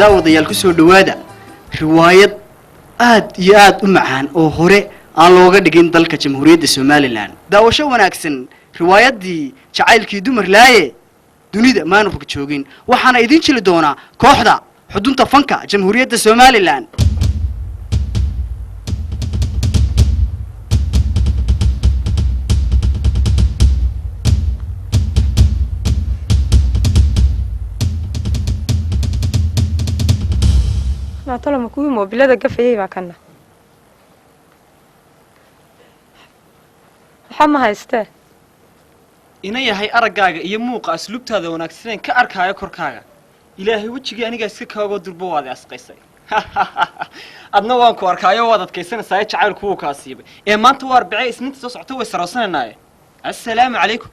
Daawadayaal, kusoo dhawaada riwaayad aad iyo aad u macaan oo hore aan looga dhigin dalka Jamhuuriyadda Somaliland. Daawasho wanaagsan. Riwaayaddii Jacaylkii Dumar Laaye dunida maanu rog joogin, waxaana idiin jili doonaa kooxda Xudunta Fanka Jamhuuriyadda Somaliland. Naatolama kuwii moobilada gafayay baa kana waxa ma haystee. Ina yahay, araggaaga iyo muuqa asluubtaada wanaagsaneen ka arkaayo korkaaga, Ilaahay wejigii anigaa iska kaagoo durbo waad asqaysay. Adna waan ku arkaayo, waad adkaysanaysaa. Jacaylku wuu kaa siibay ee maanta waa Arbacee, Isniinta soo socota way saroosananaaye. Assalaamu calaykum.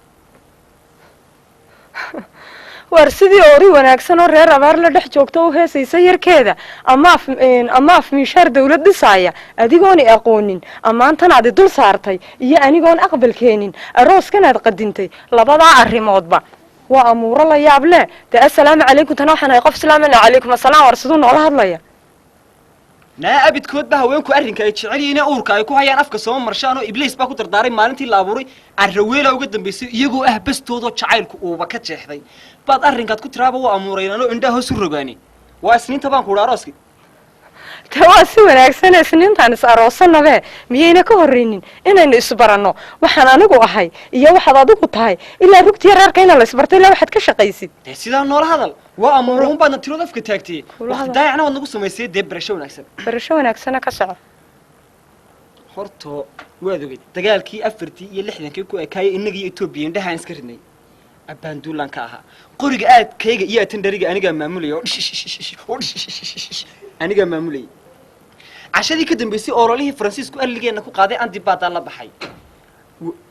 Waar sidii ori wanaagsan oo reer abaar la dhex joogto u heesaysa yarkeeda amaaf amaaf miishaar dawlad dhisaaya, adigooni aqoonin ammaantanaadi dul saartay iyo anigoon aqbal keenin arooskanaad qadintay, labadaa arrimoodba waa amuuro la yaab leh. Dee assalaamu calaykum, tana waxaan ahay qof islaamana. Calaykum assalaam. War siduu noola hadlaya? Naa abidkoodba haweenku arrinka ay jecel yihiin ee uurka ay ku hayaan afka sooma marshaan, oo Ibliis baa ku dardaaray maalintii la abuuray, carraweela uga dambaysay, iyagoo ah bastoodoo jacaylku uuba ka jeexday baad arrinkaad ku tiraaba waa amuuraynanoo indhaha hoos u rogaani. Waa Isniinta baan ku idhi arooski. Dee waa si wanaagsan, Isniintaan is aroosanabe miyayna ka horreynin inaynu isbaranno waxaan anigu ahay iyo waxaad adigu tahay, ilaa rugtiya reerka inaa la isbarto, ilaa waxaad ka shaqaysid? Dee sidaa noola hadal, waa amuura un baadna tirood afka taagtay. Kula waqti hadal. Daayacna waad nagu samaysay. Dee barasho wanaagsan. Barasho wanaagsana, ka soco. Horto waad ogeyd dagaalkii 64-kii ku ekaayay innagiyo Etoobiya, indhahaan iska ridnay, abbaanduulaan ka ahaa. Qoriga aadkayga iyo atandhariga anigaa maamulaya oo dhish oo dhish anigaa maamulayay. Cashadii ka dambaysay ololihii Faransiisku alligeenna ku qaaday andibaadaan la baxay,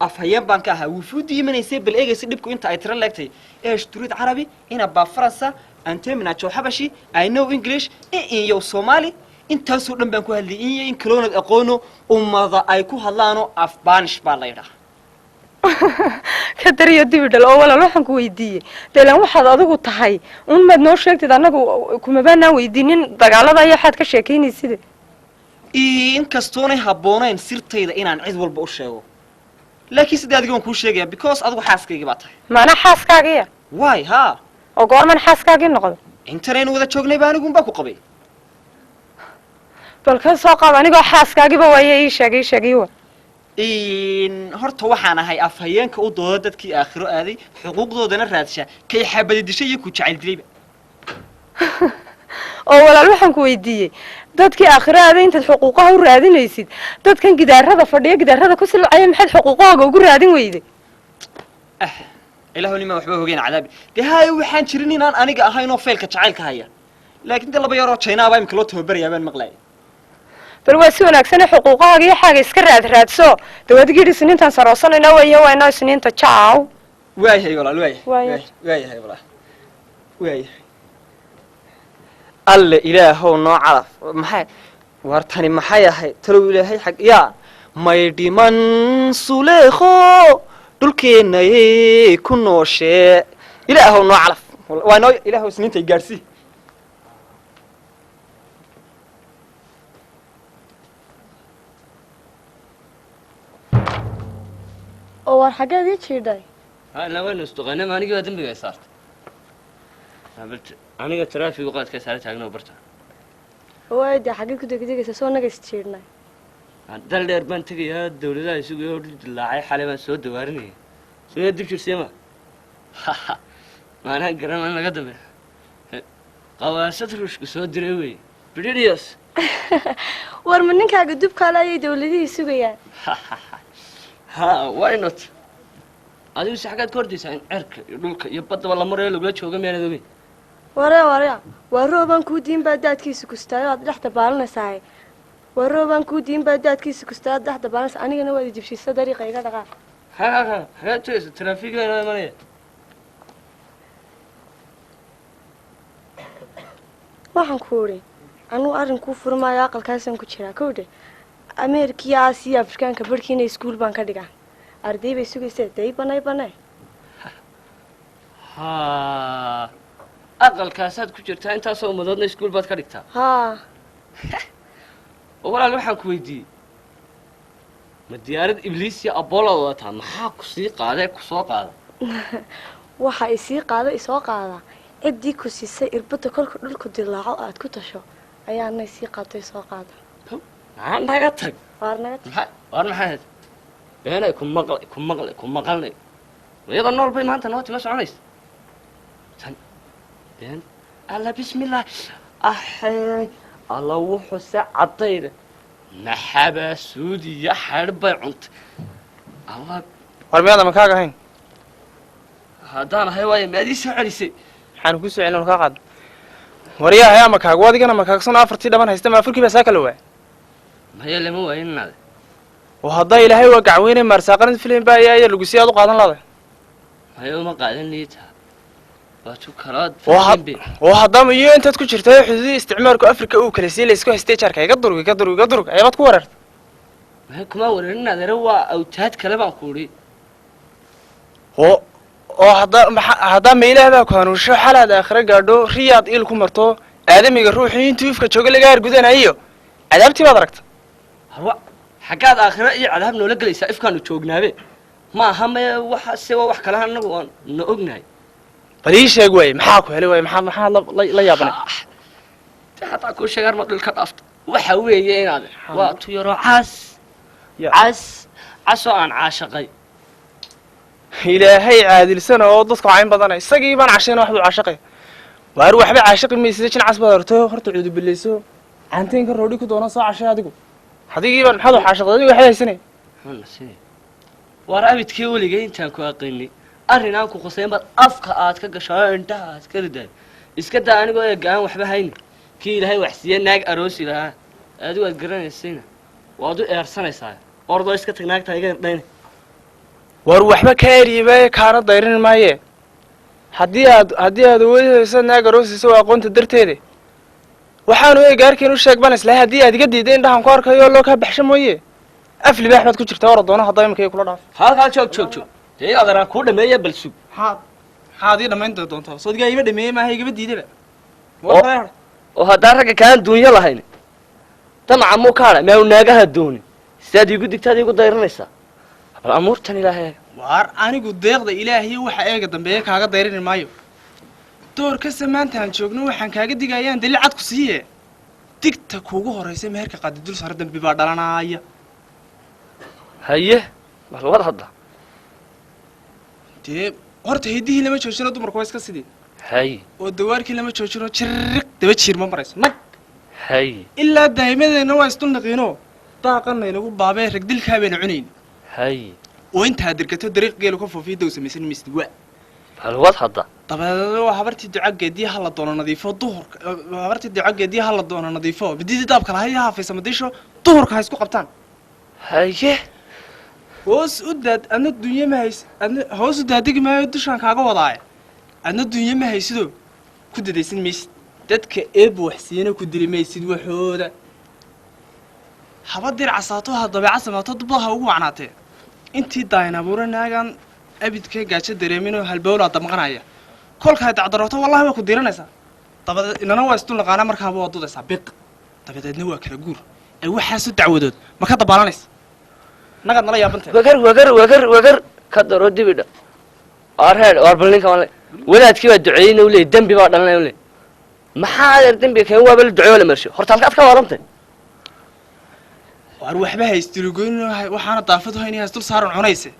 afhayeen baan ka ahaa. Wufuuddii imanaysay bal eegaysa dhibku inta ay tiro leegtay. Eesh turiid carabi ina baa Faransa antemina jow xabashi, I know English inyow Soomaali, intaasoo dhan baan ku hadlayay, in in kaloonad aqoono ummada ay ku hadlaano Afbaanish baa la yidhaha. Ka dariyo dibidhal oo walaal, waxaan ku weydiiyey deelaan waxaad adigu tahay un maad noo sheegtid. Annagu kumabaanaan weydiinin dagaalada iyo waxaad ka sheekaynayside. Inkastoonay habboonayn sirtayda inaan cid walba u sheego, laakiin sidee adiga waan kuu sheegaya, because adigu xaaskaygii baa tahay. Maanaa xaaskaagiya? Waay, haa. Oo goorman xaaskaagii noqdo? Intanaynu wada joognay ba anigun baa ku qabay. Bal ka soo qaad anigoo xaaskaagiba waaye, ii sheeg, ii sheeg, ii wa. Horta waxaan ahay afhayeenka u dooda dadkii aakhiro aaday, xuquuqdoodana raadsha, kay xabadi dishay iyo ku jacayl dilayba. Oo walaal, waxaan ku weydiiyey dadkii aakhiro aaday intaad xuquuqaha u raadinaysid, dadkan gidaarada fadhiya, gidaarada ku silcaya, maxaad xuquuqahooga ugu raadin weyday? Ah, Ilaahu nimaa waxba hogeyn cadaabi. Dee haye, waxaan jirin inaan aniga ahayn oo feelka jacaylka haya, laakiin dee laba yaroo Jaynaabaa imika loo tababarayaa baan maqlaaya. Bal waa si wanaagsane, xuquuqahaaga iyo xaaga iska raad raadso. Dee waad yidhi Isniintaan saroosanayna weeye, waa inoo Isniinta. Jaw. Waayahay walaal, waayahay. Waayahay. Waayahay walaal, waayahay. Alle Ilaahow noo calaf. Maxay war tani maxay ahayd? Talow Ilaahay xag yaa may dhiman Suleekho dhulkeennayay ku nooshee. Ilaahow noo calaf, waa noo Ilaahow Isniinta i gaadhsii. Oo waar, xaggeed ii jiidhay? Ha, waynu isduqaynay. Ma anigii baa dembiga ay saartay? Aniga taraafigu qaadka saara taagno barta. Waay, dee xaggee ku degdegaysa? Soo naga is jiidhnay. Dal dheer baan tegayaa, dawladaha isugu dhul dilaacay, xalay baan soo dawaarinaya. Sidee dib jirseema maanaa garan in laga dambe qawaasad Ruushku soo diray wey bidhidios. War ma ninkaaga dubkaale ayay dawladihii sugayaan? Ha, why not? Adigu si xaggaad ka hordaysaa in cerka iyo dhulka iyo baddaba la marayo lagula jooga, miyaanad ogeyn? Waree waree, waa roobaan kuu diin baa daadkiisa kustaayo aad dhex dabaalanaysaa. Waa roobaan kuu diin baa daadkiisa kustaayo aad dhex dabaalanaysaa. Anigana waad ijibsiisa, dariiqa iga dhaqaaq. Ha xagaad tegaysa? Traafiig baa inoo imanaya. Waxaan ku idhi, anuu arrinkuu furmaayo, aqalkaasaan ku jiraa kowdhe. Ameerikiyo Aasiya, Afrikaanka barhkiina iskuul baan ka dhigaa, arday bay sugaysaa day banay banay. Ha, aqalkaasaad ku jirtaa, intaasoo ummadoodna iskuul baad ka dhigtaa? Haa. Oo walaal, waxaan ku weydiiyey, ma diyaarad Ibliis iyo Apollo wadataa? Maxaa ku sii qaadee ku soo qaada? Waxa isii qaada, isoo qaada, ciddii ku siisay irbadda kolka dhulku dilaaco aad ku tasho ayaana isii qaato, isoo qaada. Maxaa naga tag. Waar naga tag. Maxaa waar, maxaa ahayd? Beenay ku maqlay, ku maqlay, ku maqalnay. Iyadoo nool bay maanta noo tima soconaysa tan been. Alla, bismillah, axey, alla, wuxuu se caddayda maxabaa suudiya xadh bay cuntay, alla. War miyaad ama kaaga ahayn? Haddaan ahay waayo, maad ii soo celisay? Maxaan ku soo celin kaa qaad. Waryahay, ama kaaga adigana ma kaagsan afartii dhaban haysta, ma afurkii baa saa kala waay? Maya, lama waayin inaade. Oo haddaa Ilaahay waa gacweyne maarsaaqanad filim baa ayaa lagu sii aad u qaadan laada. Maya, uma qaadan liita, waa tu kalaad. Oo haddaba iyo intaad ku jirtay xuduudii isticmaalku Afrika uu kala siiyey la isku haystay jaarka, iga durug, iga durug, iga durug, ayabaad ku wareertay. Maya, kuma wareerin adeere, waa awtaad kale baan ku idhi. Oo hadda maxa haddaa ma Ilaah baa ku hanuunsho, xalaad aakhire gaadho, riyaad iil ku marto, aadamiga ruuxii intuu ifka jooga laga argudanayo cadaabtii baad aragta. Harwa, xaggaad aakhiro iyo cadaab noola gelaysaa? Ifkaanu joognaabe ma aha. Maya, waxa se waa wax kale, annagu waan na ognahay. Bal ii sheeg waaye, maxaa ku helay waaye? Maxaa maxaa la yaabanay? Hataa kuu sheegaan ma dhulka dhaafto. Waxa weeye inaad waa tu yaroo cas Ya. cas cas oo aan caashaqay. Ilaahay caadilsana oo dadku cayn badana, isagii baan cashayna waxbuu caashaqay. Waar waxba caashaqi maysida, jin cas baad arto, horta cuudubilayso, caanteenka roodhi ku doona, soo cashay. Adigu adigii baan maxaad wax caashaqday? Adigu waxba haysanay. Muxuu waar, abidkii weligay intaan ku aqinay arrin aan ku khuseyn baad afka aad ka gasho oo indhaha aad ka ridaay. Iska daa anigoo eega aan waxba hayni, kii Ilaahay wax siiye naag aroosi lahaa adigu aad garanaysayna waad u eersanaysaa. Ordoo iska tag, naagta iga irdhayna. War waxba ka eryiba kaana dayrin maaye. Haddii aad awoodi hayso naag aroosaysa waa aqoonta darteede. Waxaanu eegaarkeen u sheeg baan islahay, haddii aad iga diiday indhahan ku arkayo loo kaa baxsho mooye. Af libaax baad ku jirtaa. War doono haddaa imika kula dhaaf. Halkaa joog, joog, joog, dee in adeeraan kuu dhameeya, bal sug. Maxaad ii dhamayn doontaa? Soo adigaa iba dhameeyey maaha, igaba diidaba. Oo haddaan ragga kaan duunyo lahayn damaca muu ka hadha? Miyaanu naagaha doonin? Sidaad iigu digtaad iigu dayranaysaa? Bal amuurtan Ilaahay. Waar anigu deeqda Ilaahiyo waxa eega dambeeya kaaga dayrini maayo. Door kasta maanta aan joogno waxaan kaaga digayaan daliil cad ku siiye: digta kuugu horraysa meherka qaadi dul sare dambi baa dhalanaya. Haye, bal wad hadda. Dee horta hiddihii lama joojino, dumarku waa iska sidii. Oo dawaarkii lama joojino, jiriq daba jiir ma marayso nag. Ilaa daa'imadeenna waa isdulnaqiino, daaqanna inagu baabee, ragdilkaa bayna cunayn. Oo intaa dirgato dariiq geelu ka foofiyo dow samaysan maysid waa. Bal wad hadda. Dabadeedna waa habartii duco geediya ha la doono nadiifo duhurka, habartii duco geediya ha la doono nadiifo, mididii daabka lahay ha hafaysa madiisho, duhurka ha isku qabtaan. Hoos u daad, adna dunye ma hays, adna hoos u daadegi maayo, dushaan kaaga wadaaye. Adna dunye ma haysido, ku dadaysan maysid dadka eebba waxsiiyana, ku dili maysid waxooda. Haba dir casaato, ha dabeeca samaato, dubada ha ugu wacnaatee. Intii daayin abuure naagaan abidka gaajo dareeminoo halbowlaa damqanaya, kolkaa dacdarooto wallahi waa ku diiranaysaa. Dabadeed inana waa isdul naqaanaa, markaaba waa dudaysaa biq, dabadeedna waa kala guur. Ee waxaasu dacwadood ma ka dabaalanaysa? Nagaad nala yaabantee. Wagar, wagar, wagar, wagar, ka daro dibidha. Waar heer, waar bal ninka waan wadaadkii baa duceeyeyna u leeyay, dembi baa dhalanaya u leeyay. Maxaa adeer dembiga keen? Waaba la duceeyo, la marsho. Horta halkaad ka waarantay? Waar waxba haystilugoyn, waxaana daafad hayn haysdul saaran cunayse.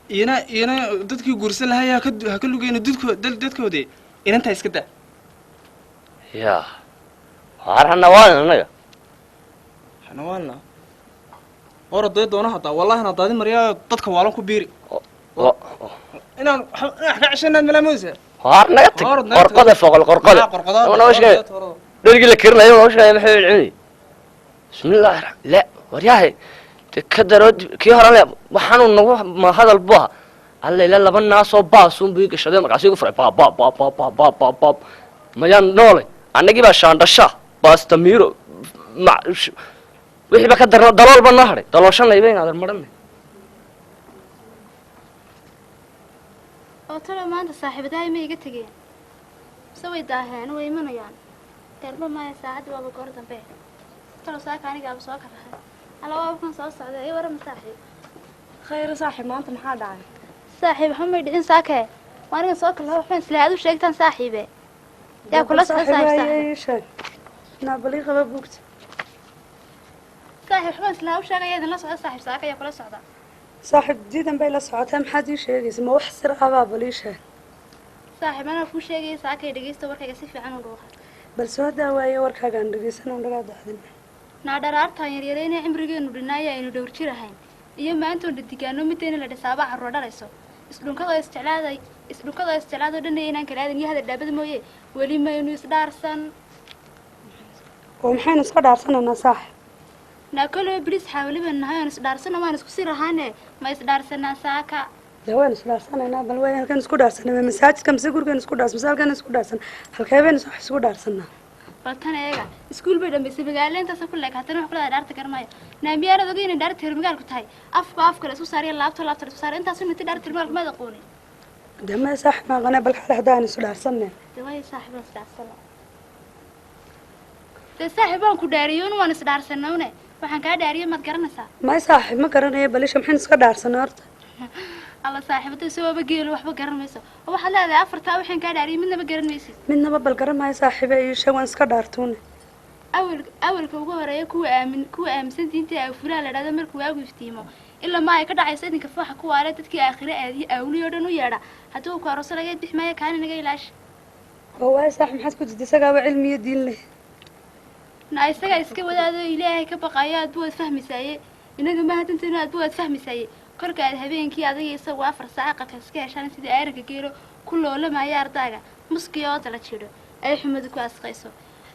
Iyana dadkii guursan lahay ha ka lugeyna dudko dadkoode, inantaa iska daa. Ya waar, hana waan annaga. Xanawaalna orodee doona haddaa, wallahi na daadin maryaa, dadka waalan ku biiri. Inaan wax ka ceshanaad malaamoodaysa. Waar naga tag. Orod, naga tag. Qorqode foqol qorqode. Maxaa qorqodaa? Noo sheegay dhergii la karinayo, noo sheegay maxay celceli. Bismillaahi la waryahay. Dee ka daroo kii hore le waxaanuu nagu ma hadal bu ahaa alla ila laba naasoo baasuunbuu ii gashaday, markaasuu igu furay ba ba ba ba ba ba ba ba. Mayaan noole annagii baa shaandhasha baastamiiro ma wixii ba ka darno, dalool ba noo hadhay, dalooshanayba inaadan maranay. Oo talo maanta saaxiibadahay ma iga tegeen mise way daaheen, way imanayaan? Deerba maaya, saacaddi waaba goor dambe. Talo saaka anigaaba soo karahay. Alla, waaba kan soo socday. Ii warama, saaxiib. Khayr saaxiib, maanta maxaa dhacay? Saaxiib, waxba may dhicin saakee. Waa anigan soo kalaho, waxbaan isla aad u sheegtaan. Saaxiibe, yaa kula socda saaxiib? Saaxiib. Sheeg naabalii qaba buugta. Saaxiib, waxbaan isla u sheegaya, idinla socda. Saaxiib, saaka yaa kula socda? Saaxiib, diidan bay la socotaa. Maxaad ii sheegaysa? Ma wax sir ah baa? Bal ii sheeg. Saaxiib, anaa kuu sheegaya saakay, dhegeysta warkayga si fiican u dhuuqa. Bal soo daawaaye warkaagaan dhegeysan oon dhagaa daadin. Naa dharaartaan yaryareyna cimrigeenu dhinaaya aynu dhowr jir ahayn iyo maantoon dhadigaano midayna la dhisaaba carruur dhalayso, isdhunkadoo isjeclaaday, isdhunkadoo isjeclaadoo dhanaya inaan kala aadan iyo hadal dhaabada mooye, weli maynu isdhaarsan. Oo maxaynu iska dhaarsanaynaa, saaxiib? Naa koleba bilis xaawali baynu nahay oon isdhaarsano, waan isku sir ahaane. Ma isdhaarsanaa saaka? Dee waynu isdhaarsanaynaa. Bal way halkaan isku dhaarsanay? Ma masaajidka mise gurigaan isku dhaarsan mise halkaan isku dhaarsan? Halkee baynu wax isku dhaarsanaa? Bal tan eega, iskuul bay dhamaysay, magaalo intaasa ku leeg, haddana wax kuladaa dhaarta garmaayo. Naa miyaanad ogeyn inay dhaarta reer magaalku tahay afka afka la isku saariyo, laabto laabta la isku saariyo? Intaasu inti dhaarta reer magaalku maad aqoonin? Dee maya saaxiib, maaqane. Bal xale haddaan isu dhaarsanay. Dee waayo saaxiib, waan isdhaarsana. Dee saaxiib, waan ku dhaariyo un, waan isdhaarsanay une. Waxaan kaa dhaariyo maad garanaysaa? Maya saaxiib, ma garanayo. Balisha maxaynu iska dhaarsanay horta? Alla saaxiibada, isagooba geelo waxba garan mayso oo waxaad leedahay afartaa waxaan kaa dhaariyay midnaba garan maysid. Midnaba bal garan maayo saaxiibe, ii sheeg, waan iska dhaartuune. Awal awalka ugu horeeya, kuwa aamin, kuwa aaminsan diinta awfulaha la dhahdo, markuu waagu iftiimo ilaa ma ay ka dhacayso idinka fooxa ku waale, dadkii aakhire aadiye awliyo dhan u yeedha, haddii uu ku aroso laga bixi maayo, kaana naga ilaashi. Oo waay saaxiib, maxaad ku jirta? Isagaaba cilmi iyo diin leh. Na isagaa iska wadaado, Ilaahay ka baqayo, aad bu waad fahmaysaaye. Inaga maaha dantaynu, aad bu waad fahmaysaaye. Kolka aad habeenkii adiga isagu 4 saac aqalka iska heshaan, sidii aaranka geelo ku loolamaya ardaaga muskiyo oo dala jidho ay xumadu ku asqayso,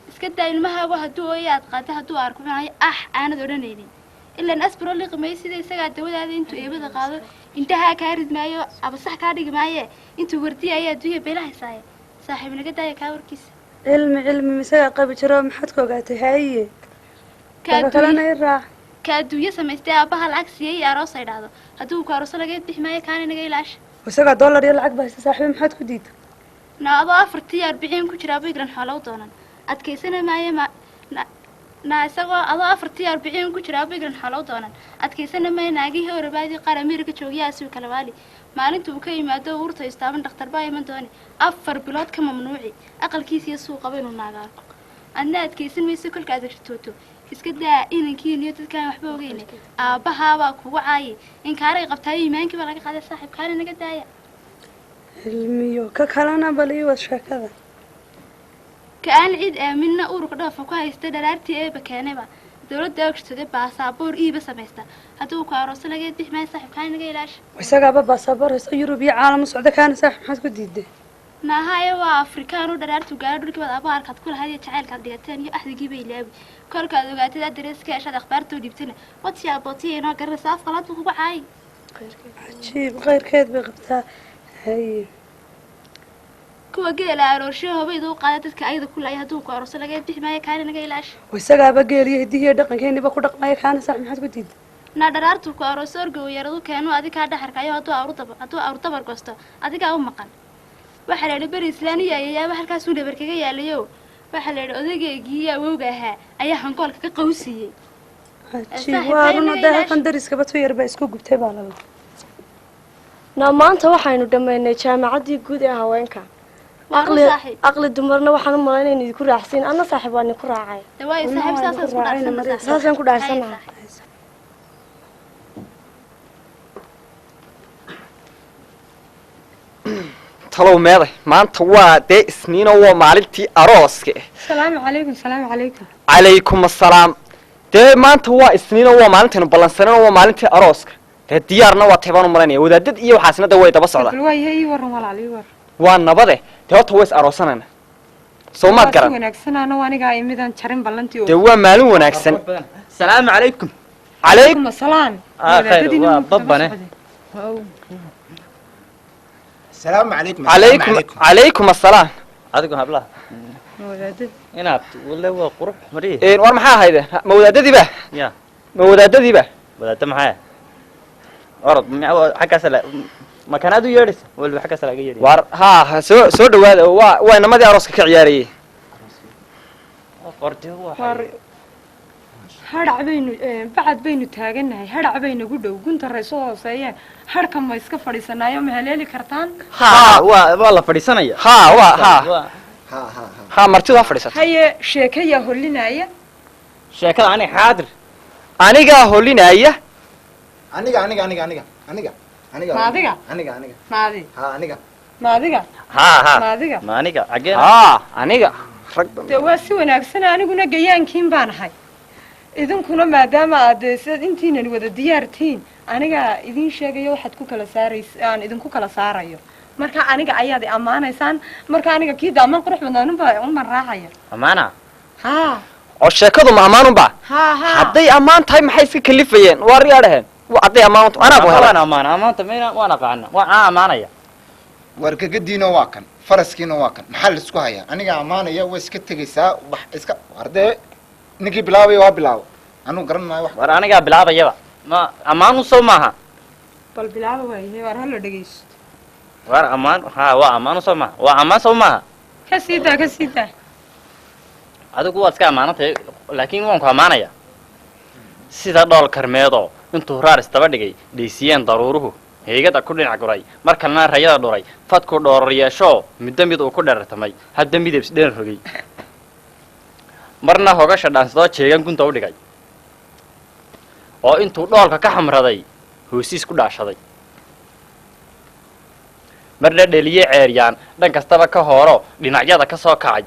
iska daa ilmahaagu hadduu ooyo aad qaado, hadduu arku cunayo ah aanad odhanaynin, ilaan asbaro liqi maayo. Sida isagaa dawadaada intuu eebada qaado intahaa kaa rid maayo, abasax kaa dhigi maaye, intuu wardiya ayaa adduunya beela haysaaye. Saaxiib, naga daaya kaa warkiisa. Cilmi cilmi misagaa qabi jiro? Maxaad ku ogaatay? Haye. Ka daba kalena adduunya i raac. Ka adduunyo samaystay, aabbaha lacag siiyey iyo aroos ay dhahdo, hadduu ku aroso laga bixi maayo, kaana naga ilaasha. Isagaa dollar iyo lacag ba haysta saaxiibe, maxaad ku diiday? Na adoo afartii arbiciin ku jiraa bigran xoola u doonan adkaysana maayo ma na na isagoo adoo afartii arbiciin ku jiraa bigran xoola u doonan adkaysana maayo. Naagihii orabaadii qaar Ameerika joogiyaa asuu kala waali, maalinta uu ka yimaado uurta istaaban, dhakhtar baa iman doone, 4 bilood ka mamnuuci aqalkiisa iyo suuqaba inuu naaga arko. Adna adkaysan mayso kolka aad tooto. Iska daa inankiin iyo dadkaan waxba ogeyne, aabbahaabaa kugu caayi, inkaaray qabtaayo, iimaankii baa laga qaaday. Saaxiib, kaana naga daaya. Cilmiyo ka kalena bal ii wad sheekada. Ka aan cid aaminna ururka dhoofa ku haysta, dharaartii eeba keenayba dawladda ogshtada, baasaboor iiba samaysta, hadduu ku arooso laga bixi maayo. Saaxiib, kaana naga ilaasha. Isagaaba baasaboor haysta, Yurub iyo caalam u socda, kaana saaxiib maxaad ku diiday? Naahaaye, waa Afrikaan u dharaartu gaaro dhulkii baad abaarkaad ku lahayd iyo jacaylkaad dhigateen iyo axdigii bay ilaawi. Kolkaad ogaatid adereeska heshaad akhbaartoo dhiibtana watiyaa bootiya inoo garanaysa, af qalaad buu kugu caayi. Cajiib, qayrkeed bay qabtaa. Haye. Kuwa geela aroorsho hobayda u qaada, dadka ayada ku laaya, hadduu ku arooso laga bixi maayo, kaana naga ilaasha. Isagaaba geeliyo hidihiiyo dhaqankeeniba ku dhaqmaya, kaana saaxiib maxaad ku diiday? Na dharaartu ku arooso orgow yaradu keeno, adigaa dhaxarkayo, hadduu awru daba hadduu awru dabar goosto adigaa u maqan. Waxaa la yidhi beri islaaniya ayayaaba halkaasuu dhabar kaga yaalayo. Waxaa la yidhi odaygeygii iyo awowga ahaa ayaa hangoolka ka qawsiiyey. Cajiib. Saaxiib, waa kaana run naga hadee ilaasha. Halkan dariskaba tu yar baa isku gubtay baa lala. Na maanta waxaynu dhammaynay jaamacaddii guud ee haweenka. Waa run. Aqli Saaxiib. Aqli dumarna waxaan u malaynaya in idinku raacsiin. Anna saaxiib waa idinku raacay. De waayo saaxiib, saasaan isku raacayna. dhaarsana. Maria. Saaxiib. Saasaan ku dhaarsanaha. Haye, saaxiib. Talow meeday maanta? Waa dee Isniino, waa maalintii arooska. Salaamu calaykum, salaamu calaykum. Calaykum assalaam. Dee maanta waa Isniino, waa maalintaynu ballansaneen, waa maalintii arooska. Dee diyaarna waa tahay baan u malanaya, wadaadad iyo waxaasna de way daba socdaan. Bal waayahay, ii warran walaal, ii warran. Waa nabade. Dee horta way is aroosanayna, soo maad Waa si garan? Wanaagsan, ano anigaa imidaan jarin ballantii oo Dee waa maalin wanaagsan. Salaamu calaykum. Calaykum asalaam. Ah, khayr, waa babbane. Asalaamu calaykum. Calaykum, calaykum assalaam. Adigu hablaha inaad wale waa qurux mariye. War maxaa ahayde? Ma wadaadadiiba? Ya. Ma wadaadadiiba? Wadaadda maxaa orod xaggaas la makanaad u yeedhaysa waliba xaggaas laga yeedhaya. War haa, soo soo dhawaada oo waa inamadii arooska ka ciyaarayay. Qorte War waxay hadhac baynu, bacad baynu taagannahay, hadhac baynagu dhow, gunta rayso hooseeyeen, hadhka ma iska fadhiisanaayo? Ma haleeli kartaan? Haa, waa la fadhiisanaya. Haa, waa haa. Waa Ha ha ha. Haa, martidu ha fadhiisato. Haye, sheekayaa hollinaya. Sheekada ani xaadir. Anigaa holinaya. Aniga, aniga, aniga, aniga, aniga, aniga. Ma adiga? Aniga, aniga. Maadi? Ha, aniga. Maadiga? Haa haa. Maadiga? Ma aniga xaggeen? Haa, aniga rag. Dee waa si wanaagsan, aniguna gayaankiin baan ahay, idinkuna maadaama aad dee sidaad intiinan wada diyaartihiin, aniga idiin sheegayo waxaad ku kala saarays, aan idinku kala saarayo. Marka aniga ayaad i ammaanaysaan, marka aniga kii daaman qurux badnaan unbaa unbaan raacaya. Amaana. Haa. Oo sheekadu ma ammaanunba? Haa haa. Hadday ammaan tahay maxay iska kalifayeen? Waa riyaa dhaheen. Hadday ammaan anaa bu waan helay. Amaana, amaanta mayna waan aqaana, waan aan amaanaya. War gagadiina waa kan, faraskiina waa kan, maxaa laisku hayaa? Aniga ammaanaya, way iska tegaysaa, wax iska ardee. Ninkii bilaabaya waa bilaabo, anuu garan maayo wax. War anigaa bilaabayaba, ma ammaan u soo maaha? Bal bilaaba waayahe, waar hala dhegaysto. War ammaan haa, waa ammaan u soo maaha, waa ammaan soo maaha. Ka sii daa, ka sii daa. Adigu waad iska ammaanantay, laakiin waan ku ammaanaya. Sida dhool karmeedoo intuu raar isdaba dhigay dhaysiyeen daruuruhu, heygada ku dhinac guray, mar kalena rayada dhuray, fadku dhooror yeeshoo muddo mid uu ku dherartamay, hadda midab isdheer rogay, marna hogasha dhaansadoo jeegan gunta u dhigay, oo intuu dhoolka ka xamraday hoosiis ku dhaashaday, marna dheliye ceeryaan dhan kastaba ka hooro dhinacyada ka soo kacay,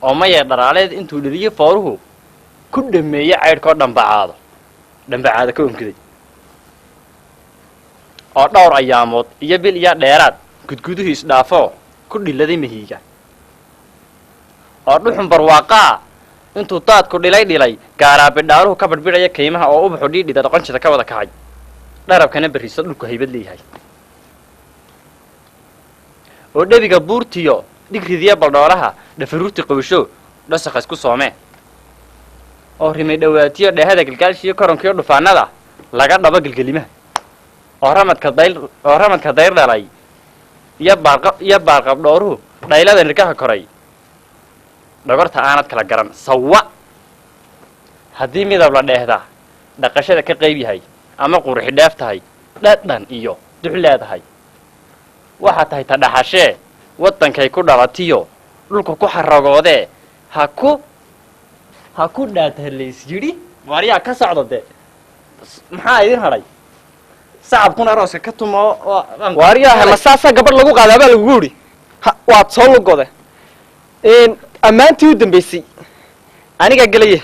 oo mayee dharaaleed intuu dheliye fooruhu ku dhameeye caydhkoo dhambacaado dhambacaado ka onkiday, oo dhowr ayaamood iyo bil iyo dheeraad gudguduhu isdhaafoo ku dhiladay mahiiga, oo dhuxun barwaaqaa intuu daadku dhilay dhilay gaaraabidhaaruhu ka badhbidhaya kaymaha, oo ubaxu dhiidhida dhaqonjida ka wada kacay, dharabkana berriso dhulku haybad leeyahay, oo dhebiga buurtiyo dhigridiya baldhooraha dhafaruurti qowsho dhasakha isku soomee, oo rimay dhowaatiyo dheehada galgaalshiyo koronkiyo dhufaanada laga dhabo gelgelimaha, oo ramadka dayr dhalay iyo baarqa iyo baarqabdhooruhu dhaylada nirkaha koray, dhogorta aanad kala garan sawa. Haddii midab la dheehdaa dhaqashada ka qayb yahay ama quruxi dheef tahay, dhadhan iyo dux leedahay, waxaa tahay ta dhaxashee waddankay ku dhalatiyo dhulka ku xaragoodee, ha ku dhaata lays yidhi. Waaryaa ka socda de, maxaa idin hadhay? Sacabkuna arooska ka tumo oo Waaryaha, ma saasaa gabadh lagu qaadaa baa lagugu yidhi? Ha, waad soo lugode. Ammaantii u dambeysay anigaa gelaya,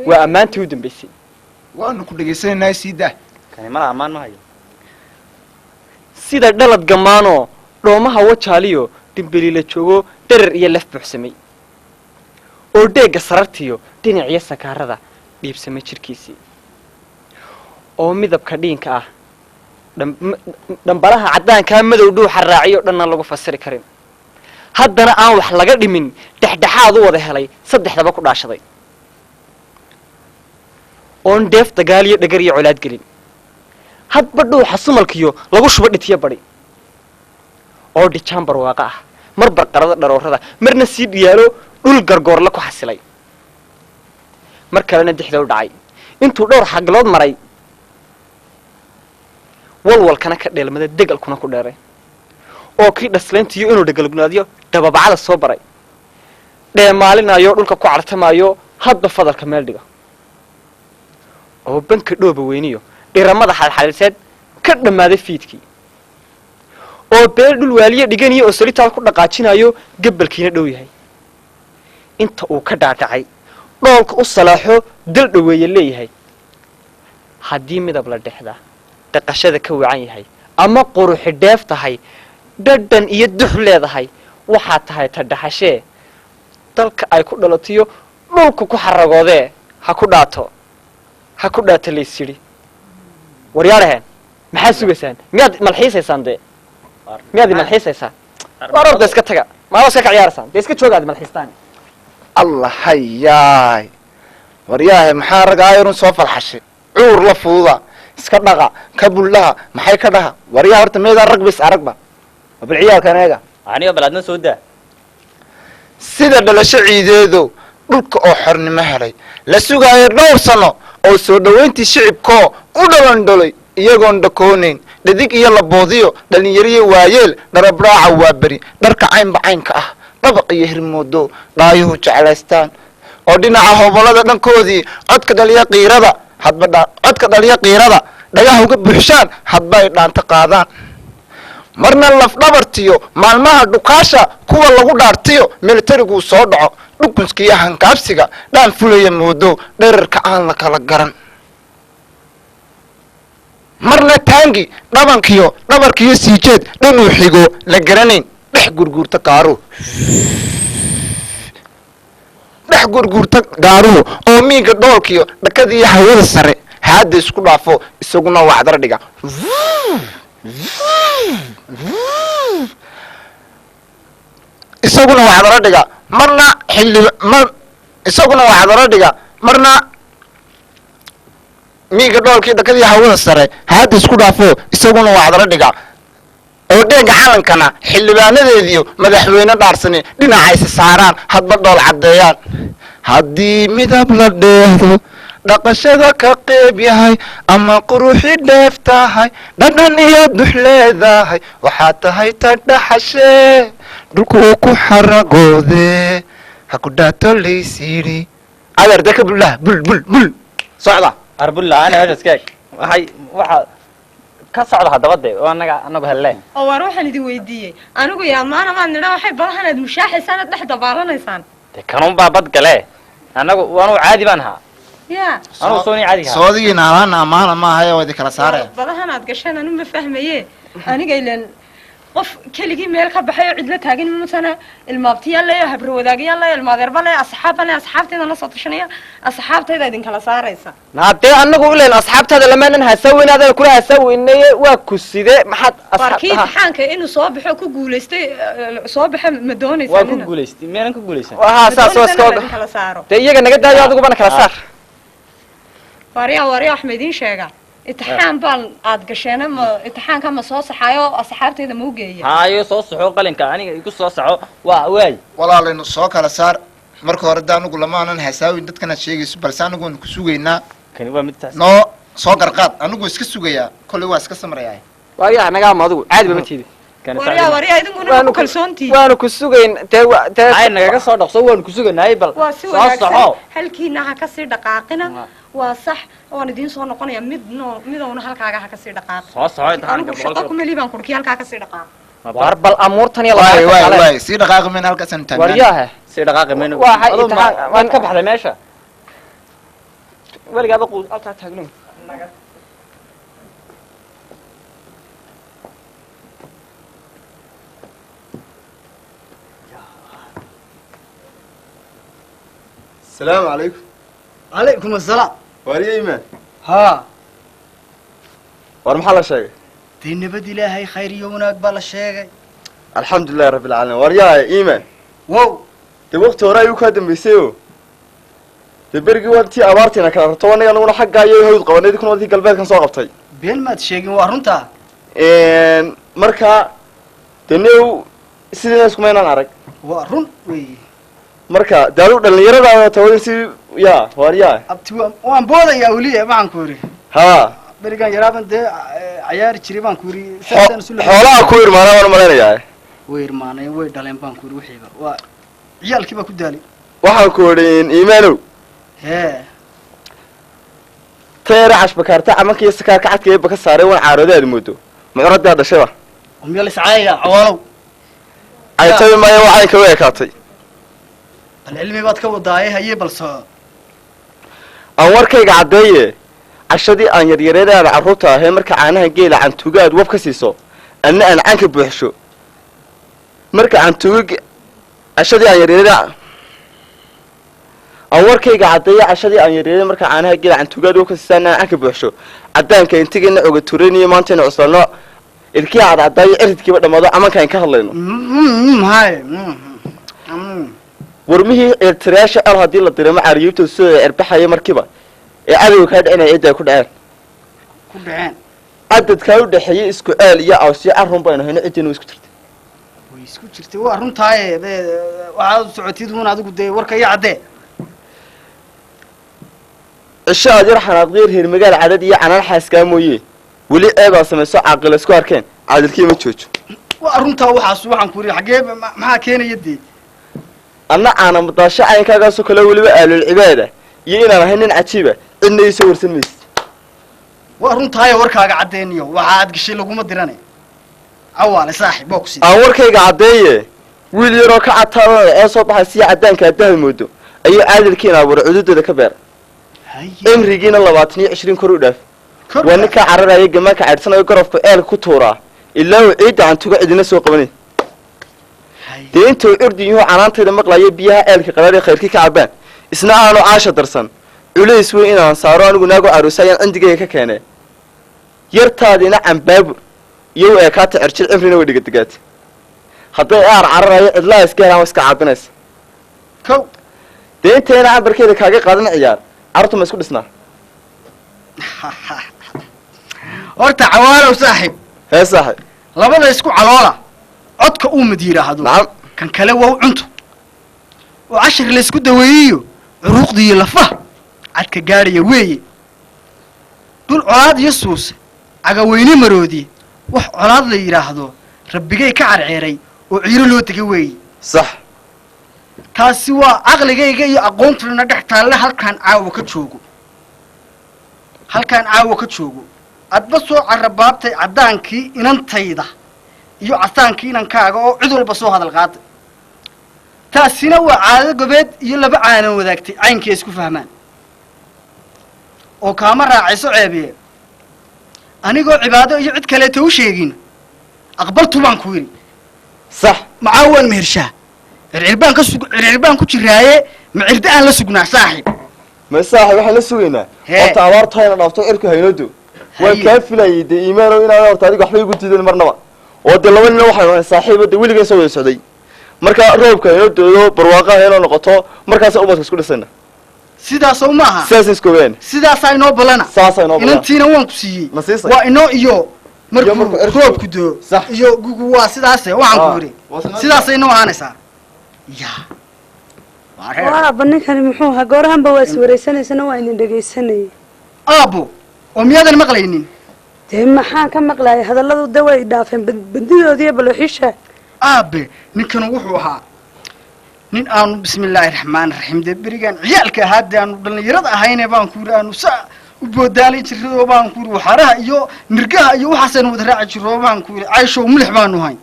waa ammaantii u dambeysay. Waanu ku dhegaysanaynahay, sii daa. Kani mala ammaan ma hayo. Sida dhalad gammaanoo dhoomaha wajaaliyo dhimbeliila joogo, dherer iyo lef buuxsamay, oo dheegga sarartiyo dhinaciyo sakaarada dhiibsamay jidhkiisii, oo midabka dhiinka ah dhambalaha caddaankaa madow dhuuxa raaciyo dhanna lagu fasiri karin, haddana aan wax laga dhimin, dhexdhexaad u wada helay, saddexdaba ku dhaashaday, oon dheef dagaal iyo dhagar iyo colaad gelin, hadba dhuuxa sumalkiyo lagu shubo dhitiyo badhi, oo dhijaan barwaaqo ah, mar barqarada dharoorada, marna sii dhiyaalo dhul gargoorla ku xasilay, mar kalena dixda u dhacay intuu dhowr xaglood maray, walwalkana ka dheelmada, degalkuna ku dheeray, oo kii dhaslayntiyo inuu dhegalgnaadiyo dababacada soo baray, dheemaalinayo dhulka ku cartamaayo, hadba fadalka meel dhiga, oo banka dhooba weyniyo dhiramada xalxaliseed ka dhammaaday fiidkii, oo beel dhul waaliye dhiganiyo oo solitaal ku dhaqaajinayo, gabalkiina dhow yahay, inta uu ka dhaadhacay dhoolka u salaaxo dal dhoweeye leeyahay. Haddii midab la dhexdaa dhaqashada ka wacan yahay ama quruxi dheef tahay, dhadhan iyo dux leedahay, waxaa tahay ta dhaxashee dalka ay ku dhalatiyo dhulka ku xaragoodee, ha ku dhaato, Ha ku dhaata lays yidhi. Waryaaraheen, maxaad sugaysaan? Miyaad malxiisaysaan dee? Miyaad malxiisaysaan? Waar orda, iska taga. Maaba iska ka ciyaaraysaan dee, iska jooga aad malxiistaan. Allah hayaay, waryaahe, maxaa ragaayarun soo falxashay? Cuur la fududa, iska dhaqa ka buldhaha, maxay ka dhaha? Waryaa, horta meedaan rag bis aragba, bal ciyaalkan eega. Aniga bal adna soo daa. Sida dhalasho ciideedo dhulka oo xornimo helay, la sugaayo dhowr sano oo soo dhowayntii shicibkoo u dhalandholay, iyagoon dhakoonayn dhadig iyo laboodiyo, dhallinyariyo waayeel, dharabraaca waa beri, dharka caynba caynka ah, dhabaq iyo hirmoodo dhaayuhu jeclaystaan, oo dhinaca hobolada dhankoodii codka dhaliya qiirada hadba codka dhaliya qiirada dhagaha uga buuxshaan, hadba ay dhaanto qaadaan. Marna lafdhabartiyo maalmaha dhukaasha kuwa lagu dhaartiyo, militariguu soo dhaco, dhukunskiiyo hankaabsiga dhaan fulaya moodo, dherarka aan la kala garan. Marna taangi dhabankiyo dhabarkiyo siijeed dhanuu xigo la garanayn, dhex gurguurta gaaruhu, dhex gurguurta gaaruhu, oo miiga dhoolkiyo dhakadiiyo hawada sare haadda isku dhaafo, isaguna wacdar dhiga, isaguna wacdaro dhiga. Marna xildhib mar isaguna wacdaro dhiga. Marna miiga dhoolkii dhakadii hawada sare haadda isku dhaafo, isaguna wacdaro dhiga, oo dheega calankana xildhibaanadeediyo madaxweyne dhaarsani dhinaca isa saaraan, hadba dhool caddeeyaan. Haddii midab la dheehdo, dhaqashada ka qeyb yahay, ama quruxi dheef tahay, dhadhan iyo dux leedahay, waxaa tahay ta dhaxashee dhulkuu ku xaragoode, ha ku dhaato laysyidhi. Adeer, dee ka bullaha, bul bul bul socda. Arbulla ana meesha iska eg, waxay waxa ka socda haddaba dee oo annaga anagu helleen. Oo waar, waxaan idin weydiiyey anigu yaa maana maad nidha, waxay badahan aad mushaaxaysaan, aad dhex dabaaranaysaan? Dee kanuun baa bad gale, annagu anuu caadi baan ahaa. Ya. Anugu sooni caadiga ahaa. Soodigiina amaana amaana maaha ee waa idin kala saaraya. Badahan aad gasheen anu ma fahmaye. Aniga ilan qof keligii meel ka baxay oo cidla taagan masana, ilmaabtiyaal leeyo, habro wadaagayaal leeyo, ilmaadeerba leeyo, asxaabba leeyo, asxaabtayda la soo tashanaya, asxaabtayda idinkala saaraysa. Haddee anagu ilen asxaabtaada lamaanan hasaweyn, adana kula hasaweynaye, waa ku side maxaad? Waar, kii imtixaanka inuu soo baxo ku guulaystay, soo baxa ma doonaysaan? Waa ku guulaystay, miyaanan ku guulaysan? Haa, saas waa iska Ma doonaysan in kala saaro? Dee iyaga naga daayo, adigubana kala saar. Waaryaa, waaryaa, wax ma idiin sheegaa? Imtixaan baan aad gasheena, ma imtixaanka ma soo saxaayo, asxaabtayda ma u geeya? Hayo, soo saxo qalinka, aniga igu soo saxo, waa waay. Walaalaynu soo kala saar marka hore. Da anigu lamaanan hasaawin dadkanaad sheegayso, balse anigu waanu ku sugaynaa. Kani waa mid taas. Noo soo garqaad, anigu iska sugayaa, kolley waa iska samrayaa. Waaryaa, nagaama adigu caadi ba ma tiidi. Kani Waaryaa, waaryaa, idinkuna ma ku kalsoontihiin? Waanu ku sugayn dee dee. Ay nagaga soo dhaqso, waanu ku suganahay bal. Waa si soo wanaagsan. Saxo. Halkiina ha kasii dhaqaaqina, waa sax, waan idiin soo noqonaya. Mid no midowna halkaaga ha kasii dhaqaaqi. Soo saxo imtixaanka. Anigu shaqo kumeli baan kurkii, halkaa kasii dhaqaaqi. Waar, bal amuurtan iyo waay waay labaatan. Waay, sii dhaqaaqi mayna, halkaasaan taagnaan. Waryaahe. Sii dhaqaaqi mayno. Waa Aduu imtixaan- waad ka baxday meesha. Weligaaba quu halkaa taagno. السلام عليكم. Calaykum asalaam. Waaryo iimaan. Haa. War, maxaa la sheegay? Dee nabad ilaahay, khayr iyo wanaag baa la sheegay. Alxamdu lilahi rabbi alcaalamiin. Waryahay iimaan. Wow. Dee waqti hore ayuu kaa dambaysay oo dee berigii waa tii abaartiina kala rabto, anaga anaguna xaggaa iyo hawd qabanay, idinkuna waa tii galbeedkan soo qabtay. Been maad sheegin, waa runtaa. Marka dee new sidiina iskuma inaan arag. Waa run wey. Marka dee adigu dhallinyaradaada tawadin si ya waaryahay. Abti, waan boodayaa weli, waxaan ku yidhi haa berigaan yaraaban dee cayaari jiray baan ku yidhi saasaan isu Xoolaha ku irmaanaa waan malaynayaa. Way irmaaneen, way dhaleen baan ku yidhi, wixiiba waa ciyaalkii baa ku daalay. Waxaan ku idhi iimaanow. Hee. Tayara cashbakaarta camanka iyo sakaarka cadka eebba ka saaray, waan caarooday aad moodo mucuradaa dhashayba. Miyaa la iscaayaya, cawaalow? Caytabi maya, waa caynka u ekaatay. Bal cilmi baad ka wadaaye, haye, bal soco. Aan warkayga caddeeye, cashadii aan yaryareeda aan carruurta ahee, marka caanaha geela cantuuga aad wab ka siiso, adna aan canka buuxsho, marka cantuuga cashadii aan yaryareeda Aan warkayga caddeeya, cashadii aan yareeyay marka caanaha geela cantugaad ka siisaan aan canka buuxsho, caddaanka intigeena oga turaniyo maantayna cuslano, ilkii cadcadaayo ciridkiiba dhammaado, camankaan ka hadlayno. Hay. Warmihii cirtirayaasha al haddii la diray macaariyuubta soo erbaxaya markiiba ee cadowga kaa dhicinaya cidda ay ku dhaceen. Ku dhaceen. Cadadkaa u dhexeeyey isku ceel iyo awsyo carrun baynu hayno, ciddina way isku jirtay. Way isku jirtay, waa runtaaye. Waxaad socotid uun adigu, dee warka iyo caddee. Cisho aad yar xanaaqdiir reer magaal cadad iyo canaan xaaskaa mooye, weli ceebaa samayso caaqila isku arkeen, caadilkii ma joojo. Waa runtaa waxaas. Waxaan ku yidhi xaggee maxaa keenaya dee? Anna caana madaasho caynkaagaasoo kale weliba aalul cibaada iyo inaan ahay nin cajiiba, cidna ii soo warsan maysid. Waa runtaaye, warkaaga caddeeniyo waxa aad gashay laguma dirane. Cawaale saaxib waa ku sii. Aan warkayga caddeeye, wiil yaroo ka cataadana ee soo baxay siya caddaanka addaha moodo ayuu caadilkiina abuuray, cududooda ka beera, cimrigiina 20 iyo 20 kor u dhaaf. Waa ninkaa cararaya, gamaanka caydhsanayo, gorofku ceelka ku tuuraa ilaa uu ciidda cantuga cidina soo qabanay. Dee intuu curdin yuhu canaantayda maqlayo, biyaha ceelka qaraar ee khayrkii ka cabbaan, isna aanu caasha darsan, culays weyn inaan saaro anigu naagu caruusa ayaan cindigayga ka keenee. Yartaadina cambaabur iyo u eekaata cirjir, cimrina way dhigadegaatay. Hadday aar cararayo cidlaha iska helaan, waa iska caabinaysa. Kow. Dee intayna cambarkeeda kaaga qaadan ciyaar, carruurtu ma isku dhisnaa? Horta cawaalow saaxib. Hee saaxib. Labada isku caloola codka uu mid yidhaahdo. Nacam. Kan kale waa u cunto oo cashir laysku daweeyiyo, curuuqdiiyo lafaha cadka gaadhaya weeye. Dhul colaad iyo suuse cagaweyne maroodi, wax colaad la yidhaahdo rabbigay ka carceeray oo ciiro loo dega weeye. Sax. Taasi waa caqligayga iyo aqoontuna dhex taalle. Halkaan caawa ka joogo, halkaan caawa ka joogo, adba soo carabaabtay caddaankii inantayda iyo casaankii inankaaga oo cid walba soo hadal qaaday. Taasina waa caado gobeed iyo laba caanan wadaagtay caynkii ay isku fahmaan oo kaama raacayso ceebiye. Anigoo cibaado iyo cid kaleeto u sheegin, aqbaltu baan ku yidhi. Sax. Macaa waan mehershaa, circirbaan ka sug, circirbaan ku jiraaye, ma cirdi aan la sugnaa saaxiib? Ma saaxib, waxaan la sugaynaa Hee. horta abaartu hayna dhaafto, cirku haynoodo. Waan Haye. kaa filayay dee iimaanow inaan horta adiga waxba igu diidan marnaba, oo dee laba nina waxaynu ahay saaxiiba, dee weligan soo wada socday. Marka roobka haynoo doodo, barwaaqa haynoo noqoto, markaasa ubadka isku dhisayna. Sidaasoo ma aha? Sidaas iskoobeen. Sidaasaa inoo balana. Saasaa inoo balana. Inantiina waan ku siiyey. Ma siisay? Waa inoo iyo Iyo markuu markuu cirku roobku doo. Sax. Iyo gugu waa sidaase waxaan ku Ah, yidhi. waa sidaas. Sidaasay inoo ahaanaysaa ya waa reer. Waaba ninkani muxuu ahaa? Goorahanba waa iswareysanaysana, waa idin dhegaysanayay. Aabbo, oo miyaadan maqlaynin? Dee maxaan ka maqlayay? Hadalladu de way dhaafeen bandidoodiiyo balwaxiisha. Aabe, ninkanu wuxuu ahaa nin aanu bismillaahi raxmaani raxiim, dee berigaan ciyaalka ahaa, dee aanu dhallinyarada ahayne baan ku yidhi, aanu saa u boodaalay jirray oo baan ku yidhi waxaaraha iyo nirgaha iyo waxaasaanu wada raaci jirro oo baan ku yidhi cayshow milix baanu hayn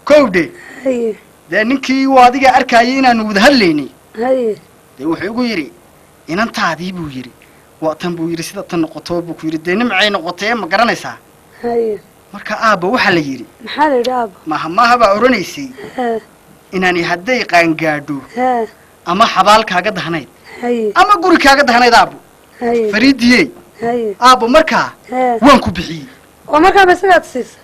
kowdhe. Haye. Dee ninkii waa adigaa arkaayay inaanu wada hadlaynay. Haye. Dee wuxuu igu yidhi inantaadii buu yidhi, waa tan buu yidhi, sida tan noqoto buu ku yidhi, dee nimcay noqotee, ma garanaysaa? Haye. Marka aabba waxaa la yidhi, Maxaa la yidhi aabba? Maaha maaha baa odhanaysay Hee. inaani hadday qaangaadho Hee. ama xabaal kaaga dahnayd Haye. ama guri kaaga dahnayd aabbo. Haye. Fariidiyey. Haye. Aabbo markaa Hee. waan ku bixiyey. Oo markaaba isagaad siisa?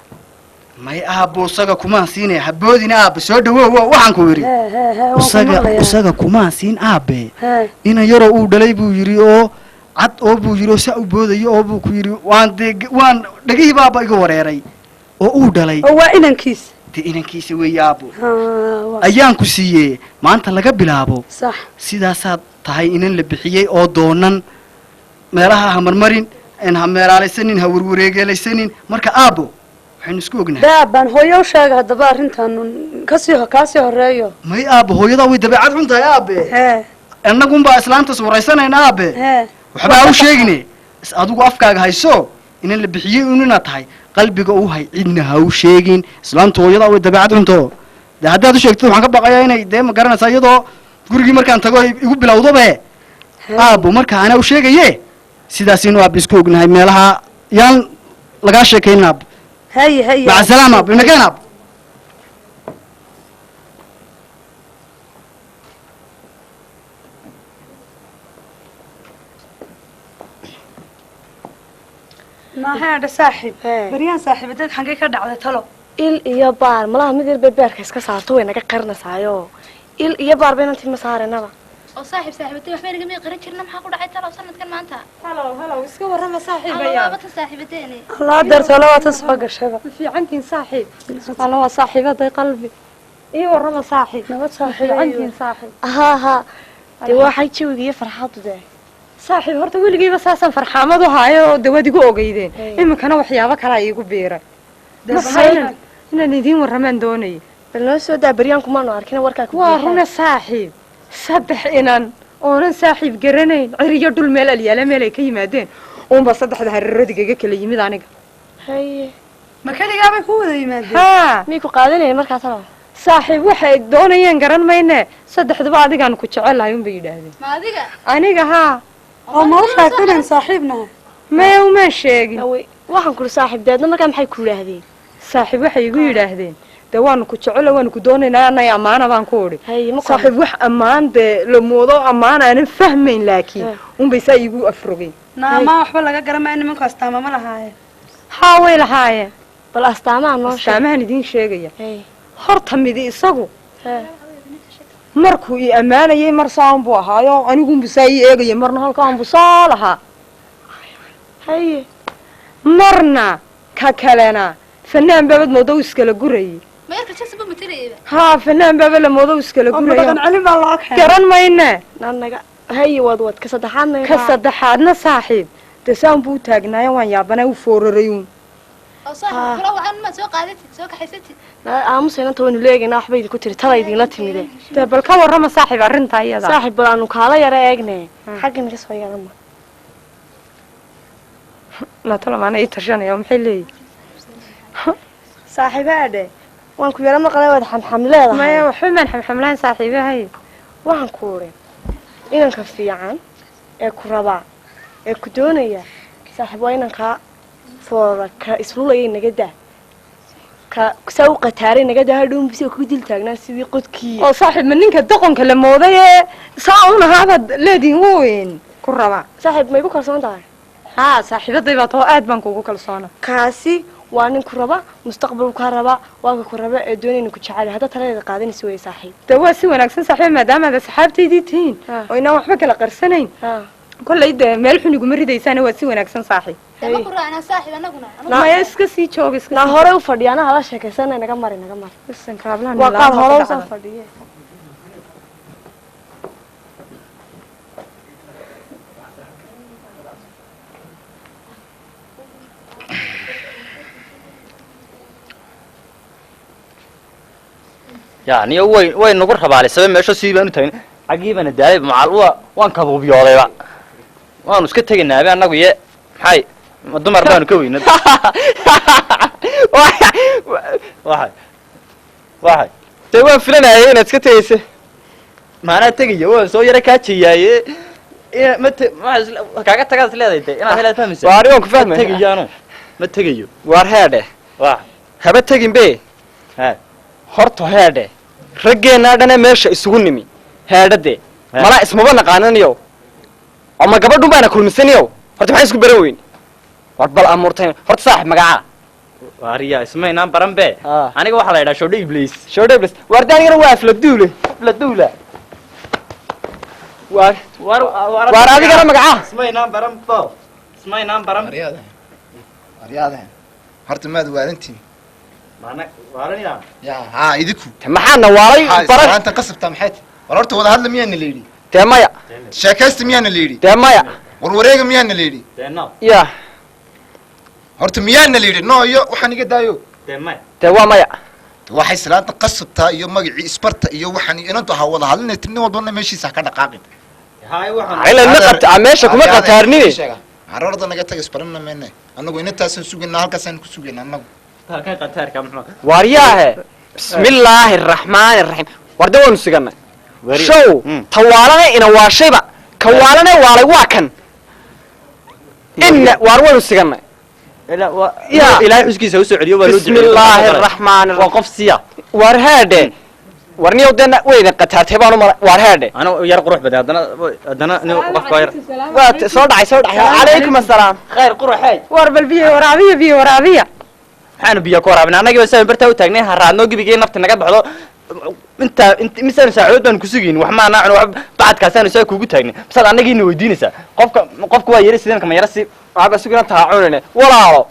May aabbo, isaga kumaan siinaya, haboodina aabba, soo dhawow, waxaan ku yidhi Hee hee hee, waan ku isaga maqlayaa. Isaga kumaan siin aabe. Hee. Inan yaroo uu dhalay buu yidhi oo cad oo buu yidhi oo saa u boodayo oo buu ku yidhi, waan dee waan dhegihii baaba iga wareeray oo uu dhalay. Oo waa inankiisa? Dee inankiisa weeye aabbo. Haa, waa Ayaan ku siiyey maanta laga bilaabo. Sax. Sidaasaad tahay inan la bixiyey oo doonan, meelaha ha marmarin, en ha meelaalaysanin, ha warwareegeelaysanin. Marka aabbo waxaynu isku ognahay. Daa baan hooyo u sheega haddaba arrintan kasii kaasii horeeyo. May aabbo, hooyadaa way dabeecad xun tahay aabe. Hee. Innagunbaa islaantas waraysanayna aabe. Hee. Waxba ha u sheegine, is adigu afkaaga hayso, inan la bixiyey un inaad tahay qalbiga u hay, cidna ha u sheegin. Islaamtu hooyadaa way dabeecad xunto, dee haddaad u sheegtid waxaan ka baqayaa inay dee ma garanaysaa iyadoo gurigii markaan tago ay igu bilowdobe aabbo. Marka anaa u sheegaye, sidaasaynu aabba isku ognahay, meelaha yaan lagaa sheekaynin aabbo. Haye haye. Maca salaama aabbo, inakeen aabbo. Maaha saaxiib, baryaan saaxiibadeed xaggee ka dhacday talo? Il iyo baar malaha mid yar bay beerka iska saarto, way naga qarinaysaayo. Il iyo baar baynan tima saaranaba. Oo saaxiib, saaxiibatay waxba naga may qaran jirna, maxaa ku dhacay talo sanadkan maanta? Halow halow, iska warrama saaxiibayaal. Waabatan saaxiibateene. Allah darto labaatan soo gashaba. Ma fiicantiin saaxiib? Alla waa saaxiibaday qalbi. Ii warrama saaxiib. Nabad Ma saaxiib. fiicantiin saaxiib? Haa haa, dee waxay jawiga iyo farxaddu dee. Saaxiib, horta weligeyba saasaan farxaamad u haayo oo dawad igu ogeydeen, iminkana waxyaabo kalaa iigu biiray. Marka inaan idiin warramaan doonayay. Bal noo soo daa, baryaan kumaanu arkina warkaa ku. Waa runa saaxiib, saddex inan oonan saaxiib garanayn, ciriyo dhul meel alyaala meel ay ka yimaadeen uunba saddexda hareeradigaga kala yimid aniga. Haye. Ma keligaa bay ku wada yimaadeen? Haa. Miyay ku qaadanayeen markaa talo? Saaxiib, waxay doonayeen garan mayne, saddexduba adigaan ku jecelahay unbay yidhaahdeen. Ma adiga? Aniga haa. Oo ma u sheegtay inaan saaxiibnahay? Maya, umaan sheegin. Waxaan kuri saaxiib, deedna markaa maxay ku yidhaahdeen? Saaxiib, waxay igu yidhaahdeen dee waanu ku jecelo, waanu ku doonaynaa, anay ammaana baan ku idhi. Haye, ma saaxiib, wax ammaan dee la moodo, ammaan aanan fahmayn, laakiin unbay saa iigu afrogeen. Naamaa waxba laga garan maayo, nimanku astaama ma lahaayeen? Haa, way lahaayeen. Bal astaamaha noo sheeg. Astaamahan idiin sheegaya. Haye. Horta midi isagu Hee. markuu i ammaanayay mar saan buu ahaayo, anigunbu saa ii eegayay, marna halkaanbu saa lahaa. Haye. Marna ka kalena fanaan baabad moodo u iskala gurayay. Ma yarka Jackson ba matalayba? Haa, fanaan baaba la moodo u iskala Oo ma dhaqan guraya. Celin baa loo keenay? Garan mayne. Naga haye, waad wad ka saddexaadna. Ka saddexaadna saaxiib, dee saan buu u taagnaayo, waan yaabanaa, u foorarayuun. Oo saaxiib, kula wacan ma soo qaadatid, soo kaxaysatid? Aamusa inanta waynu leegaynaa, waxba idinku tiri tala idinla timide. Dee bal ka warrama saaxiib arrintaa iyada. Saaxiib, bal aanu kaala yara eegne, xagga naga soo yarama. Natalo maana ii tashanaya, maxay leeyihin? Saaxiibaadhe, waan ku yara maqlay, waad xamxam leedahay. Maya, waxba maan xamxamlayn saaxiibahay. Waxaan ku uri inanka fiican ee ku rabaa ee ku doonaya saaxiib waa inankaa foorara, ka islulayay naga daa, ka saa u qataaray naga daa, hadhow bisa ku dil taagnaa sidii qodkii. Oo saaxiib, ma ninka doqonka la mooday ee saa un ahaabaad leedihin weyn ku rabaa? Saaxiib, ma igu kalsoon tahay? Haa, saaxiibaday baa tao, aad baan kuugu kalsoona. Kaasi waa nin ku raba, mustaqbal kaa raba, waa ka ku raba ee doonayna ku jecel, hadda taladeeda qaadanaysa wey saaxiib. Dee waa si wanaagsan saaxiib, maadaama aad asxaabtaydii tihiin oo inaan waxba kala qarsanayn, kollay dee meel xun iguma ridaysaana, waa si wanaagsan saaxiib. Ma ku raacnaa saaxiib anaguna? Maya, iska sii jooga, iska naa sii. Hore u fadhiya, anaa hala sheekaysana, naga mari, naga mari. Bisanka hablahan waa qaad ilaa hore ku usoo dhacda. Fadhiye. Ya niyo way nagu rabaalisabay meesha, sidii baan u taagna, xaggii baana daalay, macal waa waan kabuubyoodayba, waanu iska tegaynaabe annagu ye, maxay ma dumar baanu ka weyna? Waxay Dee waan filanayay inaad iska tegaysa. Maanaa tegaya, waan soo yara kaajayaaye, ma te ma kaaga tagaad is leedahay de inaad helaad fahmaysa. Waar waan ku fahmay. Ma tegayo, anu ma tegayo. Waar heedhe. Wax. Haba tegin be. Ha. Horta heedhe, raggeenaa dhane meesha isugu nimi heedhade, malaa ismaba naqaananiyow, ama gabadhun baana kulmisaniyow. Horta maxaan isku baran weyn? War bal amuurtayn horta saaxib, magacaa? Waariya, ismaynaan baran be. Aniga waxaa la yidhaha Shoodho Ibliis. Shoodho Ibliis. Waar de anigana waa Afladuule. Afladuula. Waar war waar adigana magacaa? Ismaynaan baran bo, ismaynaan baran. Aryaadahen, horta maad waalantiin? Maana waalanyaa? Ya haa, idinku. Maxaana waalay? Baran maanta qasabtaa maxay tahay? War horta wada hadla miyaana la yidhi? Dee maya. Sheekaysta miyaana la yidhi? Dee maya. War wareega miyaana la yidhi? Dee no. Ya. Horta miyaana la yidhi no iyo waxaan iga daayo? Dee maya. Dee waa maya. Waxay salaanta qasabtaa iyo magacii isbarta iyo waxaan iyo inantu ha wada hadlinay, nin walbana meeshiisa ha ka dhaqaaqin. Haay, waxaan Ila ma qabta meesha kuma qataarnine. Carruurda naga taga, isbarana mayne annagu, inantaasaan sugaynaa, halkaasaan ku sugaynaa annagu. Halkan qataarka muxuu? Waaryaahe, bismillaahi araxmaani araxiim. War de waanu siganay show tawaalane ina waashayba, ka waalane waalay waa kan inna. Waar waynu siganay. Ya ilaahay xuskiisa usoo celiyo, waa loo duceeyey. Bismillaahi araxmaani. Waa qof siya. War heedhe. Warniyow dee waydan qataartay baan u mala waar heedhe. Ana yar qurux badan haddana, haddana nin qofka yar. Waa soo dhacay, soo dhacay. Calaykum assalaam. Khayr quruxey. War bal biyo waraabiya, biyo waraabiya. Maxaanu biyo ku waraabinaa? Annagiiba saan bartaa u taagnay, haraadnoo gebigii nafta naga baxdo. Intaa int misaan saacadood baanu kusugayn, wax maanaa cuno, wax bacadkaasaanu saa kuugu taagnay. Misaad annagiina weydiinaysaa? Qofka qofka waa yara sideen kama yara si. Waxba sugina taacunine walaalo,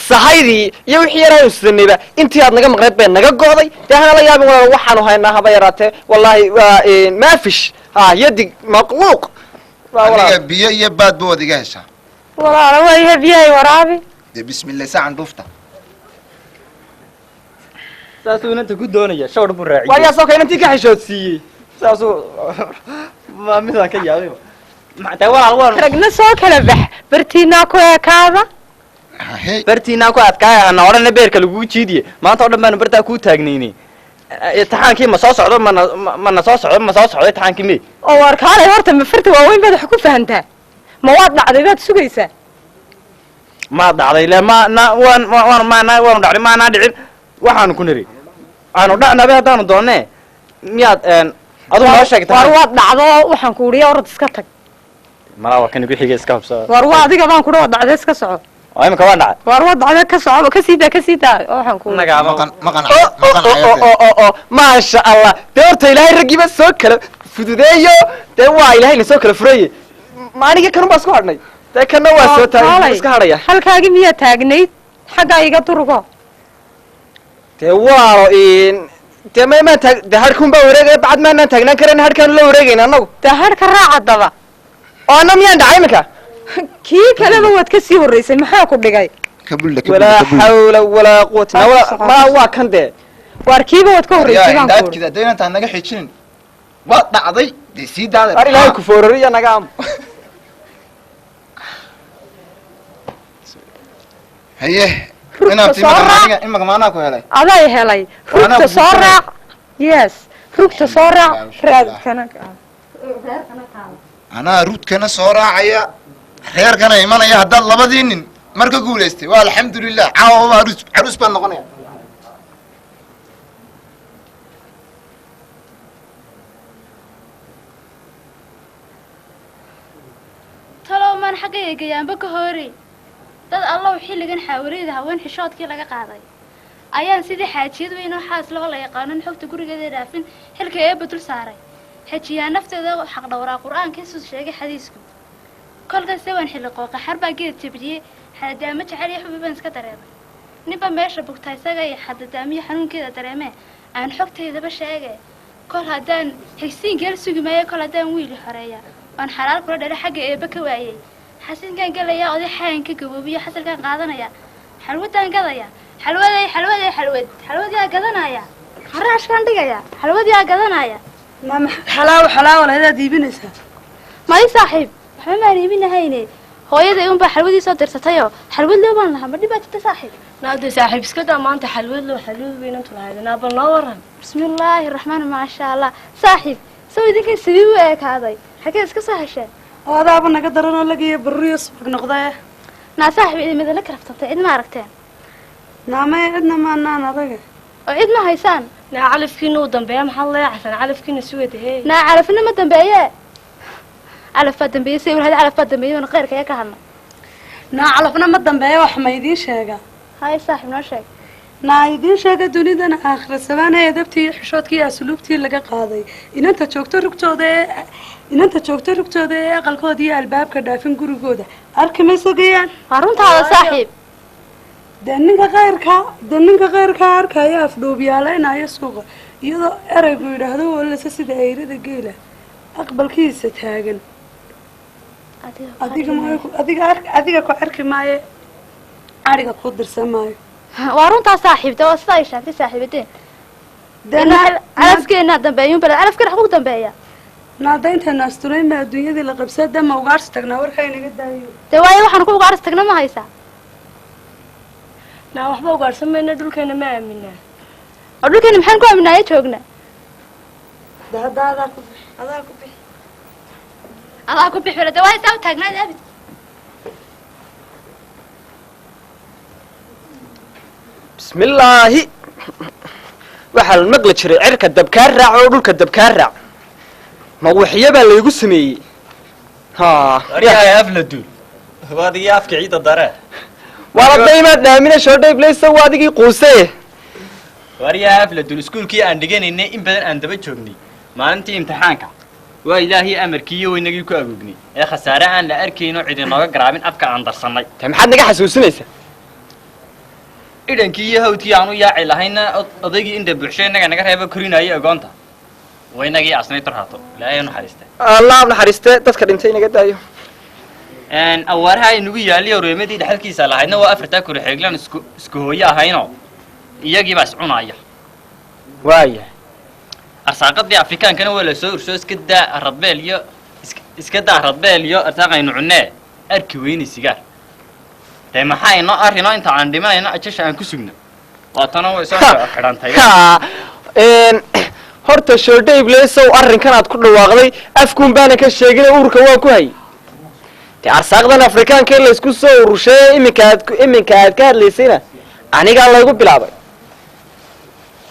sahaydii iyo wixii yaraanu sidanayba intii aad naga maqneed bay naga go'day. Dee hana la yaabin walaalo, waxaanu haynaa haba yaraatee wallaahi waa maafish ha yadig maqluuq. Waa Aniga walaalo. Biyo iyo baadba waad iga heshaa. Walaalo, waayahe, biyahay waraabi. Dee bismillah, sacan dhuufta. Saasuu inanta ku doonaya, shawr buu raaciyey. Waar yaa soo ka inantii ka xishoodsiiyey? Saasuu ma midaan ka yaabay dee walaal waanu Ragna soo kala bax, bartiinaa ku ekaada. Hahe. Bartiinaa ku adkaaya hana odhana, beerka lagugu jiidiye. Maanta oo dhan baanu bartaa kuu taagnaynay. Imtixaankii ma soo socdo? Mana mana soo socdo, ma soo socdo imtixaankii me? Oo waar kaalay, horta ma farta waaweyn baad wax ku fahantaa? Ma waad dhacday baad sugaysaa? Ma dhacday le ma na waan waan maana waanu dhacday, maanaa dhicin. Waxaanu ku niri aanu dhacnabe haddaanu doonne miyaad adigu noo sheegtay? Waar waad dhacdo, waxaan ku udhiya orod iska tag. Malaa waa kan igu xigay, iska hubsa. Waar waa adiga baan kudha, waad dhacday, iska soco. Oo imika waan dhacay? Waar waad dhacday, ka soco, kasii daa, kasii daa, oo waxaan ku udhi. Nagaaba. Maqan maqan. O Maqan. o o o o o maasha Allah, dee horta ilaahay raggiiba soo kala fududeeyo. Dee waa ilaahayna soo kala furaye. Ma aniga kanun baa isku hadhnay? Dee kanna waa soo taagay, Kaalay, iska hadhaya. Halkaagi miyaa taagnayd? Xaggaa iga durgo. Dee walaalo, dee ma maan taag, dee harkuun baa wareegaya bacad, maanaan taagnaan karan, harkaanu la wareegayna annagu. Dee harka raaca daba. Oo anna miyaan dhacay iminka? Kii kaleba waad ka sii horraysay, maxaa ku dhigay? Kabulla kabulla. Walaa Kabulla. xawla walaa quwata Waa ma ku soco. ma waa kan dee. Waar kiiba waad ka horraysay baan ku udhi. Indhaadkida hadday inantaan naga xijinin, waad dhacday dee, sii daaday. War ilaahay ku foorariya naga am. Haye. Rugta Inaad soo raac. Imaka maanaa ku helay? Aday helay. Waa anaa Rugta ku soo guursanaya. raac, yes, rugta soo raac. Bismillah. Raadkana. Anaa rudkana soo raacaya, reerkana imanaya. Haddaad labadii nin marka guulaystay, waa alxamdulilah. Caawa waa aruus, caruus baan noqonaya. Talow maan xaggayga gayaanba ka hoorey? Dad allow, xilligan xaawariyada haween xishoodkii laga qaaday ayaan sidii xaajiyad weyn oo xaas loo la yaqaanon xogta gurigeeda dhaafin xilka eebba dul saaray, xejiyaa nafteeda, xaqdhowraa qur-aanka isus sheegay xadiisku. Kolkase waan xilli qooqa xarbaa geed jabiyey, xadadaamo jecel iyo xubi baan iska dareemay. Ninba meesha bugta isaga iyo xadadaamiyo xanuunkeeda dareemee aan xogtaydaba sheege. Kol haddaan xigsiin geel sugi maayo, kol haddaan wiili xoreeya oon xalaal kula dhala xagga eebba ka waayey, xasinkaan gelayaa, oday xayan ka gaboobiyo, xasilkaan qaadanaya, xalwadaan gadaya, xalwaday xalwaday xalwad xalwadiyaa gadanaya, xaraashkaan dhigaya, xalwadiyaa gadanaya. Ma maxaad xalaawo xalaawo lahayd iibinaysaa? May saaxiib, waxba maan iibinahayne, hooyaday unbaa xalwadii soo dirsatayoo xalwad loo baan lahaa. Ma dhibaa jirta saaxiib? Naade saaxiib, iska daa maanta xalwad loo, xalwad weynantu lahayd. Naa bal noo waran. Bismillaahi raxmaan, maasha Allah saaxiib, sow idinkan sidii u ekaaday? Xagee iska soo hesheen? Oo adaaba naga daranoo lagiyo baruriyo subag noqdaye. Naa saaxiib, idin la karaftantay, cid ma aragteen? Naamaya, cidna maanaan adaga. Oo cid ma haysaan? Naa calafkiina uu dambeeya, maxaad leeyaxsan? Calafkiina sugada hee. Naa calafna ma dambeeye, calaf baa dambeeye say ulahayd, calaf baa dambeeye oona khayrka ayaa ka hadlay. Naa calafna ma dambeeya, wax ma idiin sheega? Hay saaxiib, noo sheeg. Naa idiin sheega, dunidana aakhira sabaana edabtii iyo xishoodkii iyo asluubtii laga qaaday inanta joogto rugtooda ee inanta joogto rugtooda ee aqalkooda iyo albaabka dhaafin gurigooda arki mayso gayaan. Waa runtaada saaxiib. Dee ninka khayrka arkaya afdhuubyaalaynaya suuqa iyadoo eraygu yidhaahdo walase sida eyrada geela aqbalkiisa taagan. Adiga maayo adiga adiga ku arki maaye, ariga ku dirsan maayo. Waa runtaa saaxiib, de waa sida ay sheegtay saaxiibadeen. Dee Calafkeenaa dambeeyun bale, calafkeena xaguu dambeeya? Naadayntaanu asturayn baa adduunyadii la qabsaa. Dama ugaarsi tagnaa, warkaa inaga daayo. Dee waayo, waxaan ku ugaarsi tagna ma haysaa? Naa waxba ugaarsan mayna, dhulkeena ma aaminaa? Oo dhulkeena maxaan ku aaminaaye joogna? De hadda adaa ku bixi, adaa ku bixi. Adaa ku bixi, de waa isaa u taagnaad abid. Bismillaahi, waxaa Waxaa la maqli jiray cirka dabkaa raac oo dhulka dabkaa raac. Ma waxya baa laygu sameeyey? Ha. Waryahay afladuul, waad iyo afka ciidda dare. Waa la daymaad dhaamina shoodhay blaysa, waa adigii quuse. Waryahay afladuul, iskuulkii aan dhiganaynay in badan aan daba joognay, maalintii imtixaanka waa Ilaahay amarkiiyo waynagii ku agoognay ee khasaare aan la arkayno cid inooga garaabin afka aan darsannay. Te maxaad naga xasuusinaysaa? Idhankii iyo hawdkii aan u yaaci lahayna odaygii inta buuxshay innaga naga reeba korinaya agoonta, waynagii asnay tarhaato. Ilaahay naxariista. Allah naxariiste, dadka dhintay inaga daayo. Awaaraha inagu yaaliyo reemadii dhexalkiisa lahaydna waa afartaa kuri xeeglaan isku hooyo ahayno, iyagiibaa iscunaya. Waaya. Arsaaqadii Afrikaankana waa la soo ursoo, iska daa radbeel iyo iska daa radbeel iyo arsaaqaynu cunnee arki weyni sigaar. Dee maxaa inoo arrinoo inta aan dhimanayno ajasha aan ku sugno? Waatana way soo xidhantay. Ha, horta shoodhe ibleesow, arrinkan aad ku dhawaaqday afkuun baana ka sheegin, uurka waan ku hay. Dee arsaaqdan Afrikaanka in laysku soo urusheeye iminka aad ka hadlaysayna anigaa laygu bilaabay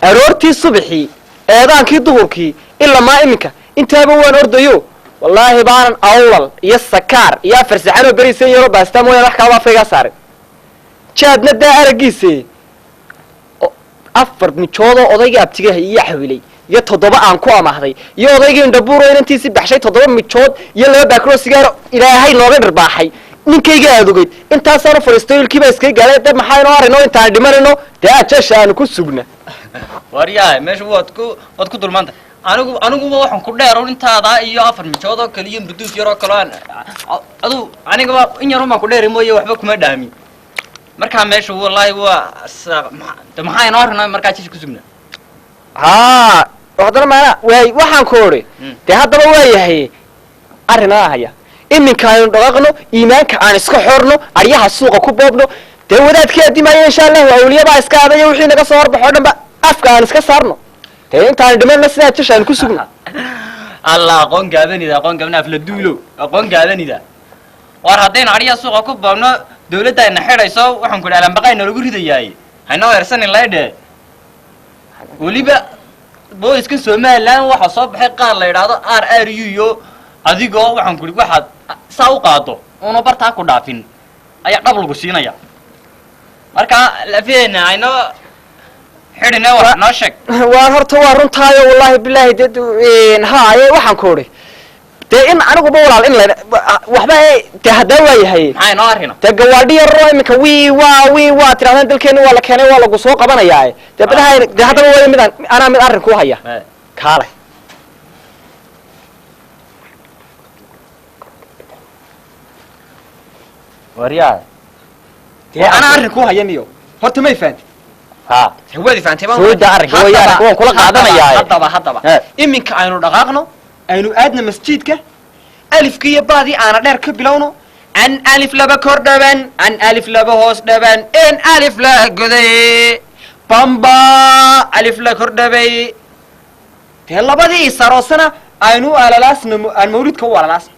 aroortii subaxii, eedaankii duhurkii ilamaa iminka intaaba waan ordayo. Wallaahi baanan awlal iyo sakaar iyo afar saxan oo berisan yaroo baastaa mooyaan wax kalaba afkaygaa saarin. Jaadna daa araggiise, afar mijoodoo odaygii abtigaha iyo xawilay iyo toddoba aan ku amaahday iyo odaygii indhabuuro inantiisii baxshay toddoba mijood iyo laba baakiro sigaaro Ilaahay nooga dhirbaaxay ninkayga aad ogeyd, intaasaanu fadhiistay, ilkiibaa iskaga gaaday. De maxaa inoo arrinoo intaan dhimanayno dee ajasha aanu ku sugna? Waryahay, meesha waad ku dulmanta. Aniguba waxaan ku dheer intaada iyo afar mijood oo kale iyo murduuf yar oo kale aan adu anigaba in yarun baan ku dheeri mooye, waxba kuma dhaami. Markaa meesha wallaahi waa de maxaa inoo arrinoo markaa ajasha ku sugna? Haa, haddana maanaa waay waxaan ku odhi. Dee haddaba waa yahay arrinaa haya, iminka aynu dhaqaaqno, iimaanka aan iska xorno, aryaha suuqa ku boobno. Dee wadaadkii addimaaya insha Allahu awliyabaa iska adaya, wixii naga soo horbaxo o dhan ba afka aan iska saarno. Dee intaan dhimanna sidaa jasha aan ku sugno. Allah, aqoon gaabanida, aqoon gaabana afla duulo, aqoon gaabanida. War haddaynu adhiya suuqa ku boobno, dawladda ayna xidhayso, waxaan ku idhi alambaqay nalagu ridayaay, haynoo ersanin laydhe. Weliba booliska Somaliland waxaa soo baxay qaar la yidhaahdo R R U iyo adigoo waxaan ku idhi waxaad saa u qaado una bartaa ku dhaafin ayaa dhab lagu siinaya. Marka lafeena haynoo xidhine, wax noo sheeg. Waa horta waa runtaayo, wallaahi bilaahi. Dee haaye waxaan ku odhi, dee in aniguba walaal in la waxba dee haddaba waa yahay. Maxaa inoo arrino? Dee gawaadhi yaroo iminka wii waa wii waa tirahdaan dalkeena waa la keenay, waa lagu soo qabanayaa. Dee badaha dee haddaba waa midaan anaa mid arrin ku haya. Kaale. Waryaa. Dee anaa arrin ku haya niyo, horta may fahanti? Ha. Waad fahamtay baan. Soo daa arrinka, way arrinka waan kula qaadanayaa. Haddaba iminka aynu dhaqaaqno, aynu aadna masjidka, alifkii iyo baadii aana dheer ka bilowno: an alif laba kor dhaban, an alif laba hoos dhaban, n alif la goday, bamba alif la kor dhabay. Dee labadii isaroosana aynu alalaasna, aan mawlidka u alalaasna: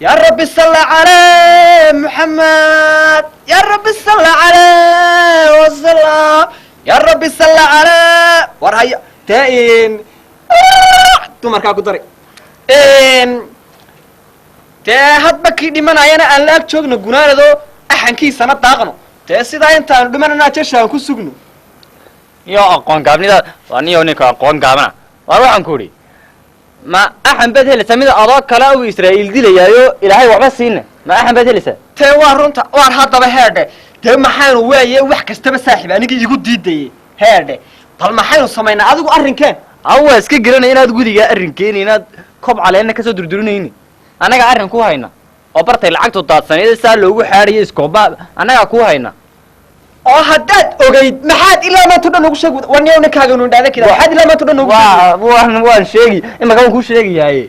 يا رب صل على محمد، يا رب صل عليه وسلم، يا رب صل على war haya tee dumarkaa ku daray. Dee hadba kii dhimanayana aan la ag joogno, gunaanado axankiisana daaqno. Dee sidaa intaanu dhimanana jasha aan ku sugno. Iyo aqoon gaabnida waa niyo ninka aqoon gaabana. Waar waxaan ku idhi, ma axan baad helaysaa mid adoo kale uu Israa'iil dilayaayo Ilaahay waxba siina? Ma axan baad helaysaa? Tee waa runta. Waar haddaba heedhe, dee maxaynu waaye wax kastaba saaxiib anigii igu diidayay heedhe, bal maxaynu samaynaa adigu arrinkeen? A waa iska geranaya inaad gudigaa arrin keeni, inaad kob caleenna kasoo durdurinayni. Annagaa arrin ku hayna oo bartay lacagtu daadsanayd saa loogu xaadhayo iskooba annagaa ku hayna. Oo haddaad ogeyd maxaad ilaa maanta dhan ugu sheegi? War niyow ninkaaga inu indhaada kida, maxaad ilaa maanta dhan ugu sheegi? Waan sheegi, imaka waan kuu sheegayaye.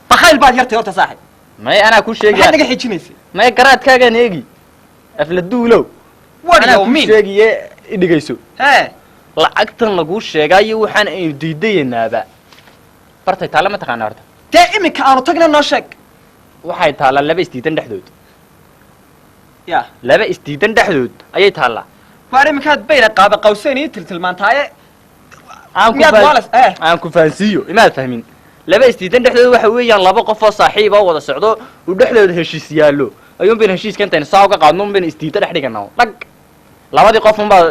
Bakayl baad yartay horta saaxib. May, anaa kuu sheegaya. Maxaad naga xijinaysay? May, garaadkaagaan eegi afla duulow. What do Anaa you kuu mean? sheegaye, idhigayso. Hee. Lacagtan laguu sheegaayo waxaan aynu diidayanaaba bartay taalla ma taqaana horta? Dee iminka aanu tagna noo sheeg. Waxay taallaa laba isdiidan dhexdood. Ya. Laba isdiidan dhexdood ayay taallaa. Waar iminkaad bayna qaaba qawseen iyo tiltilmaantaaye. Miyaad waalas Aan ku fahansiiyo, imaad fahmin. Laba isdiidan dhexdooda waxa weeyaan laba qof oo saaxiib oo wada socdo uu dhexdooda heshiis yaallo ayuun bayna heshiiska intaynu saa uga qaadno un bayna isdiida dhex dhiganaa. Dhag, labadii qof unbaa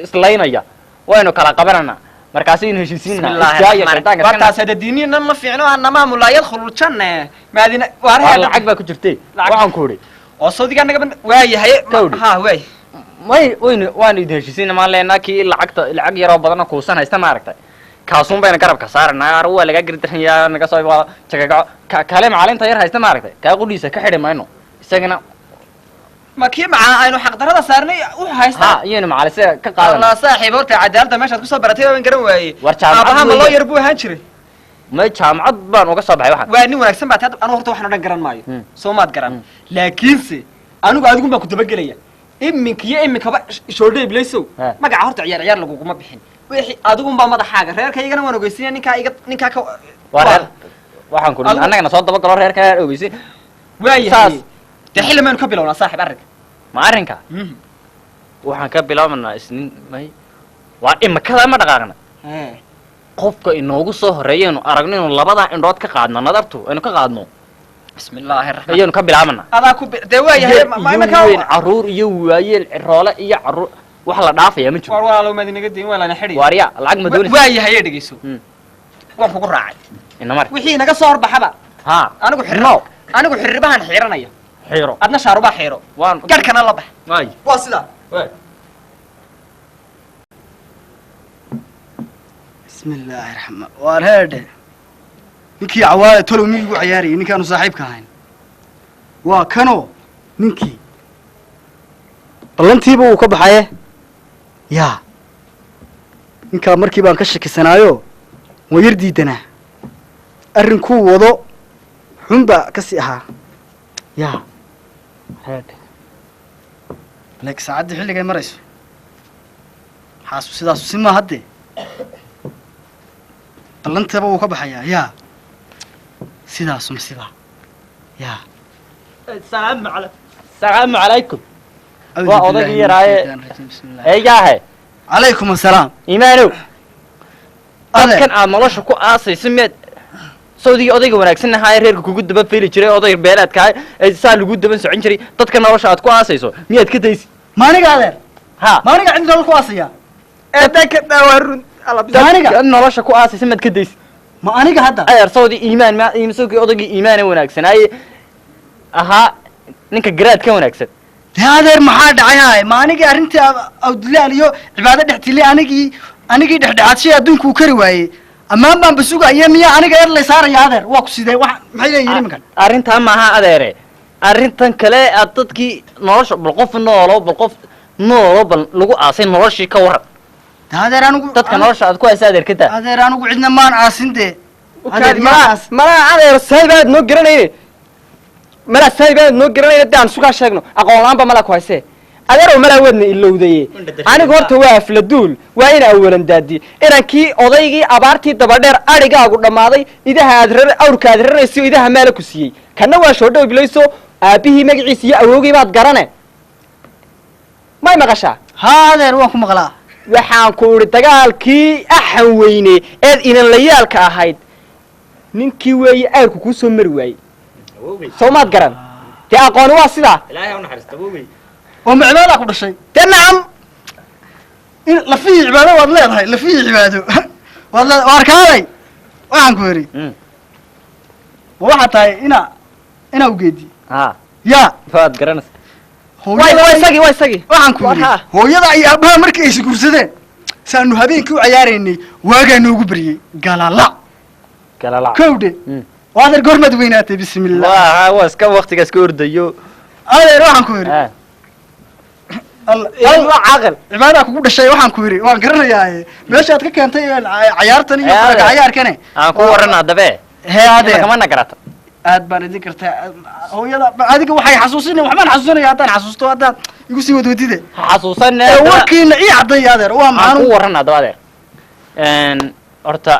islaynaya, waynu kala qabananaa, markaasaynu heshiisiinaa. Istaaya shaydaanka iska. Wartaas hada diiniina ma fiicno, annamaamu laa yadkhulu ljanna maadina. Waar lacag baa ku jirtay, waxaan ku idhi. Oo sawdigaa naga waayahay. Kawdhi. Ha, waay. May, waynu waanu idin heshiisiina maan leenaa. Kii lacagta lacag yaroo badana kuusan haysta, maaragtay, kaasuun bayna garabka saaranaa. Ar waa lagaa gardarhanyaa, naga soo jagagaco. Ka kale macalinta yar haysta, maaragtay, kaa qudhiisa ka xidhi mayno isagana. Ma kii macaa aynu xaqdarrada saarnay wuxuu haystaa? Ha, iyaynu macalise ka qaadana. Allah saaxiib, horta cadaaladda meeshaad kusoo baratay baan garan waayey. War jaamacad Aabaha ma weeye. loo yar buu ahaan jiray? May, jaamacad baan uga soo baxay waxaan. Waa nin wanaagsan baa tahay. Anigu horta waxaan o dhan garan maayo, soo maad garan, laakiinse anigu adigun baan ku dabagelaya iminka iyo iminkaba. Shoodhe iblaysow, magaca horta ciyaar ciyaar laguguma bixin. Wixii adigun baa madaxaaga, reerkaygana waan ogeysiinaya, ninkaa iga ninkaa ka Waa reer, waxaan ku annagana soo dabagalo, reerka ogeysi. Waayahay, dee xilli maynu ka bilownaa saaxib arrinka? Ma arrinka waxaan ka bilaabanaa Isniin. May, waa imikada ma dhaqaaqna. Qofka inoogu soo horeeya aynu aragno inuu labadaa indhood ka qaadno, nadartu aynu ka qaadno. Bismillaahi raxmaan. Ayaynu ka bilaabanaa. Adaa ku dee waayahay, ma Iyo iminka weyn, caruur iyo waayeel, ciroole iyo caruur, wax la dhaafaya ma jiro. War walaalow, maad inaga dayn, waa lana xidhi. Waarya, lacag ma doonaysa? Waayahay, dhegeyso, waan kugu raacay. Inamar. Wixii inaga soo horbaxaba ha anigu xirno, anigu xirribahan xiiranaya. Xiiro. Adna shaarubaa xiiro. Waan garhkana la bax. Waay. Waa sidaa. Bismi illaahi raxmaan. Waar heedhe, ninkii Cawaale tolow miyuu igu ciyaarayay? Ninkaanu saaxiibka ahayn waa kanoo ninkii ballantiiba uu ka baxaye. Yaa ninkaa markii baan ka shakisanaayo, waa yar diidanaa, arrinkuu wado xun baa ka sii ahaa. Yaa heedhe, leeg saacaddii xilligay marayso, xaasu sidaasu si maa haddee ballantaba wuu ka baxayaa. Yaa sidaasuma sidaa yaa. Salaamu calaykum. Waa odaygii yaraaye eegaahe. Calaykum asalaam. Imaanow, dadkan aad nolosha ku aasayso miyaad sawdigii odayga wanaagsan ahaa ee reerka kugu daba feli jiray, oday beeleedka ee saa lagu daban socon jiray, dadka nolosha aad ku aasayso miyaad ka daysid? Maaniga adeer? Ha. Maaniga cid nolol ku aasaya? Maaniga nolosha ku aasaysa miyaad ka daysid? Ma aniga hadda? Adeer, sawdi iimaan ma sawdii odaygii iimaane wanaagsanaaye ahaa, ninka garaad ka wanaagsan. Dee adeer, maxaa dhacay? Haay, ma anigii arrintii Awdilaal iyo Cibaado dhex tili, anigii dhexdhexaad shay adduunku uu kari waayey, ammaan baan basugaya, miyaa aniga eer lay saaraya? Adeer, waa ku sidee? Wax maxay leeyihiin iminkan? Arrintaa maaha adeere, arrintan kale aad dadkii nolosha, bal qof noolo, bal qof noolo, bal lagu aasay noloshii ka waran. Dee adeer, anigu dadka nolosha aad ku haysa, adeer, ka daa. Adeer, anigu cidna maan aasin dee. Adeer, maan aas. Malaa adeer saahiib aad noo garanayne, malaa saahiib aad noo garanayne, dee aan sugaa sheegno, aqoon la-aan ba malaa ku haysee. Adeerow, malaa waadna ilowdaye. Anigu horta waa afladuul, waa ina awalan daadiye inankii odaygii abaartii dabadheer adhigaagu dhammaaday, idaha aad rar, awrka aad raranayso, idaha maala ku siiyey. Kanna waa shoodhow bilayso, aabbihii magaciisa iyo awowgii baad garane. May maqashaa? Haa adeer, waan ku maqlaa. Waxaan ku idhi, dagaalkii axan weyne eed inanlayaalka ahayd ninkii weeye ayrku kuu soo mari waayey, soo maad garan? Dee aqooni waa sidaa. Ilaahay ha u naxariisto awowgay. Oo ma Cibaadaa ku dhashay? Dee nacam. In lafihii Cibaado waad leedahay, lafihii Cibaado waad leedahay. Waar kaalay, waxaan ku idhi, ma waxaa tahay ina ugeedi? Ha. Yaa. Waad garanaysa. Waa isagii, waa isagii. Waxaan ku yidhi, hooyada iyo aabbaha markii ay isguursadeen saanu habeenkii u cayaaraynay, waagaa noogu baryey galala. Galala. Kowdhe, oo adeer goormaad weynaatay? Bismillah. Waa iska waktigaas ka ordayo. Adeer, waxaan ku yidhi, caqal Cibaadaa kugu dhashay. Waxaan ku yidhi, waan garanayaaye meeshaad ka keentay cayaartan iyo faraga cayaarkane. Aan ku waran haddabe. Hee adeer. Kamana garata. Aad baan idin kartaa hooyada adiga waxay xasuusinaya, waxbaan xasuusinaya haddaan xasuusto, haddaad igu sii wadwadide. Xasuusan. Ee warkiina ii cadday adeer, waa Aan ku maxaan? waran haddaba adeer. Horta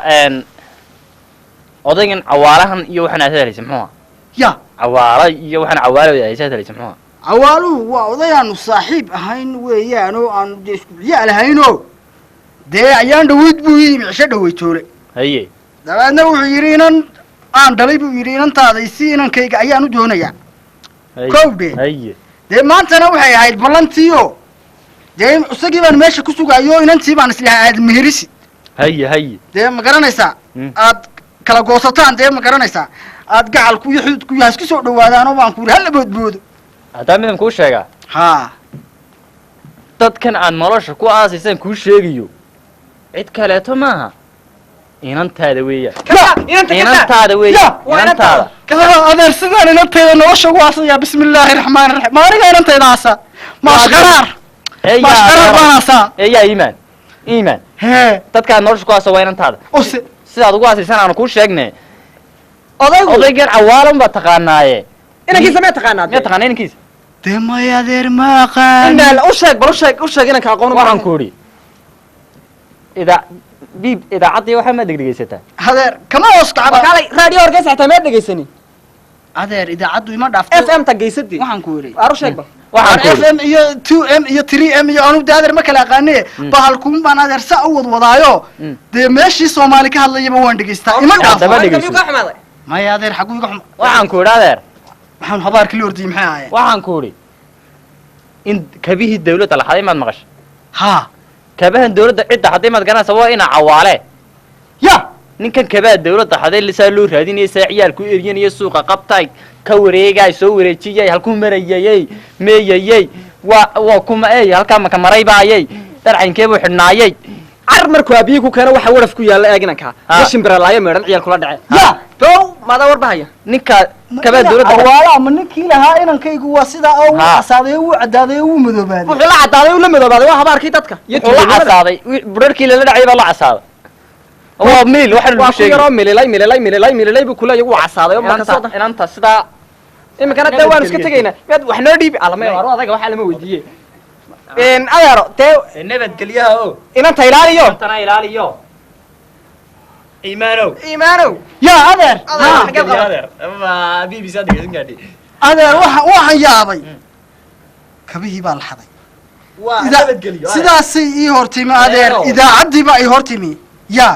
odaygan Cawaalahan iyo waxaan aad hadlaysa muxuu ahaa? Ya. Cawaala iyo waxaan Cawaala haysa hadlaysa muxuu ahaa? Cawaaluhu waa odayaanu saaxiib ahayn weeyaan oo aanu dee isku ciyaal ahaynoo dee ayaan dhaweyd buu ii yimi cisho dhaweytoole. Haye. Dabeedna wuxuu yidhi inan aan dhalay buu yidhi inantaada isi inankayga ayaan u doonayaa. Kowdhe. Haye. Dee maantana waxay ahayd ballantiio dee isagii baan meesha ku sugaayo inantii baan islahaa aad meherisid. Haye haye. Dee ma garanaysaa aad kala goosataan, dee ma garanaysaa aad gacalku iyo xududku iyo hasku soo dhawaadaanoo baan ku yidhi hala boodboodo. Haddaa midan kuu sheegaa. Haa. Dadkan aad nolosha ku aasaysaan kuu sheegayo cid kaleeto maaha, inantaada weeyaan, inantaada weeyaan, inantaada. Adeer, sidaan inantayda nolosha ugu aasayaa? Bismi illaahi raxmaani raxiim, ma aniga inantayda aasa? Maashqaraar maashqaraar baan aasaa. Eeyaa iimaan iimaan. Hee. Dadka aad nolosha ku aasa waa inantaada. Use sidaad ugu aasaysan aanu kuu sheegne. Odaygu odaygan cawaalan baa taqaanaaye. Inankiisa miyaa taqaanaa? Miyaa taqaanaa inankiisa? Dee maya adeer, ma aqaan. Inaal u sheeg, bal u sheeg, u sheeg inanka aqoon. Waxaan ku idhi idaa biib idaacaddii waxaa ma degdegaysataa? Adeer, kama hoos kacba. Wakaalay raadiyo Hargeysa xitaa miyaad dhegaysanin? Adeer, idaacaddu ima dhaafto. FM ta geysadii. Waxaan ku idhi waar u sheeg bal. Waxaan ku F M iyo 2M iyo 3M iyo anu de adeer ma kala aqaane, bahalkuun baan adeer saa u wadwadaayo. Dee meeshii Soomaali ka hadlayaba waan dhegaystaa, ima dhaafo. Haddaba dhegeyso. Miyuu kaa xumaaday? Maya adeer, xaguu iga xuma? Waxaan ku idhi adeer, waxaan habaarkii la ordiyey maxay ahaayeen? Waxaan ku idhi in kabihii dawladda la xaday maad maqashay? Haa. Kabahan dawladda cidda xaday maad garanaysa? Waa ina Cawaale. Ya. Ninkan kabaha dawladda xaday lisaa loo raadinaya, saa ciyaalku eryanaya, suuqa qabtay ka wareegay, soo wareejiyay, halkuu marayayey, meeyayey, waa kuma ey, halkaa maka maraybaayey, dharcaynkee buu xidhnaayey. Car markuu aabiyii ku keeno waxa waraf ku yaalla eeg inanka. Ha. Gashin biralaayo meedhan ciyaal kula dhaceen. Ya. Bow maadaa warbahaya. Ninka kabaha dawladda Cawaala ma ninkii lahaa inankaygu waa sidaa oo wuu Haa. casaaday oo wuu caddaaday oo wuu madoobaaday? Wuxuu la caddaaday uu la madoobaaday waa habaarkii dadka iyo wuxuu la tuuganimada. casaaday budharkii lala dhacay baa la casaaday, waa miil waxa waa lagu ku sheegay. yaroo mililay mililay mililay mililay buu kula iyagu casaaday oo marka soo Inanta sidaa iminkana dee waanu iska tegaynaa, miyaad wax noo dhiibi alama waaro adaga waxaa lama weydiiye adeero dee. Nabadgelyaha o. Inanta ilaaliyo. Intana ilaaliyo, Iimaanow. Iimaanow. Ya adeer. Adeer, xagee qabat? Adeer, BBC aad dhegeysan gaadhi. Adeer, waxa waxaan yaabay kabihii baa la xaday. Waa nabadgelyo. Sidaasay ii hortimi adeer. Adeerow. Idaacaddii baa ii hortimi ya.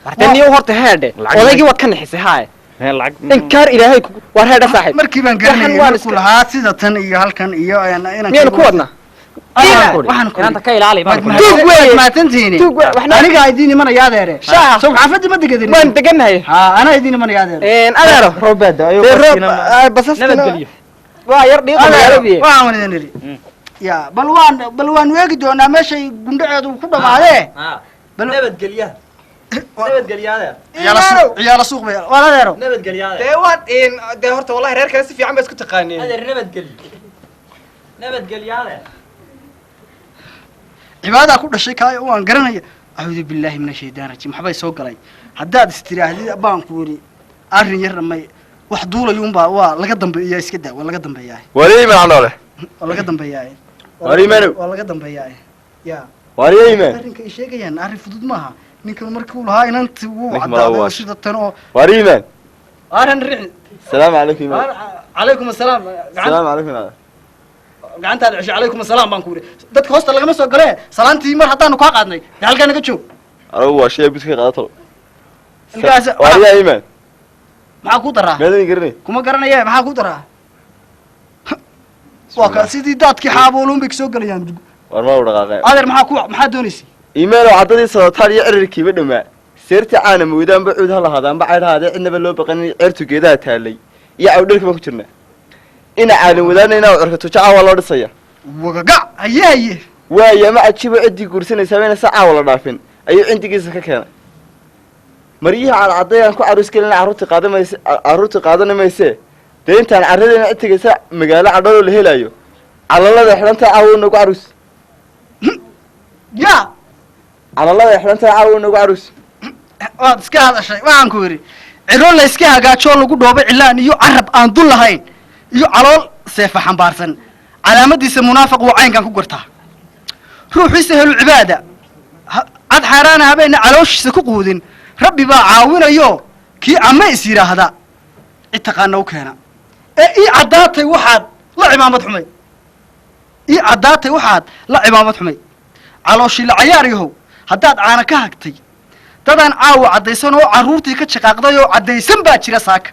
Wartee niyow horta heedhe. Lacag odaygii waad ka nixisay haaye. Lacag inkaar ilaahay waar heedhe saaxiib. Markii baan Waxaan garanayay waan markuu iska- lahaa sida tan iyo halkan iyo inanka. Miyaanu ku wadnaa? Waxaan ku inanta ka ilaali baan ku Tuug weeye. Mahadsantihiin. Tuug weeye. Waxna- Anigaa idiin imanaya adeere. Shaaha. Soo xaafadii ma degadin? Waan degannahay. Ha, anaa idiin imanaya adeer. Adeero. Roob baa da'ayo. Dee roob basaskina Nabadgelyo. waa yar dhiiqa Adeero, magaalada. waxaan idin idhi ya bal waan eegi doonaa meeshay gundhaceedu ku dhamaadee. Bal Nabadgelyaha, nabadgelya adeer. Ciyaala suuq bay waan adeero. Nabadgelya adeer. Dee waad dee horta wallahi reer kale si fiican ba isku taqaaneen. Adeer, nabadgelyo, nabadgelya adeer. Cibaadaa ku dhashay kaayo waan garanaya. Acuudu billaahi min ashaytaan rajiim, waxbay soo galay haddaad istiraahdid baan ku yidhi arrin yarna may wax duulayuunbaa waa laga dambeeyaa, iska daa, waa laga dambeeyaa. Wari Iimaan Candhoole. Waa laga dambeeyaa. Waar Iimaanow. Waa laga dambeeyaa ya. Wari Iimaan. Arrinka ay sheegayaan arrin fudud maaha, ninkan markii uu lahaa inanti wuu Ninka caddaaday oo malaa waa. sida tan oo Wari Iimaan. Arrin rixi. Salaamu calaykum Iimaan. Calaykum asalaam. Salaamu calaykum Iimaan. Gacantaada cesho, calaykum asalaam baan ku yidhi. Dadka hoosta lagama soo galee, salaantii mar haddaanu kaa qaadnay dee halkaa naga joog. Anigu waa shay buska qaada talo. Ilkahaas- Wariyaa Iimaan. Maxaa kuu daraa? Meedan garanay. Kuma garanaya, maxaa kuu daraa? Waa ka sidii daadkii xaabooluun bay kasoo gelayaan. War ma u dhaqaaqay. Adeer, maxaa ku maxaa doonaysay? Iimaan oo caddadii sadataan iyo cirirkiiba dhammaa. Seertii caana moodaanba cuud ha lahaadaanba caydh haadee cidnaba loo baqanin ceertu geedaha taallay iyo cawdharki baan ku jirnaa. Ina caalin wadaana inaa curka tujo caawa loo dhisaya. Wagagac, haye haye. Waaya ma cajibo ciddii guursanaysaa bayna sa caawa la dhaafin ayuu cindigiisa ka keenay. Maryihii cadcadday aan ku caruus gelin carruurtii qaadan mayse, carruurtii qaadan mayse. Dee intaan carradeena cid tegaysa magaalo cadhaloo la helayo calalada xidhantaa caawa nagu caruus. Ya. Calalada xidhantaa caawa nagu caruus. Waad iska hadashay, waxaan ku yidhi ciro la iska hagaajoo lagu dhoobay cilaan iyo carab aan dul lahayn iyo calool seefa xambaarsan calaamadiisa munaafiq waa caynkan ku gartaa ruuxiisa helu cibaada cad xaaraana habeenna calooshiisa ku quudin, rabbi baa caawinayo kii came is yidhaahda cid taqaana u keena ee ii caddaatay waxaad La cimaamad xumay, ii caddaatay waxaad la cimaamad xumay. Calooshii la cayaar yahow, haddaad caana ka hagtay, dadaan caawa caddaysan oo carruurtii ka jaqaaqday oo caddaysan baa jira saaka.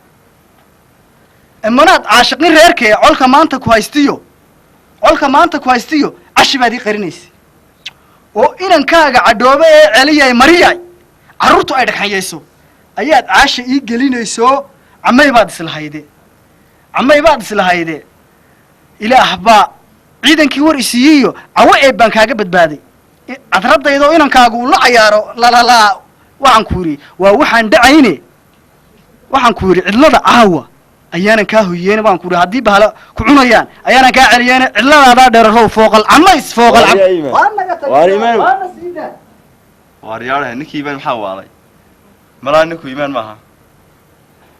Manaad caashiqin reerkee, colka maanta ku haystiyo, colka maanta ku haystiyo, cashi baad ii qarinaysay oo inankaaga cadhoobe ee celiyay mariyay carruurtu ay dhagxanyayso ayaad caasha ii gelinayso. Camay baad islahayde, camay baad islahayde. Ilaah baa ciidankii war isiiyiyo cawo eeb baan kaaga badbaaday. Cadradayda oo inankaagu uu la cayaaro lalalaa, waxaan ku yidhi waa waxaan dhacayne. Waxaan ku yidhi cidlada caawa ayaanan kaa hoyeene, baan ku yidhi haddii bahala ku cunayaan ayaanan kaa celiyeene. Cidladaadaa dheerarow, fooqal camays, fooqal cam. Waar iimaan, waar yaarahe, ninkii iimaan maxaa waalay? Malaa ninku iimaan maaha,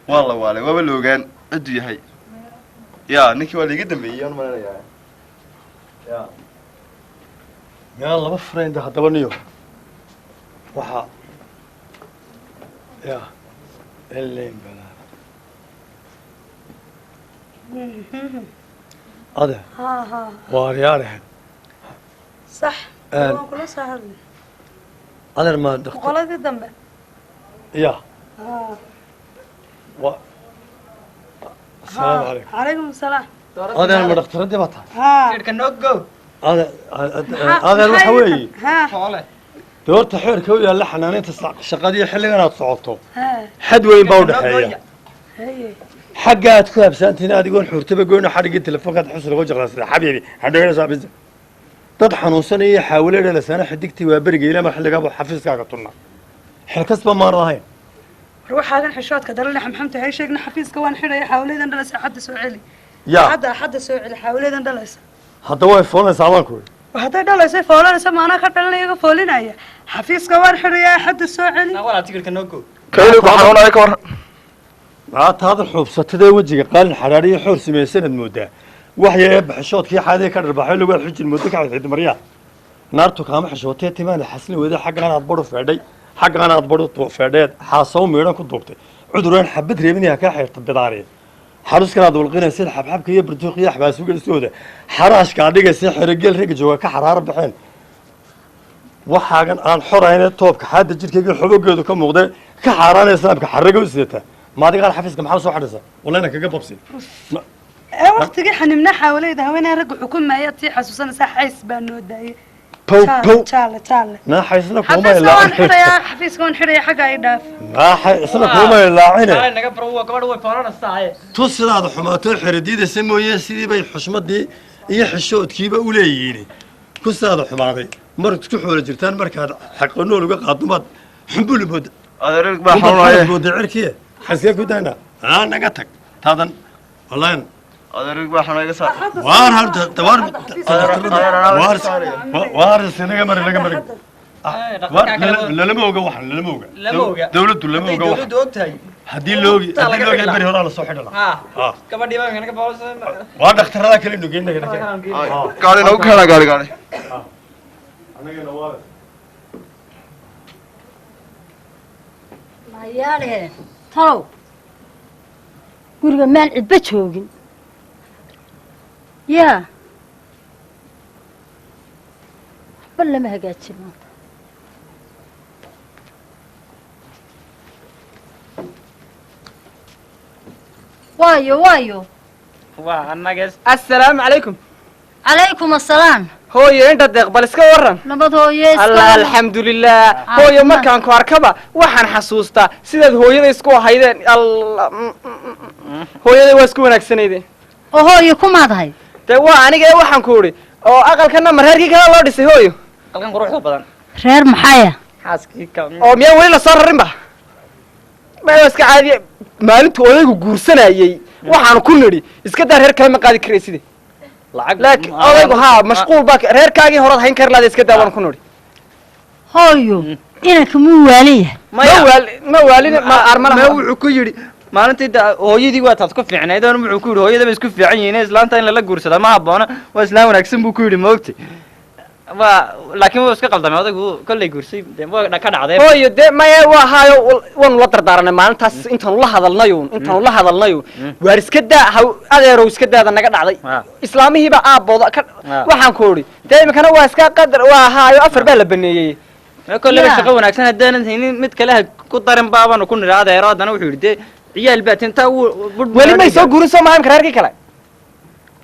waa la waalay, waaba la ogaan cidduu yahay. Ya ninkii waa laiga dambeeyey, aan malanayaa ya. Miyaan laba friend haddaba niyo waxaa ya elen balaa ade. Ha ha. Waaryaarahe. Sax. Waan kula soo hadlay. Adeer, ma dhaktar Qoladii dambe. Ya. Ha. Wa asalaamu calaykum. Calaykum asalaam. Adeer, ma dhakhtaradii baa tahay? Ha. Irka no go. Adeer, adeer, waxa weeye Ha. De horta xeerka u yaalla xanaaneynta shaqadii xilligan aad socoto Ha. Xad weyn baa udhexeeya. Haye. Xagga aad ku habsaantihiin adigoon xuurtaba goyno xadhiggii telefoonkaad xus lagu jaqlaasada xabiibi hadhowna bisa dad xanuunsanaya xaawile dhalasaana xidigtii waa beriga ilama xilligaaba xafiiskaaga tunna xil kasba maan lahayn. War waxaagan xishoodka darale xamxamta hay sheegna. Xafiiska waan xidhaya, xaawladan dhalaysa xadda soo celi. Ya. Xadda soo celi xaawladan dhalaysa. Hadda way foolanaysaa baan ku idhi. Hadday dhalaysa foolanaysa, maanaa ka dhalanaya iga foolinaya. Xafiiska waan xidhaya, xadda soo celi. Walaa tigirka no go. Kayli ku xanuunaya ka waran? Maxaa taada xuubsatadee wejiga qaalin xaraariyo xoor samaysanad moodaa waxya baxishoodkii xaadee ka dharbaxay lagu xujin moodo ka xidmaryaa naartu kaama xishootee timaana xaslin weyda. Xaggaan aad baru feedhay, xaggaan aad baru feedheed, xaasaw miidhan ku duubtay, cuduraan xabad reebinaya kaa xeyrta bidaariya, xaruskan aad walqinaysid, xabxabka iyo bartuuq iyo xbaasugalistooda, xaraashka aad dhigaysa, xerogeel ragga jooga ka xaraaro baxeen. Waxaagan aan xorayne toobka xaadda jidhkayga xobogeedu ka muuqdee ka xaaraanaya islaamka xarraga u sidata maadigaan xafiiska maxaa soo xadhaysa walayna kaga babsi. Ee waqtigii xanibna xaawlayda haweeney ragga xukumaya tii xasuusanaysaa, xays baa noo daayay. Pow pow. Jaale jaale. Naaxa isna kuma Xafiiska waan ilaacine. xidhayaa, xafiiska waan xidhaya, xagga ay dhaaf. Naaxa isna kuma ilaacine. Naga baro, waa gabadha way foolanaysaa. Tu sidaada xumaatoo xeradiidaysa mooye, sidii bay xushmadii iyo xishoodkiiba u leeyihiin. Ku sidaada xumaaday mar isku xoola jirtaan markaad xaqo nool uga qaadumaad xumbuli mooda. Adeer baa xanuunaya. Mooda cirkiye xaskee ku dayna aa naga tag taadan wallahi. Adeer baa xanuunaya, iga saar. Waar harta waar waar waar naga mari, naga mari. Waar lalama oga, waxan lalama oga. Lama oga. Dawladdu lama oga wax. Dawladdu og tahay. Haddii loogi beri horaa lasoo xidhi lahaa. Ha. Gabadhii baa naga foolanaysaa. Waa dhakhtarada kale inu geyn naga. Gaari nagu keena, gaari gaari. Anagana waa Mayaale talow, guriga maan cidba joogin yaa, waxba lama hagaajin maanta. Waayo waayo. Waa annaga, assalaamu calaykum. Calaykum assalaam. Hooyo inta deeq, bal iska waran. Nabad hooye, iska Allah. waran. Alxamdulilah hooyo, markaan ku arkaba waxaan xasuustaa sidaad hooyada isku ahaydeen. Allah, hooyaday waa isku wanaagsanaydeen. Oo hooyo kumaadahay? Dee waa aniga ee waxaan ku idhi oo aqalkana ma reerkii kale loo dhisay hooyo? Aqalkan quruxda badan. Reer maxaya? Xaaskii ka oo miyaan weli lasoo rarinba? Ma waa iska caadiye, maalintuu odaygu guursanayey waxaan ku nidhi iska daa, reer kale ma qaadi karayside. Laakiin odaygu haa mashquul baa reerkaagii horaad hayn kari lahada, iska daa waan ku nidhi. Hooyo, inanka muu waalan yahay? Ma waal, ma waalin, ma armana. Ma wuxuu ku yidhi maalintii hooyadii waa taad ku fiicnayd oon, wuxuu ku yidhi hooyada bay isku fiican yihiin, islaanta in lala guursadaa ma habboona, waa islaan wanaagsan buu ku yidhi, ma ogtay? Waa laakiin wuu iska qaldamay odaygu, kolley guursay dee waa ka dhacday. Hooyo, dee maya, waa haayo, waanu la dardaaranay maalintaas intaanu la hadalnayo, waar iska daa ha adeerow, iska daada naga dhacday islaamihiiba aabbooda ka. Waxaan ku idhi dee iminkana waa iska qadar, waa haayo, afar baa la baneeyey. Kolleyba shaqo wanaagsan haddaanan haynin mid kale ha ku darin baabanu ku nidhi adeero. Haddana wuxuu yidhi dee ciyaal baa tintaa wuu Weli may soo guurin, soo maha imika reerkii kale?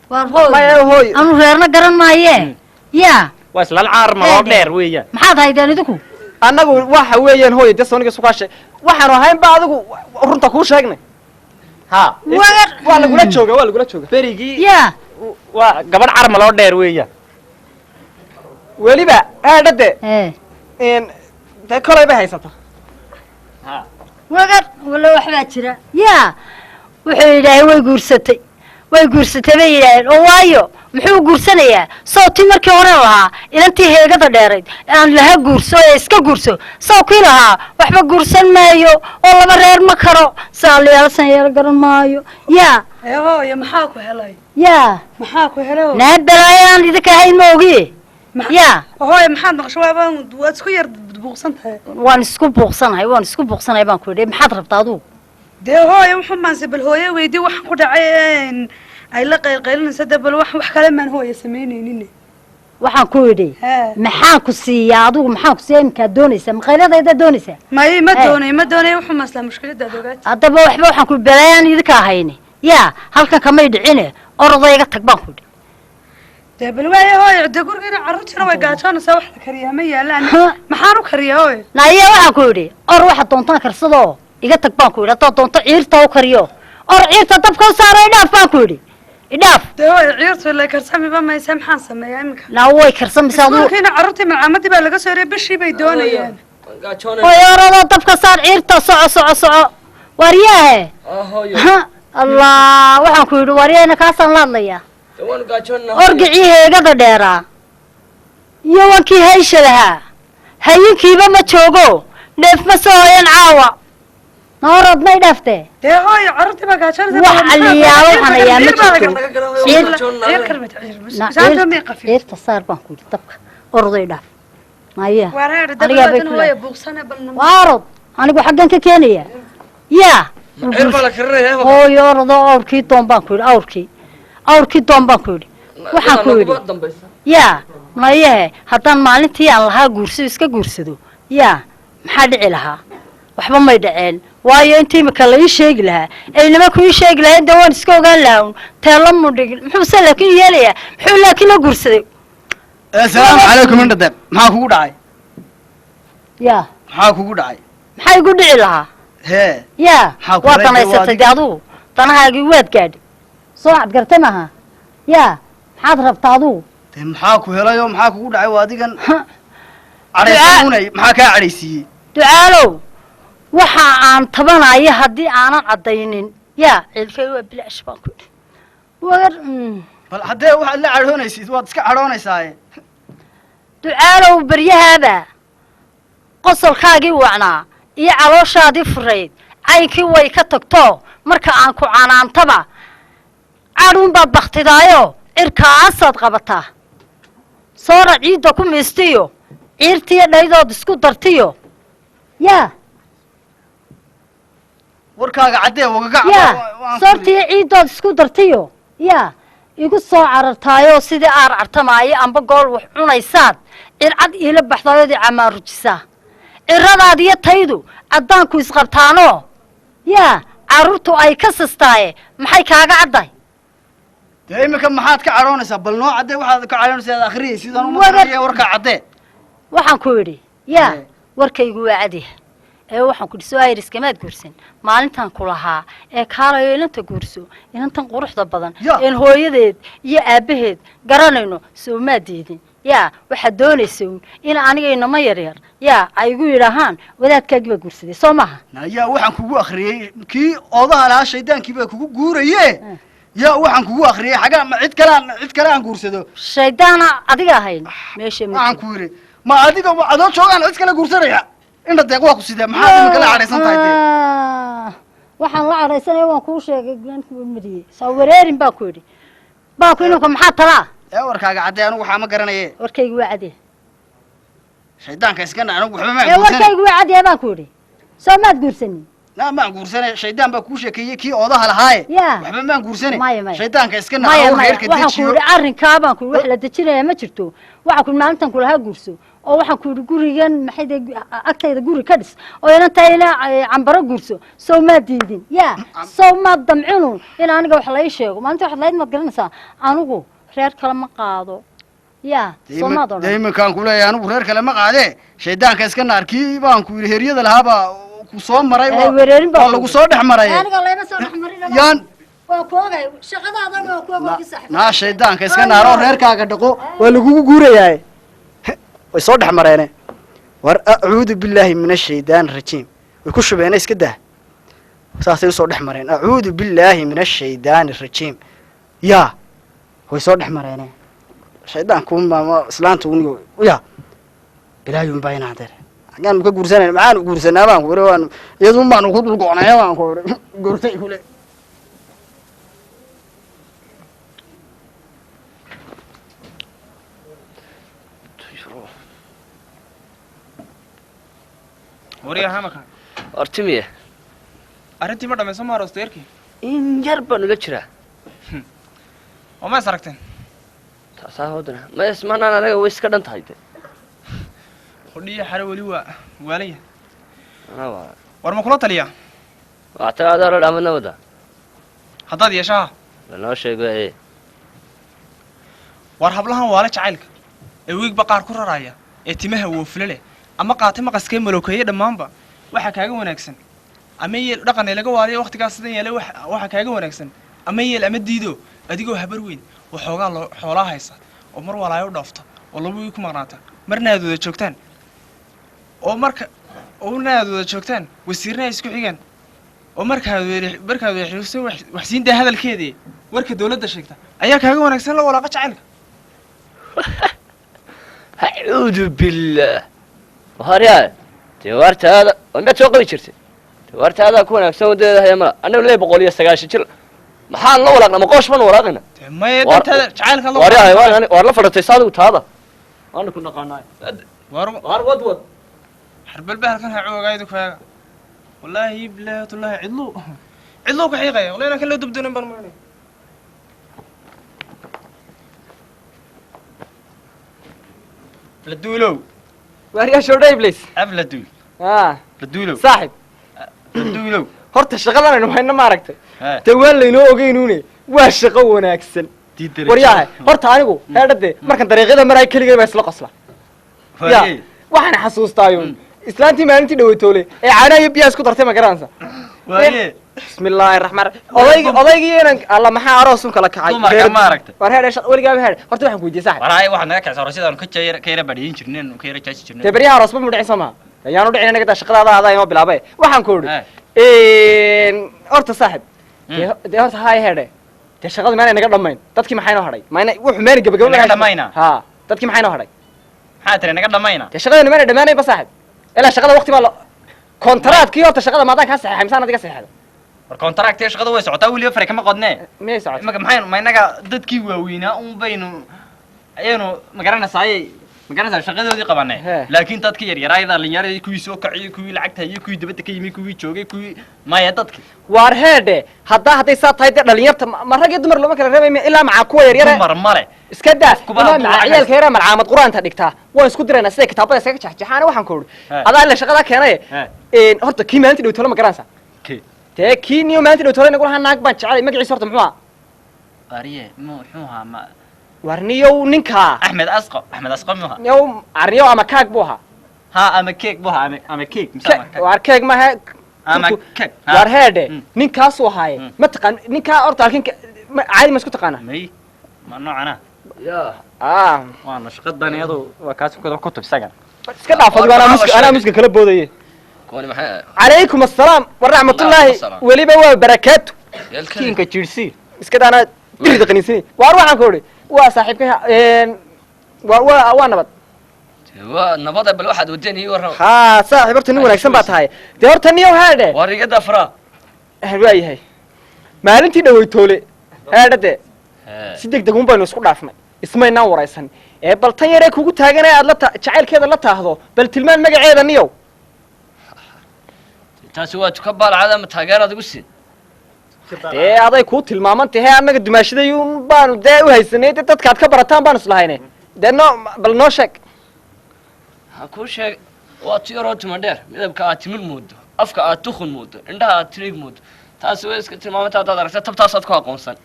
Waar hooy. Maya hooy. Anu reerna garan maaye yaa. Waa islaan caar maloo dheer weeyaan. Maxaad haydeen idinku? Annagu waxa weeyaan hooyo, dee sooniga sukaashe waxaanu ahayn ba adigu runta kuu sheegnay. Ha. Waa lagula jooga, waa lagula jooga. Berigii yaa. Waa gabadh car maloo dheer weeyaan. Weliba aadhade dee kolay bay haysataa. Wagar walla waxbaa jira yaa. Wuxuu yidhaahay way guursatay, way guursatay bay yidhaaheen. Oo waayo, muxuu guursanayaa? Sow tii markii hore lahaa inantii heegada dheerayd aan laha guurso ee iska guurso, sow kii lahaa waxba guursan maayo oo laba reer ma karo, saaliyaalsan yeelo garan maayo yaa. Ee hooyo, maxaa ku helay? Yaa. Maxaa ku helay? Naa balaayo aan idinka ahayn ma ogi yaa. Hooyo, maxaad maqasho? Waaba waad isku yar buuqsan tahay. Waan isku buuqsanahay, waan isku buuqsanahay baan ku yidhi. Maxaad rabtaa adugu? Dee hooyo, wuxuu maanse bal hooyo weydii waxaan ku dhacay ay la qaylqaylinaysa. Dee bal wax kale maan hooyo samaynaynin. Waxaan ku idhi maxaan ku siiyaa adigu? Maxaan ku siiyaa iminkaad doonaysaa? Maqayladaydaa doonaysaa? May, ma doonay, ma doonay. Wuxuu maslaa mushkiladaad ogaati. Haddaba waxba waxaan ku balaayaan idinka ahayni yaa, halkan kamay dhicine, orodayga tag baan ku idhi. Dee bal waaye hooyo, dee gurigeena carruurtiina way gaajoonaysaa, wax la kariyaa ma yaalaan, maxaan u kariyaa hooyo? Naya, waxaan ku idhi or waxaad doontaan karsadoo iga tag baan ku idhi. Haddaad doonto ciirta u kariyo, or ciirta dabka u saaro, idhaaf baan ku idhi, idhaaf. Dee hooyo, ciirtu ilay karsamiba mayse, maxaan sameeyaa iminka? Naa way karsamaysaa aduu. Iskuulkiina carruurtii malcaamadii baa laga soo eriyay, bishii bay doonayaan. Hooyo, orodoo dabka saar ciirta, soco soco soco, waaryaahe. Allah, waxaan ku yidhi waaryahena kaasaan la hadlayaa. Orgicii heegada dheeraa iyo wankii haysha lahaa hayinkiiba ma joogo, neef ma soo hoyan caawa, noorad may dhaaftee. Dee hooyo, carruurtii baa gaajoonaysa. Wax aliyaalo waxaan ayaa ma jirto. Ciirta saar baan ku yidhi dabka, oroday dhaaf maya. Anigaa bay ku waarod, anigu xaggan ka keenaya yaa. Hooyo, orodo awrkii doon baan ku yidhi, awrkii doon baan ku yidhi. Waxaan ku yidhi yaa mayehe, haddaan maalintii aan lahaa guursado iska guursado yaa, maxaa dhici lahaa? Waxba may dhaceen, waayo intii imika la ii sheegi lahaa ay nimanku ii sheegi lahayn dee waan iska ogaan lahaa un teelo mu dhigin. Muxuuse laakiin yeelayaa? Muxuu laakiin la guursaday? Asalaamu calaykum indhadeeb, maxaa kugu dhacay? Yaa. Maxaa kugu dhacay? Maxaa igu dhici lahaa? Hee. Yaa. Maxaa ku waa helay? danaysatay dee adugu, danahaagii waad gaadhay, soo cad gartay maaha yaa. Maxaad rabtaa adugu? Dee maxaa ku helay oo maxaa kugu dhacay? Waa adigan cadhaysanunay, maxaa kaa cadhaysiiyey? Ducaalow, waxa aan tabanaya haddii aanan caddaynin yaa, ciilkay waa bilaash baan ku idhi wagar. Bal haddee waxaad la cadhoonaysid, waad iska cadhoonaysaaye. Ducaalow, baryahaaba qosolkaagii wacnaa iyo calooshaadii furayd caynkii way ka tagto. Marka aan ku canaantaba cadhuunbaad baktidaayo, cirkaasaad qabataa, soora ciidda ku miistiyo ciirtiyo dhaydood isku dartiyo yaa. Warkaaga caddee wagaga. Yaa, soortiyo ciiddood isku dartiyo yaa, igu soo carartaayoo sidii aar cartamaayo amba gool wax cunaysaad circad iila baxdaayood i camaarujisaa. Ciradaad iyo taydu caddaanku isqabtaanoo yaa, carruurtu ay ka sistaaye, maxay kaaga caddahay? Dee iminka maxaad ka cadhoonaysaa? Bal noo caddee waxaad ka cadhoonaysaa aad akhriyaysid, aan uma warkaa caddee. Waxaan ku idhi yaa, warkaygu waa cadiha ee waxaan ku idhi soo ayriskamaad guursan maalintaan ku lahaa ee kaalayo inanta guurso, inantan quruxda badan een hooyadeed iyo aabbaheed garanayno, soo maa diidin yaa? Waxaad doonaysa uun in aniga inama yaryar yaa ay igu yidhaahaan wadaadkaagii baa guursaday, soo maaha? Yaa, waxaan kugu akhriyey kii oodaha lahaa shaydaankii baa kugu guuraye. Yaa, waxaan kugu akhriyey xagaa ma cid kale aan cid kale aan guursado? Shaydaana adiga ahayn meesha ma Waxaan ku yidhi ma adiga adoo joogaan cid kale guursanaya? Indha deeq, waa ku sidee? Maxaad imika la cadhaysan tahay dee? Waxaan la cadhaysanaya waan kuu sheegay, mariyey soo wareerin baan ku yidhi, baan ku inanka maxaa talaa? Ee warkaaga caddee, anigu waxaa ma garanaye. Warkaygu waa cadee. Shaydaanka iska na, anigu waxba maan Ee guursanay. Warkaygu waa cadee baan ku idhi, soo maad guursanin? Na maan guursanay, shaydaan baa kuu sheekeeyey kii oodaha lahaaye. Ya. Waxba maan guursanay. Maya, maya. Shaydaanka iska na. Maya. Anigu Maya. reerka Waxaan ku dejiyo. idhi arrinkaa baan ku idhi, wax la dejinayaa ma jirto. Waxaan ku idhi maalintan kulahaa guurso, oo waxaan ku idhi gurigan maxay dee agtayda guri ka dhis, oo inantaa ila cambaro guurso, sow maad diidin? Ya, sow maad damcinun in aniga wax la ii sheego? Maalinta waxaad lahayd, maad garanaysaa, anigu reer kale ma qaado. Ya, soo maad Dee odhan? Iminkaan ku leeyahay anigu reer kale ma qaadee, shaydaanka iska naar, kii baan ku yidhi heryada lahaabaa ku soo maray. Ee, wereerin baa waa lagu soo dhex maray. Aniga layma soo dhex marin. Yaan Waa ku ogay shaqadaadan, waa ku ogay saaxiib. Naa shaydaanka iska naar oo reerkaaga dhaqo, waa lagugu guurayaa. Way soo dhex mareene. War acuudu billaahi min ashaydaan rajiim, way ku shubeene, iska dah, saasay usoo dhex mareen. Acuudu billaahi min ashaydaani rajiim. Yaa, way soo dhex mareene, shaydaanku maama islaanta unigo ya bilaayun baa inaadeer xaggaan ka guursanayna? Maxaanu guursanaa baan ku iri, waanu iyadun baanu ku dul go'naya baan ku iri, guurtay kule. Waryaa hamaka. Hortimiye. Arrintii ma dhammayso, ma aroosta yarkii? In yar baan ula jiraa. Oo ma is aragteen? Taasaa hodana ma ismanaan, anaga way iska dhan tahay de. Qudhiyo xare weli waa waalaya. Anaa waa. War ma kula taliyaa? Waxta adaa la dhaamadna wada. Haddaad yeeshaha. Lanoo sheego ee. War hablahan waale jacaylka ee wiigba qaar ku raraya ee timaha woofle leh ama qaate maqaskee malookeeye dhammaanba, waxaa kaaga wanaagsan ama yeel dhaqan ee laga waaliyo wakhtigaas sidan yeelay. Waxaa kaaga wanaagsan ama yeel ama diido, adigoo habar weyn oo xoogaa loo xoolaa haysa oo mar walaayo u dhaafta oo laba wiig ku maqnaata, marna aad wada joogtaan oo marka una aad wada joogtaan, wasiirna ay isku xigaan, oo markaad wada xiriirso wax siintaa hadalkeedii warka dawladda sheegta ayaa kaaga wanaagsan la walaaqa jacaylka. Acuudu billaah, waryaa dewaartaada waa miyaad soo qabi jirtay? Dewaartaadaa ku wanaagsan wadadeeda haya mala annagu lee 190 jir maxaan la walaaqna? Ma qoosh baan walaaqayna? Maya, dantaada jacaylka la Waryaa, waar la fadhatay saadigu taada waana ku naqaanaa. War. Waar wad wad. Xarbal bahalkan ha coogaydu kaaga, wallaahi bilaahi tullaahi, cidluu cidluu ka xiiqaya, wallahi inaan kan loo dubdoonin baan maranay. Laduulow. Waaryaa shoodha iblis. Af laduul. Ah. Laduulow. Saaxib. Laduulow. Horta shaqadan aynu hayno ma aragtay, dee waan laynoo ogeynuune, waa shaqo wanaagsan. Waryaahay, horta anigu heedhade markan dariiqyada maraay keligay baa isla qosla ya. Waxaan xasuustaayo islaantii maalintii dhaweytoole ee caanaha iyo biyaha isku dartay, ma garanaysa? Waaye. Bismillaahi raxmaan raxiim. Odaygi odaygii inan alla maxaa aroos un kala kacay. Dumarka ma aragtay? War heedhe, weligaaba heedhe, horta waxaan ku weydiiyey saaxib. Waraay, waxaad naga kacsa aroosyadaanu ka yara ka yara badhiyin jirneen, ka yara jaaji jirneen. Dee beryaha aroosba mu dhicin soo maha, ayaanu dhicin anaga daa shaqadaada adaa inoo bilaabay. Waxaan ku idhi horta saaxib, dee horta haay heedhe, dee shaqadu maanay naga dhammayn, dadkii maxaa inoo hadhay? Maana wuxuu maanay gabagabo. Naga dhammayna? Ha, dadkii maxaa inoo hadhay? Maxaa tiri naga dhammayna? Dee shaqadani maanay dhammaanayn ba saaxib, ilaa shaqada waqti baa la kontaraadkii. Horta shaqada maadaan kaa saxeexay misaan adiga saxeexda? War kontaraagtiga shaqada way socotaa, weliba fare kama qodnee. Miyay socota? Imaka maxaynu ma inaga dadkii waaweynaa un baynu ayaynu magaranaysaayey magaranaysaa shaqadoodii qabanay, laakiin dadkii yaryaraay dhalinyaradii, kuwii soo kaciyey, kuwii lacagta hayey, kuwii dibadda ka yimi, kuwii joogay, kuwii maya dadki. Waar heedhe, haddaa hadday saa tahay dee dhalinyarta ma rag iyo dumar looma kala reebay ilaa macaa kuwa yaryare. Dumar male. Iska daa. Kuba ilaa hadduu macaa lacag ciyaalka yaraa malcaamad qur-aanta dhigtaa waan isku diraynaa siday kitaabada iskaga jexjeexaana. Waxaan ku idhi adaa ila shaqadaa keenay. Horta kii maalintii dhowtole ma garanaysaa? Kee? Dee kii niyo maalintii dhowtole nagu lahaa naag baan jecelay, magaciisa horta muxuu ahaa? Ariye muxuu ahaa ma War niyow ninkaa. Axmed Asqo, Axmed Asqo muxuu ahaa? Niyow arniyow ama kaag buu ahaa. Ha, ama keeg buu ahaa, ama keeg mise ama keeg. Waar keeg maaha. Ama keeg. Waar heedhe, ninkaasuu ahaaye ma taqaan ninkaa horta? Halkin caadi ma isku taqaanaa? May, ma noocana. Ya. Ah. Waana shaqadan iyadu waa kaas kutub isagan. Iska dhaaf adigo, anaa muska anaa muska kala boodaye. Kuwani maxay? Calaykum assalaam waraxmatullaahi Wasalaam. weliba waa barakaatu. Yalkale. Kiinka jiirsi iska daana dirida qaniinsani. Waar waxaan ku idhi waa saaxiibkay, waa nabad. Waa nabada, bal waxaad wadeen ii warrama. Haa saaxiib, horta nin wanaagsan baa tahay. Dee horta niyow heedhe. Waar iga dafra. Waayahay, maalintii dhaweytoole heedhe dee si deg deg un baynu isku dhaafnay. Ismaynaan waraysan ee bal tan yaree kugu taagan ee aad la jacaylkeeda la taahdo, bal tilmaan magaceeda niyow. Taasi waa tuka baalcada ama taageeraad igu siin. Dee aday kuu tilmaaman tahe, annaga dumaashaday un baanu dee u haysanay, dee dadkaad ka barataan baanu islahayne. Dee noo bal noo sheeg. Waxaan kuu sheeg, waa ti yaroo tuma dheer, midabka aad timir moodo, afka aad tukun moodo, indhaha aad tiriig moodo. Taasi way iska tilmaamanta, haddaad aragta tabtaasaad ku aqoonsan.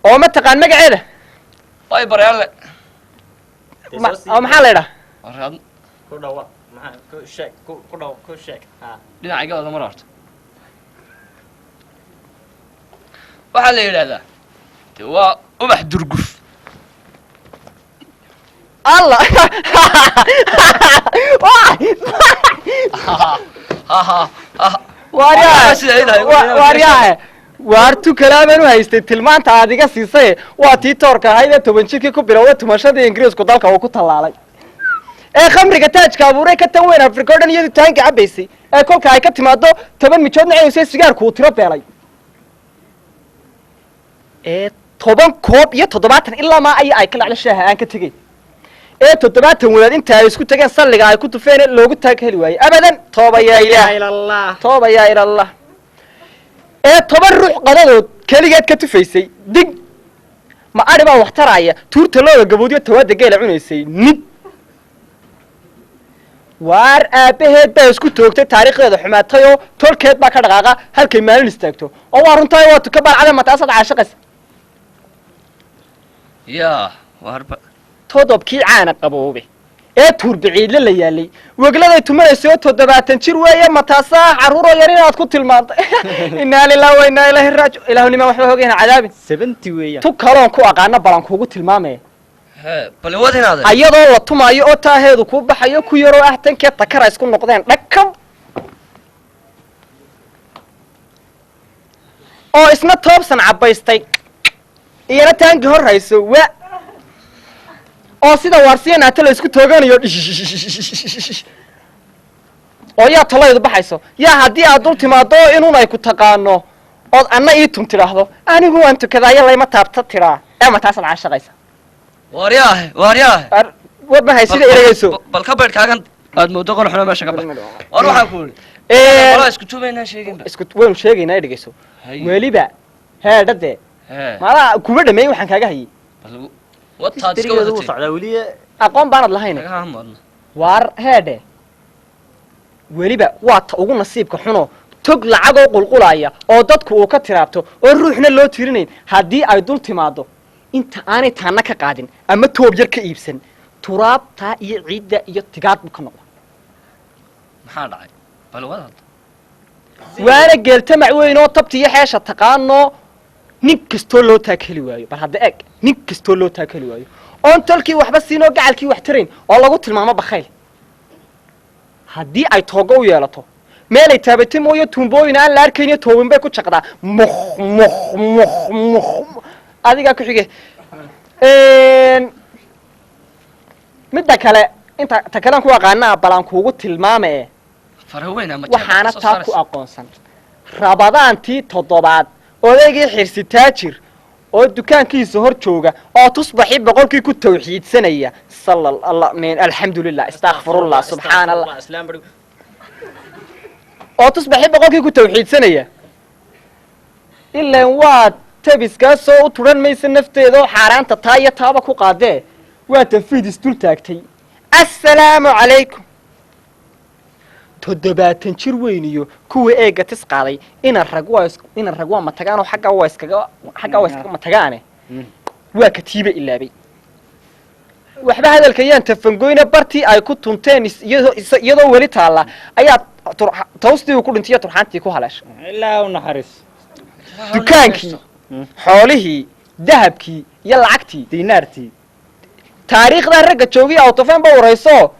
Oo ma taqaan magaceeda? Way baryaale. Oo maxaa la idhaa? Warkaad Ku dhawa, maxaa ku sheeg, ku dhaw, ku sheeg ha. Dhinaca wada mar horta waxaa la yidhaahdaa dee waa ubax durguf. Alla. Waaryahe, waartu kalaaman u haystay tilmaanta aad iga siisay, waa tii toorka ahayd ee 10 jirkii ku bilowday tumashadii Ingiriisku dalka uu ku tallaalay, ee khamriga taajka abuuray, ka tan weyn Afrika oo dhan iyadu taanka cabaysay, ee kolka ay ka timaado 10 mijood nacaysay sigaarku uu tiro beelay, ee 10 koob iyo 70 ilaa maa ay ay ka dhacdo shaaha aan ka tegey, ee 70 wadaad inta ay isku tageen salliga ay ku tufeen loogu taag heli waayey abadan. Tooba yaa ilaah, tooba yaa ilallah. Ee 10 ruux qadadood keligeed ka tufaysay dig ma adhi baa wax taraya, tuurta looda gaboodyo tawaada geela cunaysay nid. Waar aabbaheed baa isku toogtay, taariikhdeeda xumaatay oo tolkeed baa ka dhaqaaqa halkay maalin istaagto. Oo waa runtahay, waa tuka baalcada, mataasaad caashaqaysa. Yaa waarba Todobkii caana qaboobe ee tuurbiciidle la yaalay wegladay tumanaysa oo 70 jir weeye, mataasaa carruuroo yar inaad ku tilmaantay. Innaa lillahi wa innaa ilaahi raaji. Ilaahu nimaan waxba hogayna cadaabin. 70 weeyaan. Tu kaloon ku aqaana balan kuugu tilmaamaya. Hee, bal wad inaade. Ayadoo la tumaayo oo taaheedu kuu baxayo, ku yaroo ah tankee takara isku noqdeen dhakab, oo isna toobsan cabbaystay, iyana taangi hor hayso wa, oo sida waarsiya naata la isku tooganayo, oo yaa talaydu baxayso, yaa haddii aad dul timaado inuun ay ku taqaano ood anna ii tum tidhaahdo, anigu waan tukadaayo layma taabta tidhaa, ee mataasaad caashaqaysa. Waaryaahe, waaryaahe. Warmahay sida eregayso. Bal ka baydh kaagan aad moodo qol xuno meesha ka bax. War waxaan ku yidhi walaa isku tubaynaan sheeginba. Isku waynu sheegaynaa, dhegeyso. Weliba heedhade hee maadaa kuma dhameeyey waxaan kaaga hayay. Bal wataad iska wadatay. Socdaa weli. Aqoon baanad lahayn. Naga hamadna. Waar heedhe, weliba waa ta ugu nasiibka xuno, tog lacagoo qulqulaya oo dadku uu ka tiraabto oo ruuxna loo tirinayn, haddii ay dul timaado inta aanay taanna ka qaadin ama toob yar ka iibsan, turaabtaa iyo ciidda iyo tigaad buu ka noqda. Maxaa dhacay? Bal wad hadda. Waana geeltamac weyn oo tabti iyo xeesha taqaanoo nin kastoo loo taag heli waayo. Bal hadda eeg, nin kastoo loo taag heli waayo oon tolkii waxba siinoo gacalkii wax tarayn oo lagu tilmaamo bakhayl, haddii ay toogo u yeelato meelay taabatay mooyo tuumbooyin aan la arkayniyo toobin bay ku jaqdaa, mukh mukh mukh mukh. Adigaa ku xige. Midda kale inta ta kalean ku aqaanaa balan kuugu tilmaame. Fara weyn ama Waxaana taa ku aqoonsan rabadaantii 7aad odaygii xirsi taajir oo dukaankiisa hor jooga oo tusbaxii 100kii ku tawxiidsanaya, sala allah min alxamdulilah, istakfirullah, subxaan allah, oo tusbaxii 100kii ku tawxiidsanaya, ilaan waa tabiskaasoo u turan maysa nafteeda oo xaaraanta taa iyo taaba ku qaadee, waa tanfiid isdul taagtay, assalaamu calaykum. 70 jir weyn iyo kuwa eega tis qaaday ina rag waa ina rag waa matagaan oo xagga waa iskaga xagga waa iskaga matagaane, waa katiiba ilaabay waxba hadalka yaan tafangoyna, bartii ay ku tunteen iyadoo weli taalla ayaa tawstii uu ku dhintay iyo turxaantii ku haleeshay. Ilaa u naxariis. Dukaankii, xoolihii, dahabkii iyo lacagtii, diinaartii, taariikhdaa ragga joogay autofen ba warayso,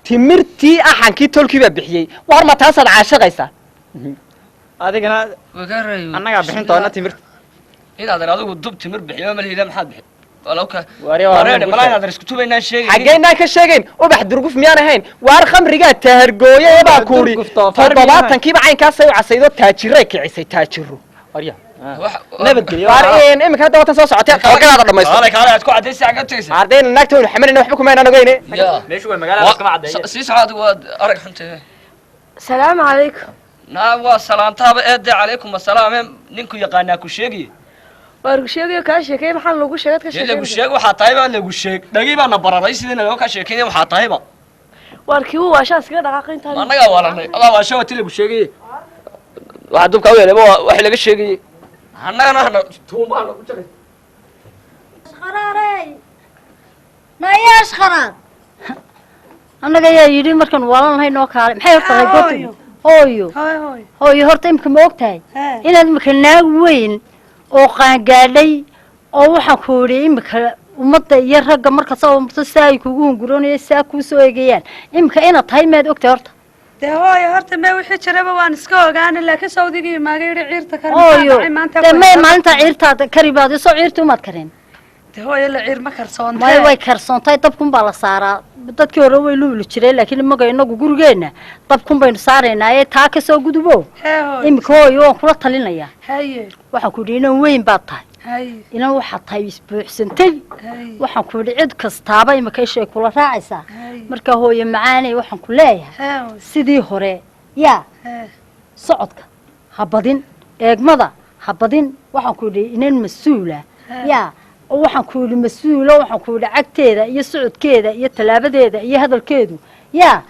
timirtii axankii tolkii baa bixiyey. War ma taasaad caashaqaysaa? Adigana annagaa bixin doona timirta. Inaadan adigu dub timir bixiyo ma lihida, maxaad bixi? Waarya, waa Wareer, nin balaa inaadan isku tubaynaan sheegaynin. Xaggeynaan ka sheegayn ubax durguf miyaan ahayn? Waar khamrigaa tahargooye baa kuuri Durguf doofaar miyaan ahayn? 70kiiba caynkaasay u casaydo, taajiray kicisay taajiro. Warya. Nabadgelyo. Waar imika hadda watan soo socotay talagadaada dhamaysto. Kaalay, kaalay, aad ku cadaysa xagga tagaysa. Ardayna naagta waynu xamanayna, waxba kumaynaan ogeyne. Meeshu waa magaalada, iskama caddeeye. Sii soco adigu, waad arag xuntee. Salaamu calaykum. Naa waa salaantaaba eede, calaykum asalaame, ninku yaqaanaa ku sheegiye. Waar ku sheegayo kaa sheekay, maxaa lagu sheegad ka Dee lagu sheekay? Sheeg waxaa tahay baa lagu sheeg, dhagii baana bararay sidii naloo ka sheekeynaya waxaa tahayba. Waar kii u waashaa iskaga dhaqaaqay intaan. Ma annagaa waalanay? Adaa waasha, waa ti lagu sheegaye, waxaa dubkaa u yeelay waa wax laga sheegayey, annagana hana tuumaana ku jiray. Ashqaraarey, naya ashqaraar, annaga ayaa yidhi markaan waalannahay noo kaalay. Maxay horta tahay goobta? Hooyo, hooyo, horta imika ma og tahay inaad imika naag weyn oo qaangaadhay oo waxaan ku yidhi imika ummadda iyo ragga marka soo marto saa ay kugu hunguroonaya, saa kuu soo eegayaan, imika inaad tahay maad ogtahay horta? Dee hooyo, horta mee wixii jiraba waan iska ogaanay, laakiin sawdigii maaga yidhi ciirta kari, maxaa Hooyo, dhacay maanta? Dee may maalintaa ciirtaada kari baad soo ciirta umaad karin. Dee hooyo, la ciir ma karsoontee. Maya, way karsoontay, dabkun baa la saaraa. Dadkii hore way luuli jireen, laakiin imaga inagu gurigeenna dabkun baynu saaraynaa ee taa kasoo gudubo. Hee hooyo. Imika hooyo waan kula talinayaa. Haye. Waxaan ku yidhi inan weyn baad tahay. Haye. Inan waxaad tahay isbuuxsantay. Haye. Waxaan ku yidhi cid kastaaba imika ishay kula raacaysaa. Haye. Marka hooyo macaaney, waxaan ku leeyahay Hee hooyo. sidii hore yaa Hee. socodka ha badin, eegmada ha badin. Waxaan ku yidhi inan mas-uula yaa, oo waxaan ku yidhi mas-uulo, waxaan ku yidhi cagteeda iyo socodkeeda iyo tallaabadeeda iyo hadalkeedu yaa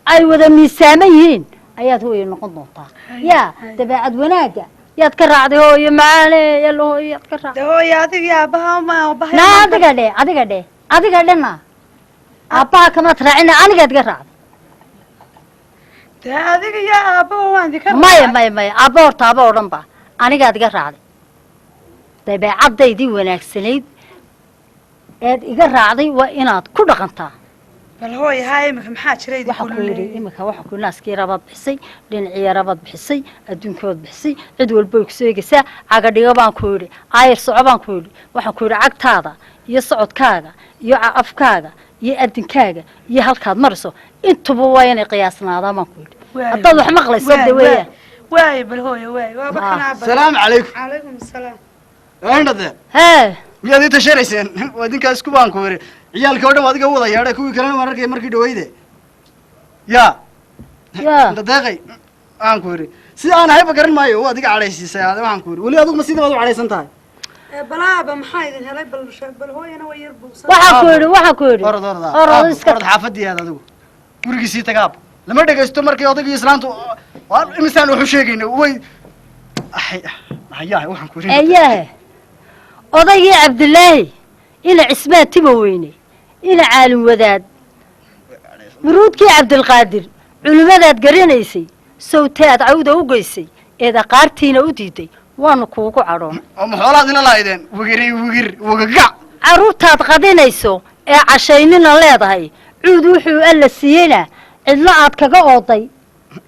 ay wada miisaaman yihiin ayaad hooyo noqon doontaa. Yaa dabeecad wanaagga yaad ka raacday, hooyo macaane, yalla hooyo yaad ka raacday. Dee hooyo, adiga iyo aabbaha ma aabbaha? Naa adiga dhe, adiga dhe, adiga dhena, aabbaha kamaad raacina, anigaad iga raacday. Dee adiga iyo aabbaha waan idinka Maya, maya, maya, aabba horta aabba oo dhan ba anigaad iga raacday. Dabeecaddaydii wanaagsanayd eed iga raacday waa inaad ku dhaqantaa. Bal hooyo, haa, imika maxaa jira idin? Waxaa ku yidhi imika, waxaa ku naaskii yarabaad bixisay, dhinacii yarabaad bixisay, adduunkabaad bixisay, cid walba way kusoo eegaysaa. Cagadhigo baan ku yidhi, aayar soco baan ku yidhi. Waxaan ku yidhi cagtaada iyo socodkaaga iyo afkaaga iyo adinkaaga iyo halkaad marayso intuba waa inay qiyaasnaadaan baan ku yidhi, haddaad wax maqlayso de weeyaan. Waay, bal hooyo, waay, waaba kana aabba. Salaamu calaykum. Calaykum asalaam. Indhade. Hee. Miyaad ii tashanayseen? Waa idinkaa isku baan ku yidhi ciyaalkii oo dhan waa adiga u wada yeedhay, kuwii kalena waan arkay markii dhaweyde ya. Ya. Indhadeeqay, waxaan ku yidhi si aan ahayba garan maayo, waa adiga cadhaysiisay aade. Waxaan ku yidhi weli adigu ma sidii baad u cadhaysan tahay? Balaaba maxaa idin helay? Bal bal hooyana way yar buuqsan. Waxaan ku yidhi, waxaan ku yidhi Orod, orod. Orod iska. Orod xaafadii aad adigu gurigiisii tagaab, lama dhegaysto markii odaygii islaantu waa imisaan waxu sheegayna way hayahay. Waxaan ku yidhi Eeyahe, odaygii Cabdilaahi ina Cismaan Tima weyne ina Caalin Wadaad, muruudkii Cabdilqaadir, culimmadaad garanaysay, sawtaad cawda u geysay eed aqaartiina u diiday, waanu kuugu cadhoon. Oo ma xoolaad ila lahaydeen? Wigiri wigir wagagac. Carruurtaad qadinayso ee cashaynina leedahay, cuud wuxuu Alla siiyeyna cidlo aad kaga ooday.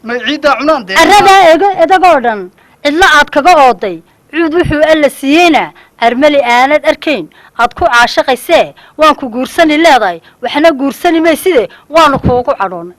May ciiddaa cunaan dee. Carradaa ego edagoo dhan cidlo aad kaga ooday, cuud wuxuu Alla siiyeyna armali aanad arkayn aad ku caashaqaysee, waan ku guursani leedahay, waxna guursani mayside, waanu kuugu cadhoonay.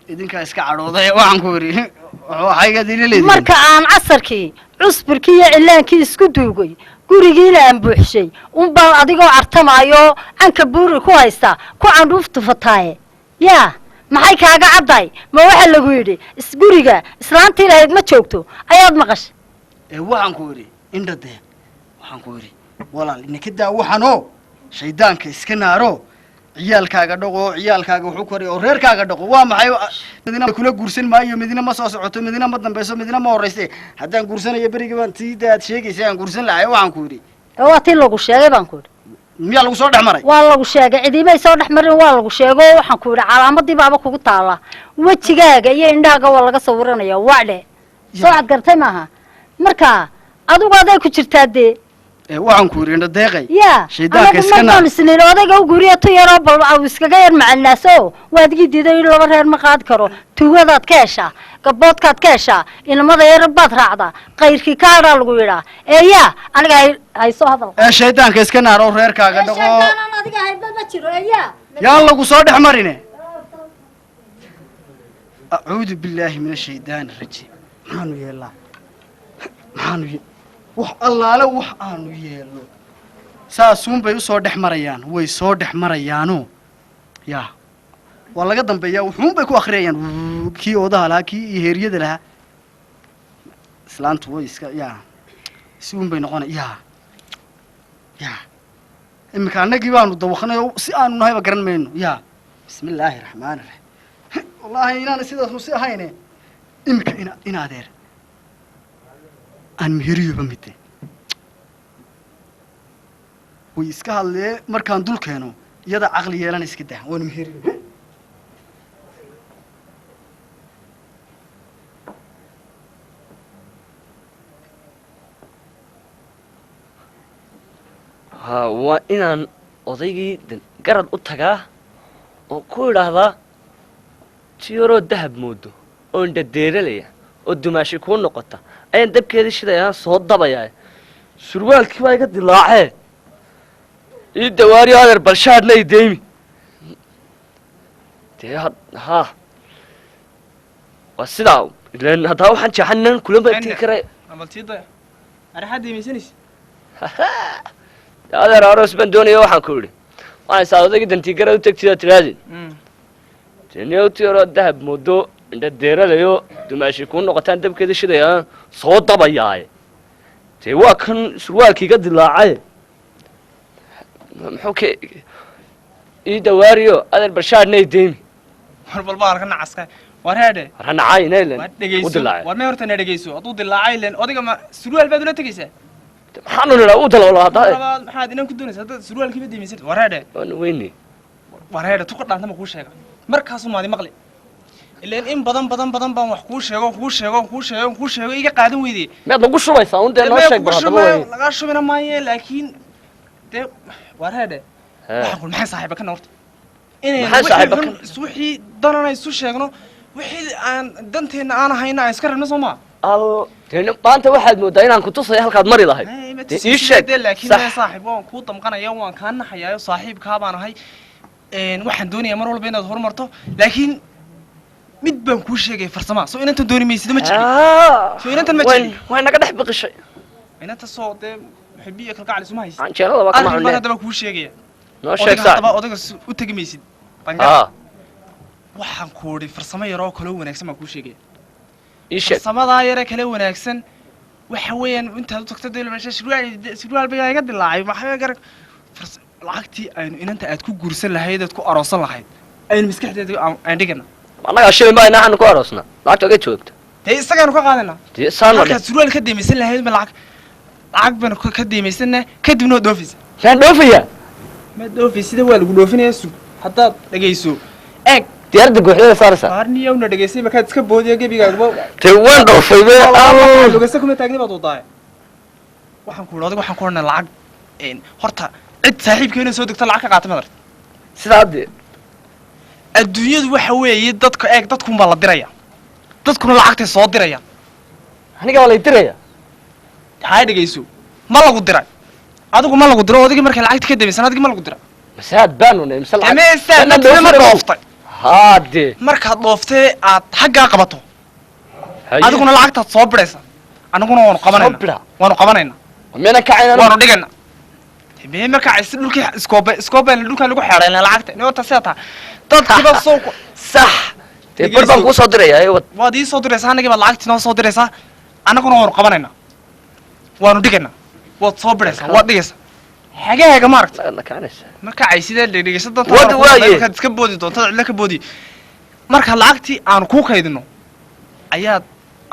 Idinkaa iska cadhooday. Waxaan ku yidhi waxaygaad ila leedihiin. Marka aan casarkii cusbirkii iyo cilaankii isku duugay, gurigiina aan buuxshay, unbaan adigoo cartamaayo canka buuri ku haysta ku candhuuf tufataaye, yaa maxay kaaga caddahay? Ma waxaa lagu yidhi isguriga islaantii lahayd ma joogto ayaad maqashay? Ee waxaan ku yidhi indha dee, waxaan ku yidhi walaal inaka daa waxanoo shaydaanka iska naaro, ciyaalkaaga dhaqo, ciyaalkaaga waxu kori oo reerkaaga dhaqo. Waa maxay? Midna kula guursan maayo, midna ma soo socoto, midna ma dambayso, midna ma horrayse. Haddaan guursanayo berigi baan tii aad sheegaysa aan guursan lahay. Waxaan ku yidhi Ee waa tii lagu sheegay baan ku yidhi. Miyaa lagu soo dhex maray? Waa lagu sheegay, cidiimay soo dhex marin, waa lagu sheego. Waxaan ku yidhi calaamadii baaba kugu taala, wejigaaga iyo indhahaaga waa laga sawiranaya wacdhe soo cad gartay maaha. Marka adigu aday ku jirtaa dee. Ee waxaan ku yidhi indha deeqay ya shaydaanka anagu iska naar. Markaan isniin odayga u guriya tu yaroo bal au iskaga yar macanaaso, waad igi diiday in laba reer ma qaadi karo. Tuugadaad ka heshaa, gaboodkaad ka heshaa, inamada yar baad raacdaa, qayrkii kaadhaa lagu yidhaa. Ee yaa aniga hayso hadal. Ee shaydaanka iska naar oo reerkaaga dhaqo. Shaydaanan adiga hayba ma jiro ee yaa. Yaan lagu soo dhex marine. Acuudu billaahi min ashaydaani arajiim. Maxaanu yeelnaa? Maxaanu ye Wax allaale wax aanu yeelno saasuun bay usoo dhex marayaan, way soo dhex marayaano. Yaa waa laga dambeeyaa, wuxuun bay ku akhriyayaan kii oodaha lahaa, kii iyo heeryada lahaa. Islaantu way iska yaa si uun bay noqonay. Yaa yaa iminka annagii baanu dawaqnay oo si aanu nahayba garan mayno. Yaa bismi illaahi raxmaani raxiim, wallaahi inaana sidaasnu si ahayne. Iminka ina in adeer aan meheriyoba mide way iska hadlee, markaan dul keeno iyada caqli yeelana iska dah, waanu meheriyo. Ha, waa inaan odaygii garad u tagaa oo ku idhaahdaa tiyaroo dahab moodo oo indhadeeralaya oo dumaashi kuu noqota ayaan dabkeedii shidayaan soo dabayaa, surwaalkii baa iga dilaacee, ii dawaariyo adeer balshaadna i deymi dee. Ha, waa sidaa ilan haddaa waxaan jeexanan kulama tigi karay. Adeer aroos baan doonaya, waxaan ku idhi waxaan isaa odaygii dantigarad u tagtidaa tiraadin tiyaroo dahab moodo indha deeralayo dumaashi kuu noqotaan dabkeeda shidayaan soo dabayaaye, dee waa kan surwaalkii iga dilaacay, muxuu ka ii dawaariyo adeer balshaadna i deymi. War balba arka nacaska, war heedhe. War ha nacaayina ilen. War dhegeyso. U dilaacay. War may horta na dhegeyso, hadduu dilaacay ilen odayga ma surwaal baad ula tegeysaa? Maxaanu nidhaa u daloola haddaa. Labaad maxaad inan ku doonaysaa haddaad surwaalkiiba deymaysid? War heedhe. Waanu weyne. War heedhe, tuka dhaanta ma kuu sheega markaasuu maadi maqli ileen in badan badan badan baan wax kuu sheego kuu sheego kuu sheego kuu sheego iga qaadan weydey. Miyaad nagu shubaysaa un dee? Noo sheeg bal haddaba wey. Lagaa shubina maaye, laakiin dee war heedhe, waxaan kul maxay saaxiiba kana horta inaynu Maxay wixii saaxiiba xun wixii danana isu sheegno, wixii aan danteenna aan ahayna aan iska rabno, soo maa? Al dee maanta waxaad moodaa inaan ku tusaya halkaad mari lahayd. Dee ii sheeg. Dee laakiin sax mee saaxiib, waan kuu damqanaya, waan kaa naxayaayo, saaxiibkaa baan ahay. Waxaan doonayaa mar walba inaad horumarto, laakiin mid baan kuu sheegaya farsama. Soo inantan dooni maysid, ma jecli? Soo inantan ma jecli? Way naga dhex biqishay. Inanta soo dee xibiya kalgacal isuma haysid. Canjeelada waa kama Arrin baan cuneen. Haddaba kuu sheegaya. Noo sheeg Odayga saaxiib. haddaba odayga u tegi maysid bangar. Waxaan ku idhi farsamo yar oo kaloo wanaagsan baan kuu sheegaya. Ii sheeg. Farsamadaa yare kale wanaagsan waxa weeyaan intaad u tagto dee meesha surwaal surwaal baa iga dilaacay, maxaa garan lacagtii aynu inanta aad ku guursan lahayd, aad ku aroosan lahayd, aynu maskaxdeeda aan dhigana. Annagaa shilin baa inaanu ku aroosnaa, lacagta oga joogta. Dee isagaanu ka qaadanaa. Dee saan ma Halkaad surwaal ka deymaysan lahayd ma lacag lacag baynu ka deymaysanaa, kadibna waad dhoofaysa. Yaan dhoofayaa? Ma dhoofay, sida waa lagu dhoofinayaa. Sug haddaad dhegayso, eeg. Diyaaradda guuxdada saaraysaa. Qaarniyowna dhegaysay, markaad iska boodiya gebigaagaba. Dee waan dhoofay be. Lugasa kuma taagni baad wadaaye. Waxaan ku idhi odag, waxaan ku odhanay lacag horta cid saaxiibkeena soo degto lacag ka qaata madar. Sidaa dee. Adduunyadu waxa weeye dadka eeg, dadkun baa la diraya, dadkuna lacagtay soo dirayaan. Aniga waa lay diraya. Maxaa dhegayso, ma lagu diray adigu? Ma lagu diro odagii markay lacagta ka damaysan adigii ma lagu diray? Masaad baanu nahay mise lacag? Mise ma dhooftay? Haa dee. Markaad dhooftay aad xaggaa qabato, adiguna lacagtaad soo bidhaysa, anaguna waanu qabanayna, waanu qabanayna. Miyana kacayna? Waanu dhigayna. Mee marka si dhulkii iskoobe iskoobe dhulkaa lagu xeedhayna lacagta ni horta sidaa taa dadkiiba soo Sax, dee bar baan kuu soo dirayaa ee wad. Waad ii soo diraysaa, anagii baad lacagtii noo soo diraysaa, annaguna waanu qabanaynaa, waanu dhigaynaa, waad soo bidhaysaa, waad dhigaysaa xagahaaga maaragta. Marka ay sidee dhegeysa doonta Wad waaye. Markaad iska boodi doonta cidla ka boodi, marka lacagtii aanu kuu kaydino ayaad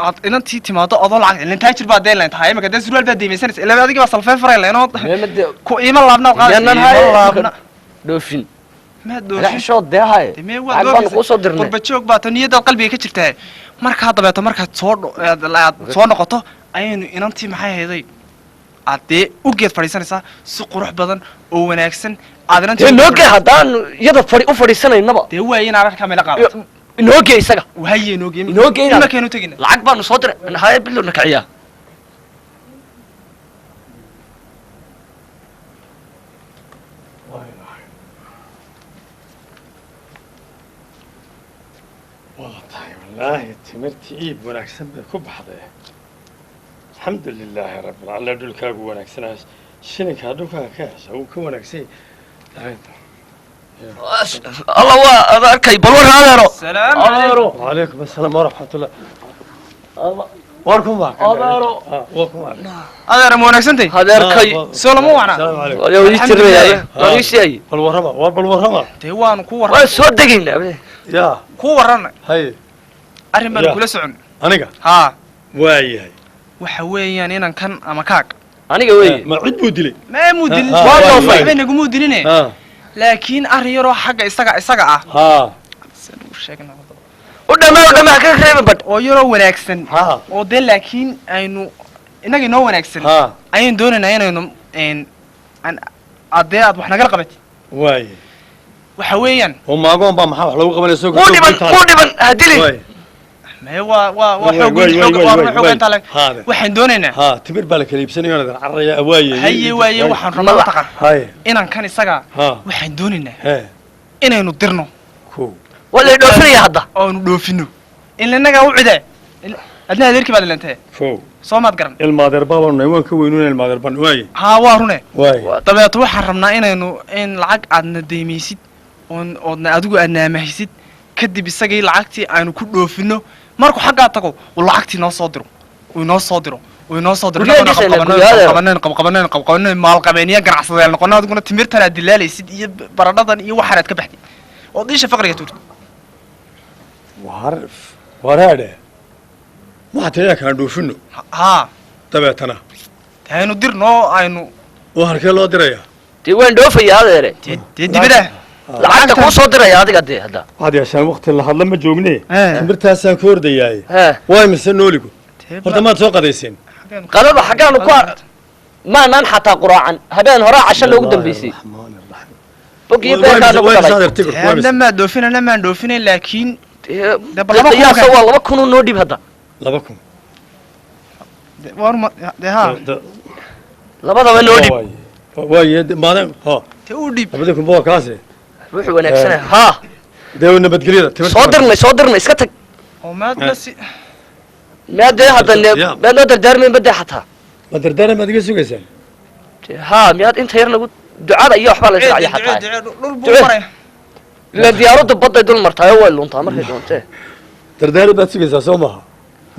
aad inantii timaado adoo lacag ilan taajir baa dee leen tahay imika dee surwaal baa deymaysanaysa ilaa adigii baa salfee faray leenoo ku iima laabnaad qaadaysa, Miyaanan iima haye laabna. Dhoofin. Maad Ala dhoofin. Xishood dee haye. Mee waad Lacag baanu kuu soo dirnay. Qurba joog baa ta niyadaad qalbiga ka jirtaa. Markaa dabeeto markaad soo aad soo noqoto ayaynu inantii maxay hayday aad dee u geed fadhiisanaysaa si qurux badan oo wanaagsan aad inantii Dee noo gee haddaan iyada fadhi u fadhiisanaynaba. Dee waaye inaad arkaa meela qaadato. Inoo gee isaga. Wahaye inoo gee. Inoo gee. Imakeenu tegina. Lacag baanu soo diray haye bilow na kiciyaa. Waa tahay, wallaahi timirtii iib wanaagsan bay ku baxday. Alxamdu lilaahi rabbil caalamiin. Dhulkaagu wanaagsanaa, shilinkaa dhulkaaga ka hesha wuu ka wanaagsan yahay. Alla waa ad arkay, bal war adeero. Adeero. Wacalaykum assalaam waraxmatullah. Warkum baa. Adeero. Warkum baa. Adeer, ma wanaagsantay? Adeerkay. Soo lama wacna. Bal warrama, waa bal warrama. Dee waanu ku warran. Waan soo degaynaa. Ya. Ku warranay. Haye. Arrin baanu kula socon. Aniga? Haa. Waayahay. Waxa weeyaan inan kan ama kaag. Aniga weeye. Ma cid buu dilay? Mee muu dilin. Waa dhoofay. Waxba nagumuu diline, laakiin arrin yaroo xagga isaga ah u dhamee, u dhamee, ka reebin badh. Oo yaroo wanaagsan oo dee laakiin aynu innaga inoo wanaagsan ayaynu doonaynaa inaynu dee aad wax nagala qabatid. Waaye. Waxa weeyaan oo maagoon baa maxaa wax lagu qabanaya soo Wuu dhiban, wuu dhiban, ha dilin. Mee waa xoog xoog, waa xoog inta leg. Waxaan doonaynaa Ha, timir baa la kala iibsanaya, oon cararaya. Waaye. Haye, waaye, waxaan rabnaa mataqan Haye. inaan kan isaga waxaan doonaynaa inaynu dirno. Ko. Waa la dhoofinaya hadda. Oonu dhoofino in inagaa u cide adna adeerkii baad ilantee. Ko. Soo maad garan. Ilmaadeer baa baan waan ka weynuun, ilmaadeer baan. Waaye. Haa, waa rune. Waaye. Dabeeto waxaan rabnaa inaynu in lacag aadna deymaysid oon oodna adigu aadna amahisid, kadib isagii lacagtii aynu ku dhoofino. Markuu xaggaa tago uu lacagtii noo soo diro, uu inoo soo diro, uu inoo soo diro. Guryaha dhisayna, guryaha. Qabqabanayno, qabqabanayno, qabqabanayno, maalqabeeniya ganacsadayaal noqono. Adiguna timirtan aad dilaalaysid iyo baradhadan iyo waxaan aad ka baxdid oo dhiisha faqriga tuurtid. War waraadhe, waxaa tiri kaan dhoofino. Haa. Dabeetana aynu dirno, aynu oo halkee loo dirayaa? Dee waan dhoofayaa adeere. Dee dibada. Lacagta kuu soo diraya adiga dee hadda. Waxaad yeeshaan waqti la hadla ma joogne, timirtaasaan ka ordayaaye. Waa imise nooligu horta? Maad soo qadayseen? Qadada xaggaanu ku maanaan xataa quraacan, habeen horaa casho loogu dambeysay, bogiyo beerkaa nagu dhalay. Adna maa dhoofinana, maan dhoofinayn, laakiin dee bal 2000. Qiyaasa waa 2000 oo noo dhiib hadda. 2000. Warma dee haa. Labadaba noo dhiib. Waaye, maalin ha. Dee u dhiib. 2000 waa kaase. Wuxuu wanaagsanaa haa. Dee nabadgelyada timirta. Soo dirnay, soo dirnay, iska tag. Oo maad la si miyaad dee hadda miyaad noo dardaarmayn ba dee xataa? Ma dardaaran maad iga sugaysaan? Haa, miyaad inta yar nagu ducada iyo waxbaa la israaciya xataa? Dhul buu maraya. Ila diyaaraddu badday dul martaayo, way luntaa markay doontee. Dardaaran baad sugaysaa soo maaha?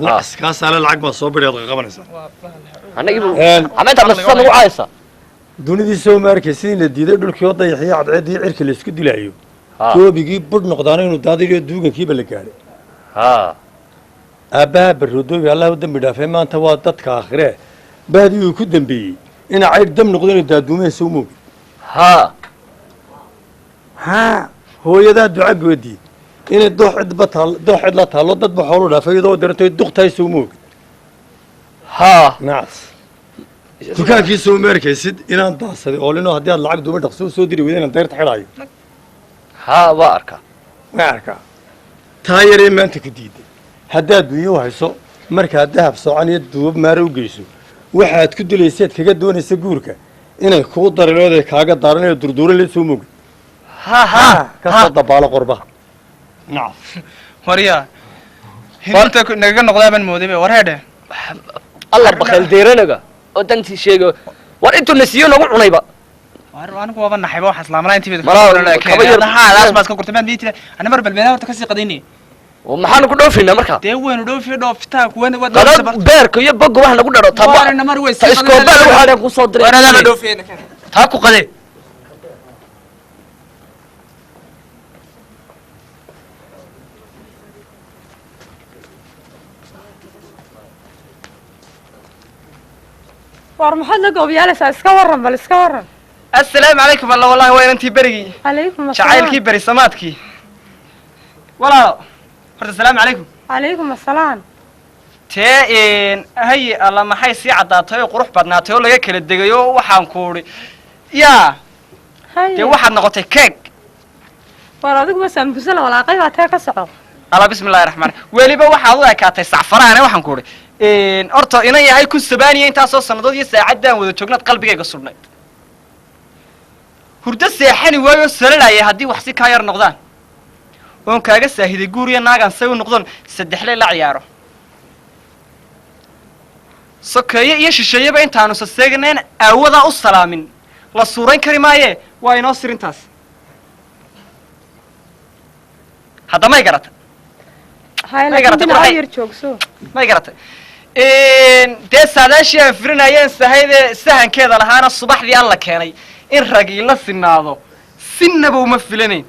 Lacas kaasaale lacag baa soo bidhi aad qaqabanaysaa. Annagiibu amaynta nafsada nagu caaysa. Dunidii soo ma arkay sidii la diiday dhulkii oo dayaxiyo cadceeddii cirka la isku dilaayo, toobigii budh noqdaana inuu daadiriyo duugankiiba la gaadhay. Aabbaha barroodoobi allah u dembi dhaafay, maanta waa dadka aakhiree bahdii uu ku dembeeyey ina caydh dam noqdo inuu daaduumeysa u moogid. Haa, hooyadaa duca goodii inay doox cidba taal, doox cid la taallo dadba xoolu dhaafay iyadoo darantay duq tahay soo moogid. Nacas, dukaankii soo ma arkaysid inaan daasaday oo lino haddii aad lacag duuma dhaqso u soo diri weyda inaan dayrta xidhaayo? Haa, waa arkaa. Waa arkaa taa yaree maanta ku diiday. Haddaad dunyo hayso markaad dahab soocan iyo duubab maare u geyso, waxaad ku dilayseed kaga doonaysa guurka inay kuu darilood kaaga daaran ee durduuran la soo moogid. Ka soo dabaalo qorba, nacas. Warya, hirinta nagaga noqdaa baan mooday be. War heedhe. Alla bakayl deeranaga oo dantii sheego, war intuu na siiyo nagu cunayba. War anigu waaba naxayba, waxaa islaamalaa intii Malaa, kaba yar- haadaas baad ka gurtay maad mii tira ana mar balbeena horta kasii qadaynay. Oo maxaanu ku dhoofaynaa marka? Dee waynu dhoofiyo, dhoofitaa kuwan waad qadad beerka iyo boga wax nagu dhadho Waarina mar way ta iskoobaa lagu xadheen kuu soo diray. Waaradaaba dhoofiyeen. Taa ku qadee. War maxaad la goobyaalaysaa? Iska waran, bal iska waran. Assalaamu calaykum. Alla wallahi waa inantii berigii. Calaykum asalaam. Jacaylkii beri samaadkii, walaalo horta asalaamu calaykum. Calaykum asalaam. Tee haye, alla maxay sii caddaatay oo qurux badnaatay oo laga kala degay oo waxaan ku udhi yaa dee waxaad noqotay keeg. War adiguba saambuuse la walaaqay baa tee, ka soco. Alla bismillahi raxmaan, weliba waxaad u ekaatay sacfaraane. Waxaan ku udhi horta inan yahay kun sabaaniya intaasoo sannadood iyo saacaddaan wada joognaad qalbigayga sudhnayd, hurdo seexani waayo salalaya haddii wax si kaa yar noqdaan oon kaaga saahiday guuriya naagaan say u noqdoon saddexle la ciyaaro. Sokeeye iyo shisheeyeba intaanu saseegnayn aawadaa u salaamin la suurayn kari maaye, waa inoo sirintaas. Hadda may garatay? Haya, May laakiin garatay, dhinaca qurxay. Yar joogso. May garatay? Dee saadaashii aan firinayeen sahaydee sahankeeda lahaana subaxdii alla keenay in ragiila sinaado sinaba uma filanayn.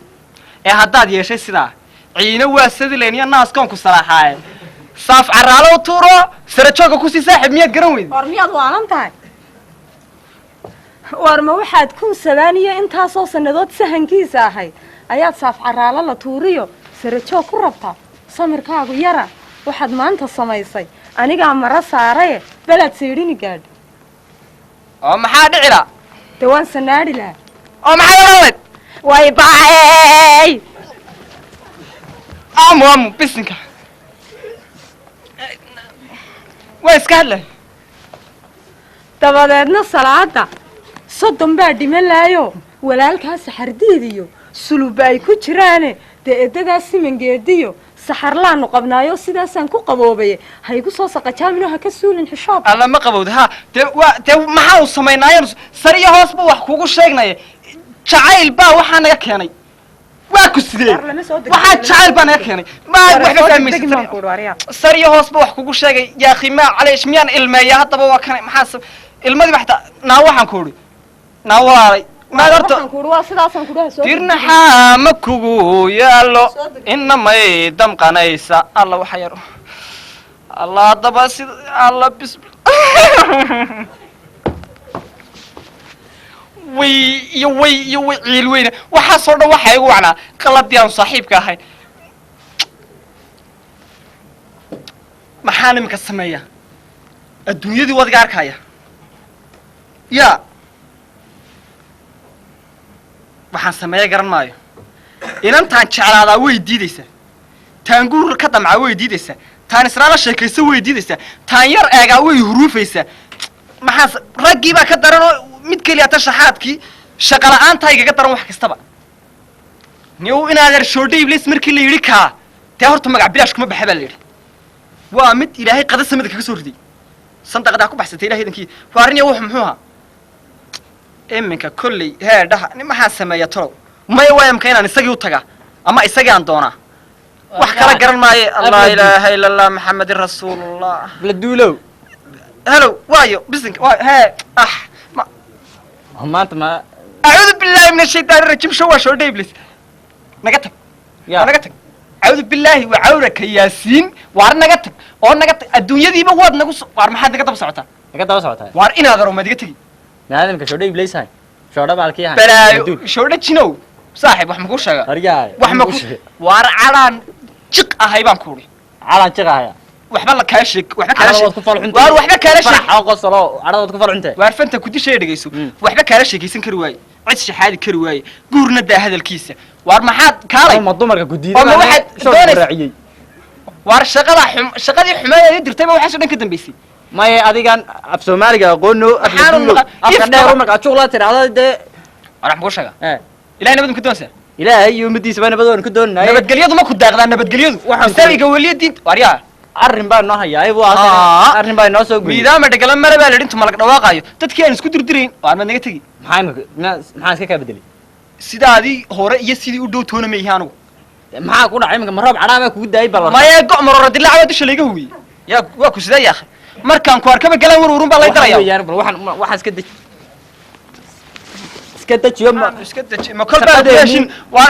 Ee haddaad yeeshay sidaa ciina waa sadilayn iyo naaskoon ku salaaxaaye, saaf caraalo u tuuro, sara jooga kusii saaxib, miyaad garan weydi? War miyaad waalan tahay? War ma waxaad kun sabaan iyo intaasoo sannadood sahankiisa ahayd ayaad saaf caraalo la tuuriyo sarajoog ku rabtaa? Samirkaagu yara. Waxaad maanta samaysay anigaa mara saaraye, belaad saydhini gaadhi. Oo maxaa dhici laa? Dee waan sanaadhi lahaa. Oo maxaad odhan layd? Way bacay. Amu amu bisinka, waa iska hadlay. Dabadeedna salaada 30 baa dhiman laayo, walaalkaa saxardiid iyo suluba ay ku jiraane. Dee edadaa simangeediyo saxarlaanu qabnaayo, sidaasaan ku qaboobaye. Ha igu soo saqajaamino, ha ka suulin xishood. Alla ma qabowda ha. Dee waa dee maxaa u samaynaayeen? Sar iyo hoosba wax kugu sheegnaya, jacayl baa waxaa naga keenay. Waa ku sidee? Waxaa jacayl baa naga keenay, ma waxba fahmaysid. Sar iyo hoosba wax kugu sheegay, yaa akhi, maa caleesh miyaan ilmeeya haddaba? Waa kanay, maxaa ilmadii baxta naa? Waxaan ku idhi naa walaalay maad horta Waa sidaasaan kudhaha soo. Dirnaxaa ma kugu yaallo inamay damqanaysa alla waxa yar alla haddaba sida alla bis way iyo way iyo way ciil weyna. Waxaasoo dhan waxaa igu wacnaa qaladii aanu saaxiibka ahayn. Maxaan iminka sameeya? Adduunyadii wadiga arkaya ya waxaan sameeya garan maayo. Inantaan jeclaadaa way diidaysaa, taan guur ka damcaa way diidaysaa, taan israala sheekaysa way diidaysaa, taan yar eegaa way huruufaysaa. Maxaa raggii baa ka daran oo mid keliya ta shaxaadkii shaqa la'aantaa igaga daran wax kastaba. Niw inaadeer shoodhe iblis markii la yidhi kaa dee horta magac bilaash kuma baxa baa la yidhi. Waa mid ilaahay qada samada kaga soo riday, sandaqadaa ku baxsatay ilahay idankii. Waa arrin iyo wuxu muxuu ahaa iminka kolley heedhaha nin maxaa sameeya tolow? Maya, waa imka inaan isagii u tagaa ama isagii aan doonaa, wax kala garan maaye. Allah ilaaha ila allah, maxamedin rasuulullah. Laduulow. Hello, waayo bisinka waa hee ah ma maanta ma acuudu billahi min ashaytaan rajiim. Show waa shoodhe iblis, naga tag, naga tag. Acuudu billahi wa cawraka yaasiin. Waar naga tag oo naga tag, adduunyadiiba waad nagu waar maxaad naga daba socotaa? Naga daba socotaa. Waar inaad aro maad iga tegi. Maadamka shoodhe iblis hay, shoodhe baalkii hay. Balaayo shoodhe jinow saaxib, wax makuu sheega? Aryahay. Wax maku waar calaan jiq ahay baan ku uri. Calaan jiq ahaya. Waxba la kaa sheeg, waxba kaala Cadhada sheeg. waad ku falxuntay. Waar waxba kaala sheeg. Faraxa qosolo, cadhada waad ku falxuntay. Waar fanta ku dishay dhegeyso. Waxba kaala sheekaysan kari waaye, cid shaxaadi kari waaye, guurna daa hadalkiisa. Waar maxaad kaalay? Ma dumarka ku diiday oo ma baa waxaad shoog doonaysa raaciyey? Waar shaqada xum, shaqadii xumayd ee dirtay ba waxaas oo dhan ka dambeysay. Maye, adigan af Soomaaliga aqoono. Maxaanu afladuulow afka ifka dheer markaa juqla tiraahdo dee. War wax makuu sheega? Ilahay nabad ku doonsa. Ilaahay iyo ummadiisa baa nabad waan ku doonaynaa. Nabadgelyadu ma ku daaqdaa? Nabadgelyadu isaga weliya diinta waaryaa. Arrin baa noo hayaa ibu, arrin baa inoo soo gudiyey. Miidaama dhegala mare baa la yidhi intu malag dhawaaqaayo dadkii aan isku dirdirayn. Waar maad naga tegi? Maxaa imika maxaa iska kaa bedelay? Sidaadii hore iyo sidii u dhow toona ma ihi anigu. Maxaa ku dhacay iminka? Ma roob cadhaa baa kugu daayay bal? Maya, go' maroora dilaaca baa dusha layga huwiyey. Yaa waa ku sidee yaakhay? Markaan ku arkaba galaan warwarun baa lay daraya. Weeyaan bal waxaan waxaan iska deji, iska dejiyo ma iska deji ma kol baa heshin. Waa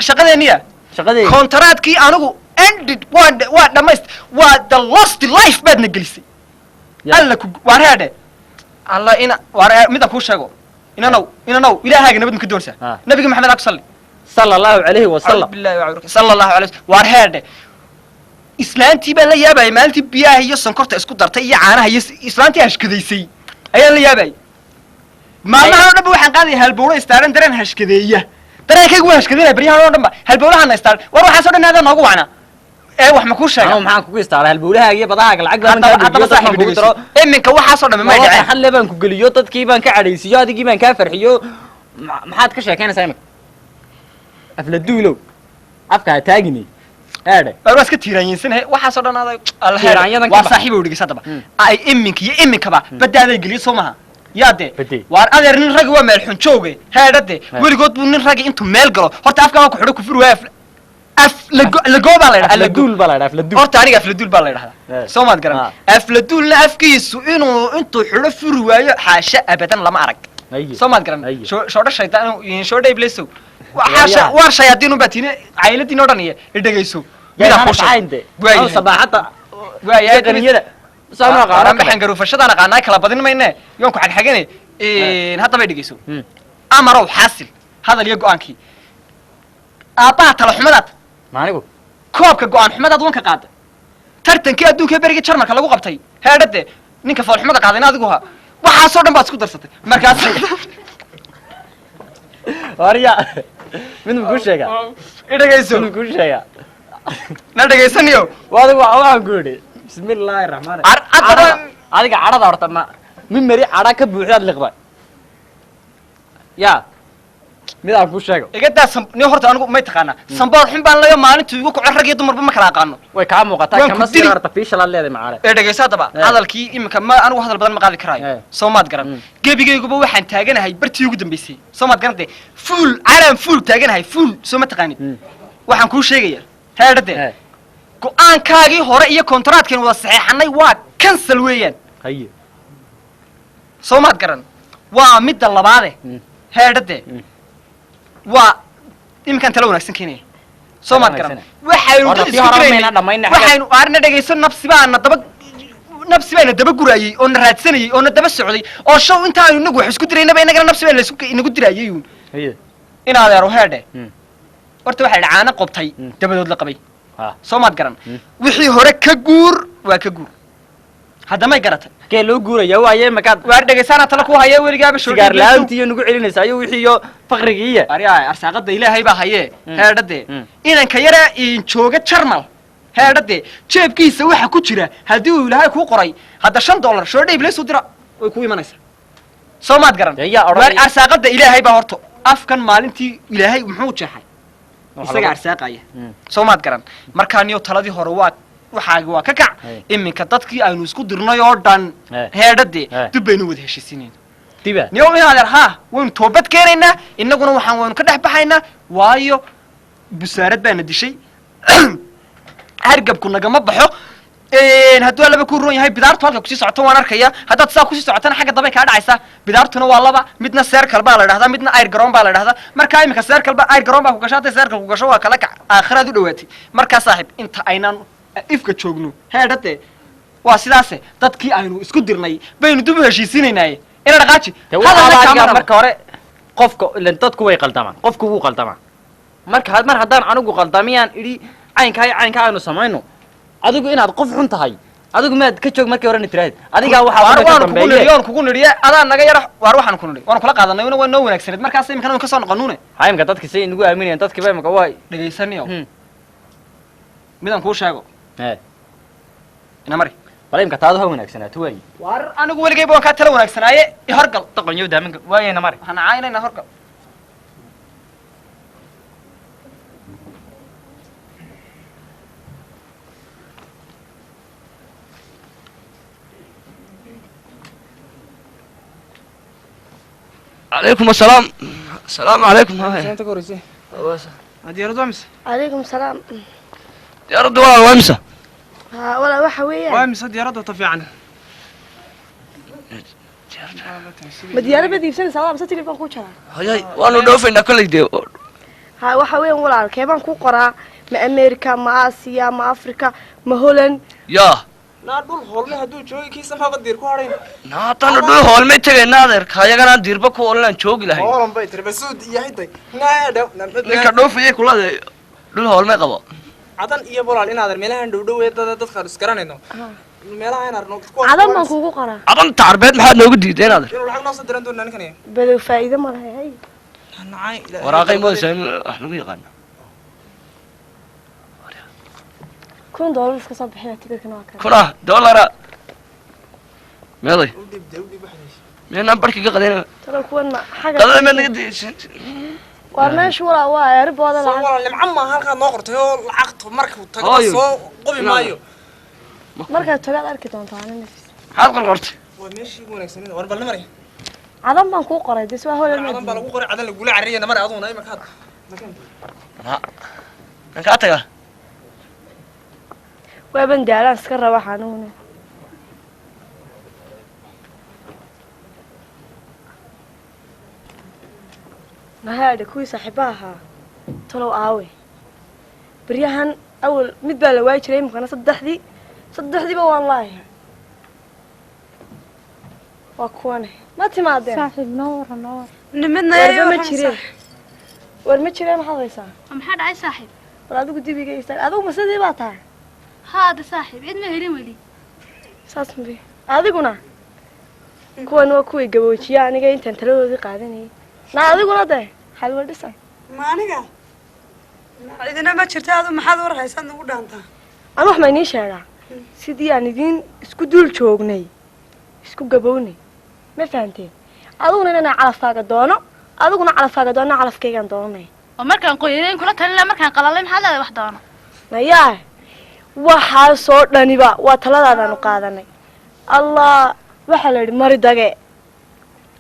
shaqadeeniya shaqadeeni kontaraadkii anigu ended, waa dhamayst, waa the lost life baadna gelisay. Alla ku waar heedhe alla ina waar midaan kuu sheego inanow, inanow, ilaahaaga nabad ma ka doonaysaa? Nabiga Maxamed aa ku salli. Sala allahu calayhi wasalam. Billahi wa cawrka sala allahu alayhi. Waar heedhe, islaantii baan la yaabayay maalintii biyaha iyo sonkorta isku dartay iyo caanaha iyo islaantii hashkadaysay ayaan la yaabayay. Maalmahan oo dhan ba waxaan qaadaya halbowlo istaaran, dareen hashkadeeya. Dareenkaygu waa hashkadeynaya baryahan oo dhan ba halbowlahana istaaran. War waxaas oo dhan aadaa noogu wacnaa ee wax ma kuu sheega? Anuu maxaan kugu istaaray? Halbowlahaaga iyo badahaaga lacag baan Haddaba kaa haddaba geliyo, saaxiib dadkaan kugu dhegeyso. daro. Iminka waxaasoo dhammi may Nolol dhaceen. farxad leh baan ku geliyo, dadkii baan ka cadhaysiiyo, adigii baan kaa farxiyo. Maxaad ka sheekeynaysaa iminka? Afladuulow, afka ha taagini. Eedhe. Waar iska tiiraanyinsanahay waxaasoo dhan adag alla Tiiraanyadan ka waa bax. saaxiib u dhigaysa daba ay iminka iyo iminkaba badaaday geliyo soo maha yaa de waar adeer nin ragi waa meel xun jooge heedhade weligood buu nin ragi intuu meel galo horta afka waa ku xidho kufur waaya af lagoo baa la yidhaha Afladuul baa la yidhaha, afladuul. Horta aniga afladuul baa la yidhahdaa soo maad garan afladuulna afkiisu inuu intuu xidho furi waayo xaasha abadan lama arag soo maad garan shoodha shaydaan shoodha iblisow xaasha waar shayaadiin unbaa tiine cayladiin oo dhan iyo idhegayso midaan kuu sheegay. Waayahay. Sabaaxadda waayahay qaniyada. Soo ma aqaano kale. Waxaan garuufashadaan aqaanaa kala badin mayne yoon ku xagxagane haddaba dhegeyso amarow xaasil hadal iyo go'aankii aabbaha tala xumadaad maanigu koobka go'aan xumadaad wanka qaada tartankii adduunka berigii Jarmalka lagu qabtay heedhade ninka foolxumada qaadayna adigu ha waxaasoo dhan baad isku darsatay markaas Warya mid ma kuu sheegaa idhegeyso mid ma kuu sheegaa na dhegeysanayo adigu waxaan ku yidhi bismillaahi raxmaani adiga cadhada horta ma mid mari cadha ka buuxdaad liqda yaa mid aan kuu sheego iga daa ni horta anigu may taqaanaa samboor xun baan leeyo maalintuu igu kaco rag iyo dumarba ma kala aqaano way kaa muuqataa Waan ku kama dili. sii horta fiishalaad leedahay macaale ee dhegeyso haddaba hadalkii iminka ma anigu hadal badan ma qaadi karaayo soo maad garan gebigayguba waxaan taaganahay bartii ugu dambeysay soo maad garan dee fuul calaan fuul taaganahay fuul soo ma taqaanid waxaan kuu sheegaya heedhade go'aankaagii hore iyo kontaraadkeen wada saxeexanay waa cancel weeyaan haye soo maad garan waa midda labaade heedhade waa iminkaan tala wanaagsan keenaya soo maad garan waxaynu Horta dad tii isku hore diraynay mayna dhammaynay xagga- waxaynu arina dhegayso nafsi baana daba nafsi baana daba gurayay oo na raadsanayay oo na daba socday oo show intaanu inagu wax isku diraynaba inagana nafsi baa laisku inagu dirayay uun haye in adeero heedhe horta waxaa idhi caano qobtay dabadood la qabay soo maad garan wixii hore ka guur waa ka guur haddamay garatay kee loo guuraya waaye makaad waar dhegaysaana tala ku haya weligaaba sigaar la'aantii iyo nagu celinaysa ayo wixii iyo faqrigiiya aryaa arsaaqada ilaahay baa hayee heedhade inanka yara in jooga Jarmal heedhade jeebkiisa waxa ku jira haddii uu ilaahay kuu qoray hadda $5 shoodha ibliis u dira way ku imanaysaa soo maad garan waar arsaaqada ilaahay baa horto afkan maalintii ilaahay muxuu jeexay isaga arsaaqaya soo maad garan markaa niyo taladii hore waa waxaagi waa ka kac iminka dadkii aynu isku dirnay oo dhan heedhade dib baynu wada heshiisinayna diba niyow in adeer haa waynu toobad keenaynaa innaguna waxaan waynu ka dhex baxaynaa waayo busaarad baana dishay hargabku nagama baxo hadduu allaba ku roon yahay bidaartu halka kusii socoto waan arkaya haddaad saa kusii socotana xagga dambe kaa dhacaysaa bidaartuna waa laba midna seerkal baa la dhahdaa midna ayr garoon baa la dhahdaa markaa iminka seerkalba ayr garoon baa ku gasho hadday seerkal ku gasho waa kala kac aakhiraad u dhowaatay markaa saaxiib inta aynaan ifka joogno heedhade waa sidaase dadkii aynu isku dirnay baynu dib u heshiisinaynaaye ina dhaqaaji hadalna kaama marka hore qofka ilan dadku way qaldamaan qofku wuu qaldamaa marka mar haddaan anigu qaldamiyaan idhi caynkaa iyo caynkaa aynu samayno adigu inaad qof xun tahay adigu maad ka joog markii horena tiraahid adigaa waxaa waar ka waanu kugu nidhi dambeeye waanu kugu nidhi adaa naga yara waar waxaan ku nidhi waanu kula qaadanay una waa noo wanaagsaneed markaas imikana waynu ka soo noqonuune ha imika dadki say inagu aaminayaan dadkiiba imika waa dhegaysaniyo midaan kuu sheego ina mari bal imika taadu ha wanaagsanaato waayi waar anigu weligayba waan kaa tala wanaagsanaaye i horgal doqonyow daaminka waayena mari waxaan caayinaynaa horgal عليكم السلام السلام عليكم هاي Inta ka horeysay. Diyaaradu waa mise? Calaykum salaam. diyaaraddu waa imisa Ha walaa waxa weeyaan. Waa mise diyaaradda ta fiican? Ma diyaarad baad iibsanaysaa walaa mise tigidh baan kuu jaraa? hayay waanu dhoofaynaa kolley dee Ha waxa weeyaan walaal kee baan kuu qoraa ma America ma Aasiya ma Afrika ma Holland yaa Naa dhul hoolme hadduu joogi kiisa maaba diir ku hadhayn. naa haddaanu dhul hoolmay tegaynaa adeerka ayaganaan diirba ku oolinaan joogi lahayn Hoolan bay tiri basuud iyo xiday. Naa dhow naa ninka dhoofayay kulade dhul hoolmay qabo Cadan iyo walaal inaadan meelahan dhow dhow ee dadka is garanayno. Meelaha inaan arno Cadan baan kuugu qoraa. cadanta carbeed maxaad noogu diideen adeer Inuu lacag noo soo diran doonaa ninkan. Badow faa'iido ma laha hay. Nacay. waraaqay moodaysaa in wax lagu yaqaano $1000 iska soo bixiya tigidhkana waa kan. kuna dollara meeday miyanaan barhkii ka qadayna Talo kuwan ma xaga. qadada maad naga diisan Waa meesha walaa waa eerbooda Soo lacag. Walaal, nimco maaha halkaad noo qortay oo lacagtu markuu tago Hooyo. soo qubi maayo. Markaad tagaad arki doontaa ana nafis. Maxaad qorqortay? Waa meeshii ugu wanaagsaneed. War bal namari. Cadan baan kuu qoray des waa hola. Cadan baa lagu qoray, cadan lagula carariya. Namari aduguna imika had. Kan kaa taga. Waaban daalaan iska raba xanuune. Mahaadha kuwii saaxiibaha ahaa talow aawe baryahan? Awal mid baa la waayi jiray, imikana saddexdii saddexdiiba waan laayahay. Waa kuwane, ma timaadeen? Saaxiib, noo waran, noo waran. Nimidna Warba ma jireen. War ma jireen, maxaad haysaa? Maxaa dhacay, saaxiib? War adigu dib iga istaag. Adigu ma sidii baa tahay? Haada saaxiib, cid ma helin weli. Saas mabi adiguna kuwan waa kuwii gaboojiya aniga intaan taladoodii qaadanayay. Na adiguna dee xalwa dhisan. Ma aniga cidina ma jirta. Adu maxaad war haysaad nagu dhaantaa? Ama wax ma inii sheegaa? Sidii aan idiin isku dul joognay isku gabownay, ma fahanteen? Adiguna inaan calafkaaga doono, adiguna calafkaaga doono, calafkaygaan doonay. Oo markaan qoyanayn kula talin lahaa, markaan qalalay maxaad leedahay wax doono? Nayaa, waxaasoo dhaniba waa taladaadaanu qaadanay. Allah, waxaa la yidhi mari dage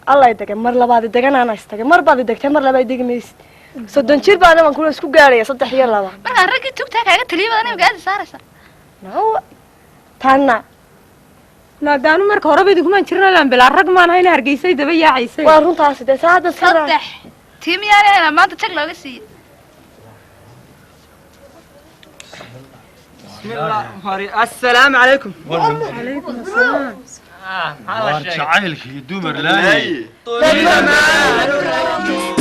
allah dage, mar labaad deganaana istage, mar baad degtay, mar labaad degi maysid. 30 jir baana baan kula isku gaaraya, 3 iyo 2. Markaan raggii tugtaa kaaga taliya badan imika aadi saaraysa. No tanna. Naadaanu marka horeba idinkumaan jirna laan bilaa rag maan hayna Hargeysay daba yaacaysay. Waa runtaasi dee, saa hadda sida Saddex tii miyaanayna maanta jag looga siiyey. Assalaamu calaykum. Calaykum asalaam. Waar jacaylkii dumar laaye. Dunida maanu.